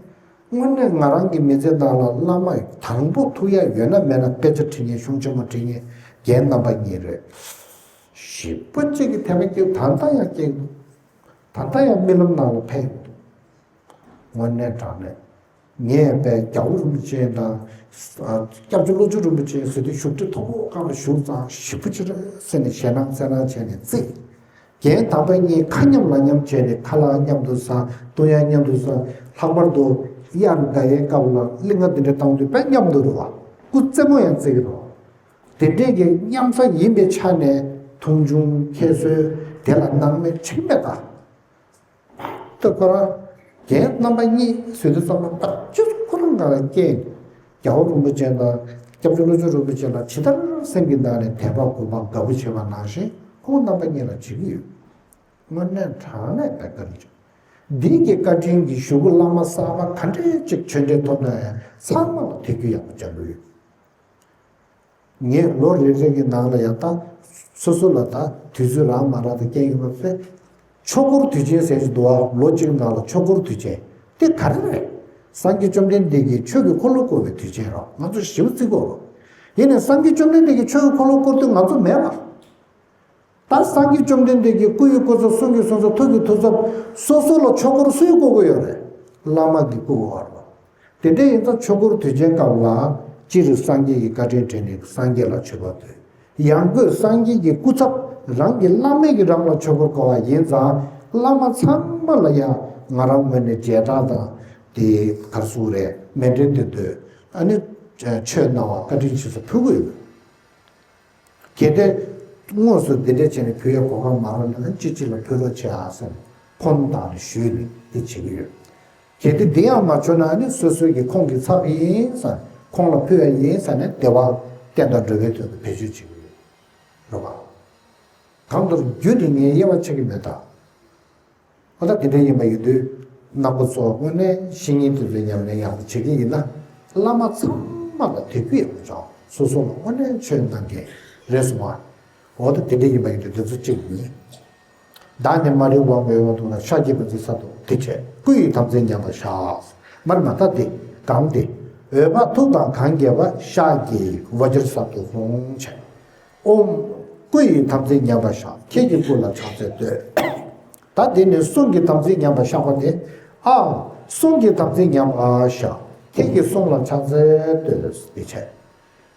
དངོས་གནས་ང་རང་གི་མི་ཚེ་ནང་ལ་བླ་མ་དང་པོ་ཐུག་ཡ་ཡོད་ན་མེད་ན་དཔེ་ཆ་ཁྲིད་མཁན། གཞུང་ཆེན་མོ་ཁྲིད་མཁན་རྒན་རྣམ་པ་གཉིས་རེད། ཞེ་པོ་ཅིག་གི་དད་པ་སྐྱེས། ད་ལྟ་ཡང་སྐྱེས་འདུག་ད་ལྟ་ཡང་རྨི་ལམ་ནང་ལ་ཕེབས་འདུག་དངོས་གནས་དྲང་གནས། ངས་དཔེ་རྒྱལ་བ་རིན་པོ་ཆེ་དང་། སྐྱབས་རྗེ་བློ་བཅོལ་རིན་པོ་ཆེ་ཟེར་དུས་བཞུགས་ཁྲི་མཐོ་པོ་སྒང་ལ་བཞུགས་ཙང་ཞེ་པོ་ཅིག་རེད་ཟེར་ནས་ཞེད་སྣང་སེམས་ནང་བྱས་ནས་བརྩིས། རྒན་དམ་པ་གཉིས་ཁ་མཉམ་ལག་མཉམ་བྱས་ནས་ཁ་ལག་མཉམ་དུ་ཟ། བཏུང་ཡག་མཉམ་དུ་ཟ། ལྷག་པར་དུ་དབྱར་དགའ་ཡའི་སྐབས་ལ་གླིང་ག་འདི་འདྲ་བཏང་དུས་དཔེ་མཉམ་དུ་རེད་བ། སྐུ་རྩེད་མོ་ཡང་རྩེ་གི་རེད་བ། དེ་འདྲས་ཀྱི་མཉམ་ཟ་ཡིན་པའི་ཆ་ནས་མཐོང་ཆུང་ཁྱད་གསོད་དེ་ལ་སྣང་མེད་ཁྲིམས་མེད་ད། ད་ཁོ་རང་རྒན་རྣམ་པ་གཉིས་ཟེར་དུས་ཙམ་པ་ད་ཅི་ཁོ་རང་ག་ལ་སྐྱེས། རྒྱལ་བ་རིན་པོ་ཆེ་དང་སྐྱབས་རྗེ་བློ་བཅོལ་རིན་པོ་ཆེ་ལ་ཇི་ལྟར་སེམས་ཀྱི་ནང་ནས་དད་པ་གུས་པ་དགའ་པོ་བྱེད་པ་ནང་བཞིན་ཁོང་རྣམ་པ་གཉིས་ལ་བྱེད་ཀྱི་ཡོད། དངོས་གནས་དྲང་གནས་དཔེ་བཀའ་དྲིན་ཆེ། འདི་གི་བཀའ་དྲིན་གྱིས་གཞུག་གུ་བླ་མ་གསར་པ་ག་འདྲས་ཅིག་ཆོས་འབྲེལ་ཐོབ་ན་ཡང་ཚང་མ་ལ་ཐུགས་རྒྱུས་ཡག་པོ་བཅངས་ཀྱི་ཡོད། ངས་ལོ་རེ་རེ་གི་ནང་ལ་ཡང་ད་སོ་སོ་ལ་ད་དུས་ཚོད་རག་མ་རག་དང་རྐྱེན་ཡོད་པ་ཚེ། ཆོས་འཁོར་དུས་ཆེན་ཟེར་གྱི་འདུག་བ། ལོ་གཅིག་ནང་ལ་ཆོས་འཁོར་དུས་ཆེན་དེ་ག་རེ་རེད། སངས་རྒྱས་བཅོམ་ལྡན་འདས་ཀྱིས་ཆོས་ཀྱི་འཁོར་ལོ་བསྐོར་བའི་དུས་ཆེན་རེད། ང་ཚོ་ཞེ་པོ་བརྩི་དགོས་རེད། ཡིན་ནའི་སངས་རྒྱས་བཅོམ་ལྡན་འདས་ཀྱིས་ཆོས་ཀྱི་འཁོར་ལོ་བསྐོར་དུས་ང་ཚོ་མེད་པ། ད་སངས་རྒྱས་བཅོམ་ལྡན་འདས་ཀྱི་སྐུ་ཡི་སྐུ་ཚབ་གསུང་གི་གསུང་ཚབ་ཐུགས་ཀྱི་ཐུགས་ཚབ་སོ་སོ་ལ་ཆོས་འཁོར་སུས་བསྐོར་གྱི་ཡོད་རེད། བླ་མ་གིས་བསྐོར་གྱི་ཡོད་རེད། དེ་འདྲ་ཡིན་ཙང་ཆོས་འཁོར་དུས་ཆེན་སྐབས་ལ་སྤྱིར་སངས་རྒྱས་ཀྱི་བཀའ་དྲིན་དྲན་ནས་སངས་རྒྱས་ལ་མཆོད་པ་ཕུལ། ཡང་སྒོས་སངས་རྒྱས་ཀྱི་སྐུ་ཚབ་རང་གི་བླ་མས་ཀྱིས་རང་ལ་ཆོས་འཁོར་བསྐོར་བ་ཡིན་ཙང་། བླ་མ་ཚང་མ་ལ་ཡང་ང་རང་ངོས་ནས་མཇལ་དར་དང་དེ་གར་སུ་རེད། མཎྜལ་དེ་དོད། ཨ་ནི་མཆོད་གནང་བ་བཀའ་དྲིན་ཆེ་ས་ཕུལ་གྱི་ཡོད། གལ་ཏེ་དངོས་སུ་འདི་འདྲ་བྱས་ནས་ཕུལ་ཡའི་གོ་སྐབས་མ་རག་ན་ཅིག་ཅིག་ལ་ཕུལ་རོགས་བྱེད་ཨ་ཟེར་ནས་ཁོང་དང་ནས་ཞུས་ནས་འདི་བྱེད་ཀྱི་ཡོད། གལ་ཏེ་འདི་ཡང་མ་བྱུང་ན་ནི་སོ་སོའི་གི་ཁོང་གི་ཚབ་ཡིན་ཟེར། ཁོང་ལ་ཕུལ་ཡ་ཡིན་ཟེར་ནས་དེ་བ་ བསྟན་དང་འགྲོ་བའི་དོན་དུ་བེད་སྤྱོད་བྱེད་ཀྱི་ཡོད་རེད་བ། གང་ལྟར་རྒྱུ་དེ་ངའི་དབྱེ་བ་ཕྱེ་གི་མེད་ད། ཨོ་ད་དེ་འདྲ་ཡིན་པ་ཡིན་དུས། རྣམ་པ་ཚོ་དངོས་གནས་བཤེས་གཉེན་དེ་ཚོའི་ཉམས་ལེན་ཡག་པོ་བྱེད་ཀྱི་ཡིན་ན། བླ་མ་ཚང་མ་ལ་དད་གུས་ཡག་པོ་བྱུང་། སོ་སོ་ལ་དངོས་གནས་ཆོས་གནང་མཁན་རེད་སོང་བ། འོ་ད་དེ་འདྲ་ཡིན་པ་ཡིན་དུས་དེ་ཚོ་གཅིག་ཡིན། བདག་ནི་མ་རིག་དབང་པོའི་དབང་དུ་ན། ཤཱཀྱའི་བཛྲ་ས་ཏྭ་དེ་བྱས། སྐུ་ཡི་དམ་ཚིག་ཉམས་པར་བྱ། མར་མ་ད་དེ་གང་དེ། འོད་དཔག་ཐུགས་དང་གང་འགལ་བ། ཤཱཀྱའི་བཛྲ་ས་ཏྭ་ཧཱུྃ་བྱས། ཨོཾ། སྐུ་ཡི་དམ་ཚིག་ཉམས་པར་བྱ། ཁྱེད་ཀྱི་སྐུ་ལ་ཕྱག་འཚལ་བསྟོད། ད་དེ་ནས་གསུང་གི་དམ་ཚིག་ཉམས་པར་བྱ་བ་དེ། ཨ། གསུང་གི་དམ་ཚིག་ཉམས་པར་བྱ། ཁྱེད་ཀྱི་གསུང་ལ་ཕྱག་འཚལ་བསྟོད་དེ་བྱས།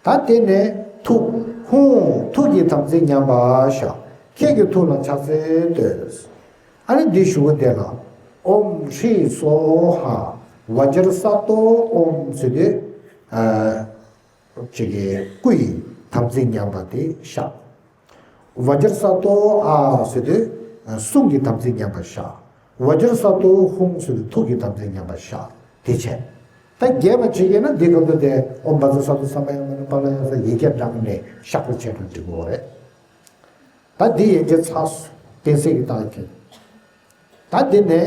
ད་དེ་ནས་ཐུགས། ཧཱུྃ། ཐུགས་ཀྱི་དམ་ཚིག་ཉམས་པར་བྱ། ཁྱེད་ཀྱི་ཐུགས་ལ་ཕྱག་འཚལ་བསྟོད། ཨ་ནི་འདི་ཞུ་བ་དེ་ལ། ཨོཾ་ཧྲཱིཿསྭཱ་ཧཱ། བཛྲ་ས་ཏྭ་ཨོཾ་ཟེར་དུས། ཨ། ཅིག་གི་སྐུ་ཡི་དམ་ཚིག་ཉམས་པ་དེ་བཞག། བཛྲ་ས་ཏྭ་ཨཱཿཟེར་དུས་གསུང་གི་དམ་ཚིག་ཉམས་པ་བཞག། བཛྲ་ས་ཏྭ་ཧཱུྃཟེར་དུས་ཐུགས་ཀྱི་དམ་ཚིག་ཉམས་པ་བཞག། དེ་བྱས། ད་རྒྱས་པ་བྱེད་ཀྱི་ན་འདི་ག་དུས་དེ་ཨོཾ་བཛྲ་ས་ཏྭ་ས་མ་ཡ་མ་ན་པཱ་ལ་ཡ་ས་ཡི་གེ་བགྲངས་ནས་བཞག་པ་བྱས་ན་འགྲིག་གི་རེད། ད་འདི་ཡན་ཆད་ཚར་སོང་། གཏན་ཚིགས་ཀྱི་རྟགས་ཀྱི། ད་འདི་ནས་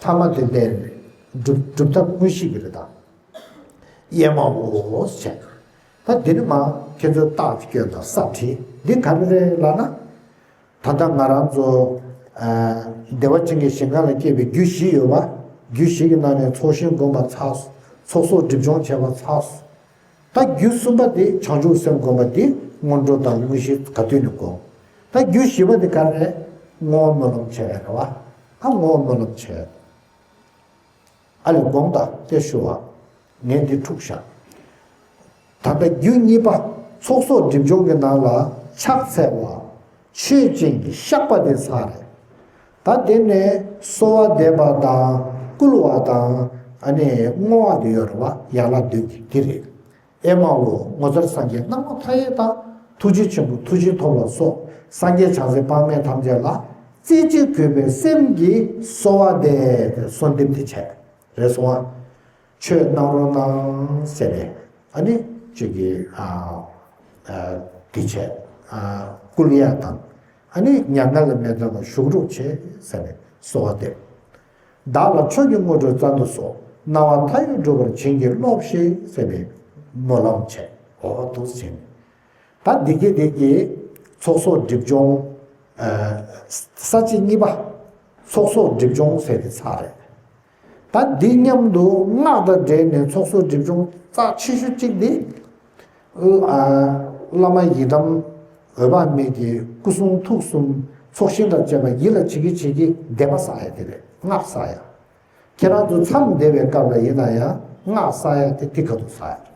ཐ་མ་དེ་ལས་སྒྲུབ་སྒྲུབ་ཐབས་དངོས་གཞི་གི་རེད་ད། ཨེ་མ་ཧོ་བྱས། ད་འདི་ནི་མ་ཁྱེད་ཚོས་རྟགས་ཀྱི་སྐྱོན་དང་ས་བྲིས། འདི་ག་རེ་རེད་ལབ་ན། ད་ལྟ་ང་རང་ཚོ་ཨ་བདེ་བ་ཅན་གྱི་ཞིང་ཁམས་ལ་སྐྱེས་པའི་རྒྱུ་བཞི་ཡོད་པ། རྒྱུ་བཞི་གི་ནང་ནས་ཚོགས་ཞིང་བསྒོམས་པ་ཚར་སོང་། ཚོགས་གསོག་སྒྲིབ་སྦྱོང་བྱས་པ་ཚར་སོང་། ད་རྒྱུ་གསུམ་པ་དེ་བྱང་ཆུབ་སེམས་བསྒོམ་པ་དེ་སྔོན་འགྲོ་དང་དངོས་གཞི་ག་དུས་ནས་བསྒོམ། ད་རྒྱུ་བཞི་པ་དེ་ག་རེ། བསྔོ་བ་སྨོན་ལམ་བྱས་པ་རེད་བ། ཨ་བསྔོ་བ་སྨོན་ལམ་བྱས། ཨ་ལས་དགོངས་དག་སྟེ་ཞུ་བ། ངས་འདི་འཁྲུགས་བཞག། ད་ལྟ་རྒྱུ་གཉིས་པ་ཚོགས་གསོག་སྒྲིབ་སྦྱོང་གི་ནང་ལ་ཕྱག་འཚལ་བ། མཆོད་ཅིང་བཤགས་པ་དེ་ཚར་རེད། ད་དེ་ནས་གསོལ་བ་འདེབས་པ་དང་བསྐུལ་བ་དང་། ཨ་ནི་བསྔོ་བ་དེ་ཡོད་རེད་བ། ཡན་ལག་བདུན་གྱི་དེ་རེད། ཨེ་མ་ཧོ། ངོ་མཚར་སངས་རྒྱས་སྣང་བ་མཐའ་ཡས་དང་། ཐུགས་རྗེ་ཆེན་པོ་མཐུ་ཆེན་ཐོབ་ལ་སོགས། སངས་རྒྱས་བྱང་སེམས་དཔག་མེད་ཐམས་ཅད་ལ། རྩེ་གཅིག་གུས་པའི་སེམས་ཀྱིས་གསོལ་བ་འདེབས་ཏེ་གསོལ་འདེབས་དེ་བྱས། རེད་སོང་ཨ། ཆོས་གནང་རོགས་གནང་ཟེར་ནས། ཨ་ནི་ཅིག་གིས་ཨ་ཨ་དེ་བྱས། ཨ་བསྐུལ་ཡ་དང་། ཨ་ནི་མྱ་ངན་ལས་མི་འདའ་བར་བཞུགས་རོགས་བྱེད་ཟེར་ནས་གསོལ་བ་འདེབས། བདག་ལ་མཆོག་གི་དངོས་གྲུབ་བསྩལ་དུ་གསོལ། སྣང་བ་མཐའ་ཡས་འགྲུབ་པར་བྱིན་གྱིས་རློབས་ཤིག་ཟེར་ནས་སྨོན་ལམ་བྱས། འོ་འདུག་སེ་བྱས་ནས། ད་འདི་གི་འདི་གི་ཚོགས་གསོག་སྒྲིབ་སྦྱོང་། ས་བཅད་གཉིས་པ། ཚོགས་གསོག་སྒྲིབ་སྦྱོང་ཟེར་དེ་ཚར་རེད། ད་འདི་མཉམ་དུ་སྔགས་དང་འབྲེལ་ནས་ཚོགས་གསོག་སྒྲིབ་སྦྱོང་རྩ་ཆེ་ཤོས་གཅིག་འདི། ཨ་བླ་མ་ཡི་དམ་འོད་དཔག་མེད་ཀྱི་སྐུ་གསུང་ཐུགས་གསུམ་ཚོགས་ཞིང་དང་བཅས་པ་ཡིད་ལ་བྱེད་ཀྱི་བྱེད་ཀྱི་བཟླས་པ་བསགས་ཡ་དེ་རེད། སྔགས་བསགས་ཡ། ཁྱེད་རང་ཚོ་མཚམས་བསྡད་པའི་སྐབས་ལ་ཡིན་ན་ཡང་སྔགས་བསགས་ཡ་དེ་དེ་ག་དུས་བསགས་ཡ་རེད།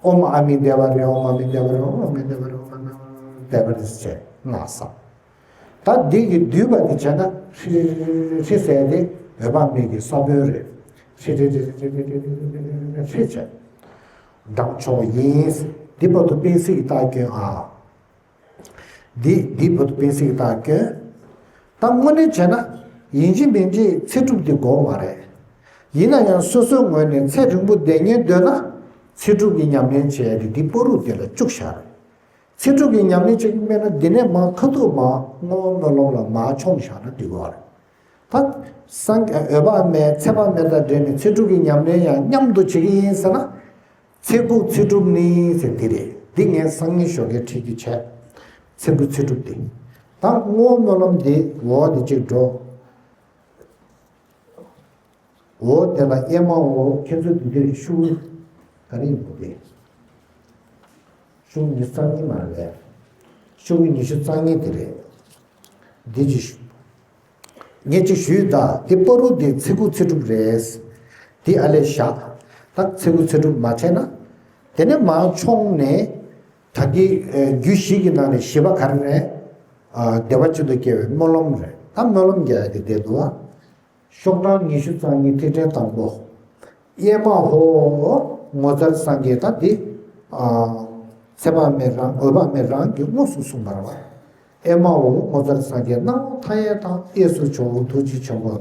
ཨོཾ་ཨ་མི་དྷེ་ཝ་རེ། ཨོཾ་ཨ་མི་དྷེ་ཝ་རེ། ཨོཾ་ཨ་མི་དྷེ་ཝ་རེ། ཨོཾ་ཨ་མི་དྷེ་ཝ་རེ་ཟེར་སྔགས་བསགས། ད་འདི་གི་བསྡུས་པ་འདི་བྱས་ན་ཧྲི་ཧྲི་ཧྲི་ཧྲི་ཟེར་ཏེ་འོད་དཔག་མེད་ཀྱི་ས་བོན་རེད། ཧྲི་ཧྲི་ཧྲི་ཧྲི་བྱས། བགྲང་ཆོག་ཡིན། འདི་བར་དུ་པིན་སི་གི་རྟགས་སྐྱོན་ཨ། འདི་འདི་བར་དུ་པིན་སི་གི་རྟགས་སྐྱོན། ད་དངོས་གནས་བྱས་ན་ཡིན་གཅིག་མིན་གཅིག་ཚེ་སྒྲུབ་འདི་དགོས་མ་རེད། ཡིན་ན་ཡང་སོ་སོའི་ངོས་ནས་ཚེ་རིང་པོ་བསྡད་སྙིང་འདོད་ན་ཚེ་སྒྲུབ་ཀྱི་ཉམས་ལེན་བྱས་ཏེ་འདི་སྤོ་རུ་དེ་ལ་བཅུག་བཞག་རེད། ཚེ་སྒྲུབ་ཀྱི་ཉམས་ལེན་བྱེད་ཀྱི་མེད་ན་འདི་ནས་མར་ཁ་ཐུག་མར་བསྔོ་བ་སྨོན་ལམ་ལ་མར་མཆོང་བཞག་ན་འགྲིག་གི་རེད། ད་སངས་རྒྱས་འོད་དཔག་མེད་ཚེ་དཔག་མེད་དང་འབྲེལ་ནས་ཚེ་སྒྲུབ་ཀྱི་ཉམས་ལེན་ཡང་མཉམ་དུ་བྱེད་ཀྱི་ཡིན་ཟེར་ན། ཚེ་འགུགས་ཚེ་སྒྲུབ་ནི་ཟེར་འདི་རེད། འདི་ངས་སང་ཉིན་ཞོགས་ཀས་ཁྲིད་རྒྱུ་བྱས། ཚེ་འགུགས་ཚེ་སྒྲུབ་འདི། ད་བསྔོ་བ་སྨོན་ལམ་འདི་འོ་འདི་གཅིག་འགྲོ། འོ་དེ་ལ་ཨེ་མ་འོ་ཁྱེད་ཚོ་འདི་འདིར་ཤོག་གུ་ག་རེ་ཡིན་པོ་དེ། ཤོག་གུ་ཉི་ཤུ་རྩ་གཉིས་མ་རེད། ཤོག་གུ་ཉི་ཤུ་རྩ་གཉིས་དེ་རེད། འདི་ཅི་ཞུ། ངས་ཅི་ཞུས་ད་དེ་པ་རུ་དེ་ཚེ་འགུགས་ཚེ་སྒྲུབ་རེད། དེ་ཨ་ལས་བཞག། ད་ཚེ་འགུགས་ཚེ་སྒྲུབ་མ་བྱས་ན། དེ་ནས་མར་མཆོང་ནས། ད་གི་རྒྱུད་བཞི་གི་ནང་ནས་བཞི་པ་ག་རེ་རེད། བདེ་བ་ཅན་དུ་སྐྱེ་བའི་སྨོན་ལམ་རེད། ད་སྨོན་ལམ་རྒྱག་ཡ་དེ་བསྡད་འདུག་བ། ཤོག་གྲངས་ཉི་ཤུ་རྩ་གཉིས་ཐིག་ཕྲེང་དང་པོ། ཨེ་མ་ཧོ། ངོ་མཚར་སངས་རྒྱས་ད་འདི། ཚེ་དཔག་མེད་རང་འོད་དཔག་མེད་རང་གིས་དངོས་སུ་གསུངས་པ་རེད་བ། ཨེ་མ་ཧོ། ངོ་མཚར་སངས་རྒྱས་སྣང་བ་མཐའ་ཡས་དང་། གཡས་སུ་ཇོ་བོ་ཐུགས་རྗེ་ཆེན་པོ།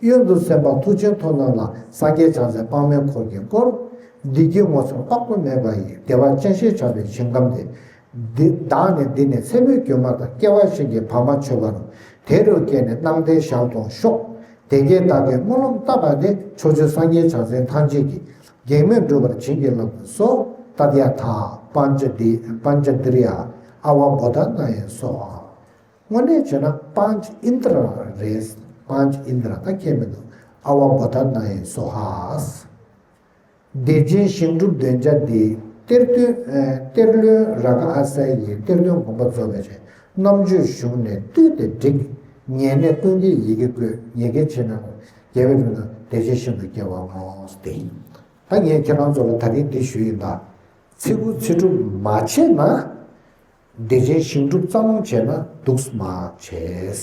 གཡོན་དུ་སེམས་དཔའ་མཐུ་ཆེན་ཐོབ་རྣམས་ལ། སངས་རྒྱས་བྱང་སེམས་དཔག་མེད་འཁོར་གྱིས་བསྐོར། འདི་སྐྱེ་བོ་ཚོ་དཔག་ཏུ་མེད་པ་ཡི། བདེ་བ་ཅན་ཞེས་བྱ་བའི་ཞིང་ཁམས་དེ། འདི་བདག་ནི་འདི་ནས་ཚེ་མའི་སྒྱུ་མ་དང་། སྐྱེ་བ་གཞན་གྱིས་བར་མ་ཆོད་པ་རུ། དེ་རུ་སྐྱེས་ནས་སྣང་མཐའི་ཞལ་མཐོང་ཤོག། དེ་སྐད་བདག་གིས་སྨོན་ལམ་བཏབ་པ་དེ། ཕྱོགས་བཅུའི་སངས་རྒྱས་བྱང་སེམས་ཐམས་ཅད་ཀྱིས། གེགས་མེད་འགྲུབ་པར་བྱིན་གྱིས་བརླབ་ཏུ་གསོལ། ཏདྱ་ཐཱ། པཉྩ་དི་པཉྩ་ཏྲི་ཡ་ཨ་ཝ་བོ་དྷ་ན་ཡེ་སྭཱ་ཧཱ། དངོས་གནས་བྱས་ན་པཉྩ་ཨིནྡྲ་རེད། པཉྩ་ཨིནྡྲ་ད་ཁྱད་མི་འདུག། ཨ་ཝ་བོ་དྷ་ན་ཡེ་སྭཱ་ཧཱ། བདེ་ཆེན་ཞིང་སྒྲུབ་འདོན་བྱ་འདི། གཏེར་སྟོན་ཨ་གཏེར་བློན་ར་ཀ་ཨ་སའི་ཡིས། གཏེར་སྟོན་དགོངས་པ་རྫོགས་པའི་ཕྱིར། རྣམ་དཔྱོད་གཞུང་ནས་བཏུས་ཏེ་བསྒྲིགས། ཉེ་གནས་ཀུན་གྱིས་ཡི་གེ་བཀོད། ཡི་གེ་ཆེ་ན་རྒྱལ་བའི་དྲུང་དུ། བདེ་ཆེན་ཞིང་དུ་སྐྱེ་བ་བསྔོ། སྟེ། ད་ངས་ཁྱེད་རང་ཚོ་ལ་ད་རིང་འདི་ཞུ་ཡིན་ད། ཚེ་འགུགས་ཚེ་སྒྲུབ་མ་བྱས་ན། བདེ་ཆེན་ཞིང་སྒྲུབ་ཙམ་བྱས་ན་སྡུག་མ་བྱས་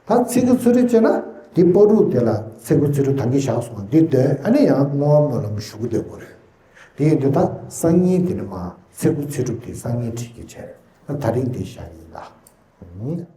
བྱས། ད་ཚིག་གི་ཚུལ་རེ་བྱས་ན་འདི་སྤ་རུ་དེ་ལ་ཚེ་འགུགས་ཚེ་སྒྲུབ་ད་གིན་བཞག་སོང་། འདི་འདོན་ཨ་ནི་ཡང་བསྔོ་བ་སྨོན་ལམ་ཞུ་གི་སྡོད་དགོས་རེད། དེ་ཡིན་དུས་ད་སང་ཉིན་དེ་ནི་མ་ཚེ་འགུགས་ཚེ་སྒྲུབ་དེ་སང་ཉིན་ཁྲིད་ཀྱི་བྱས། ད་ད་རིང་འདི་བཞག་ཡིན་ད།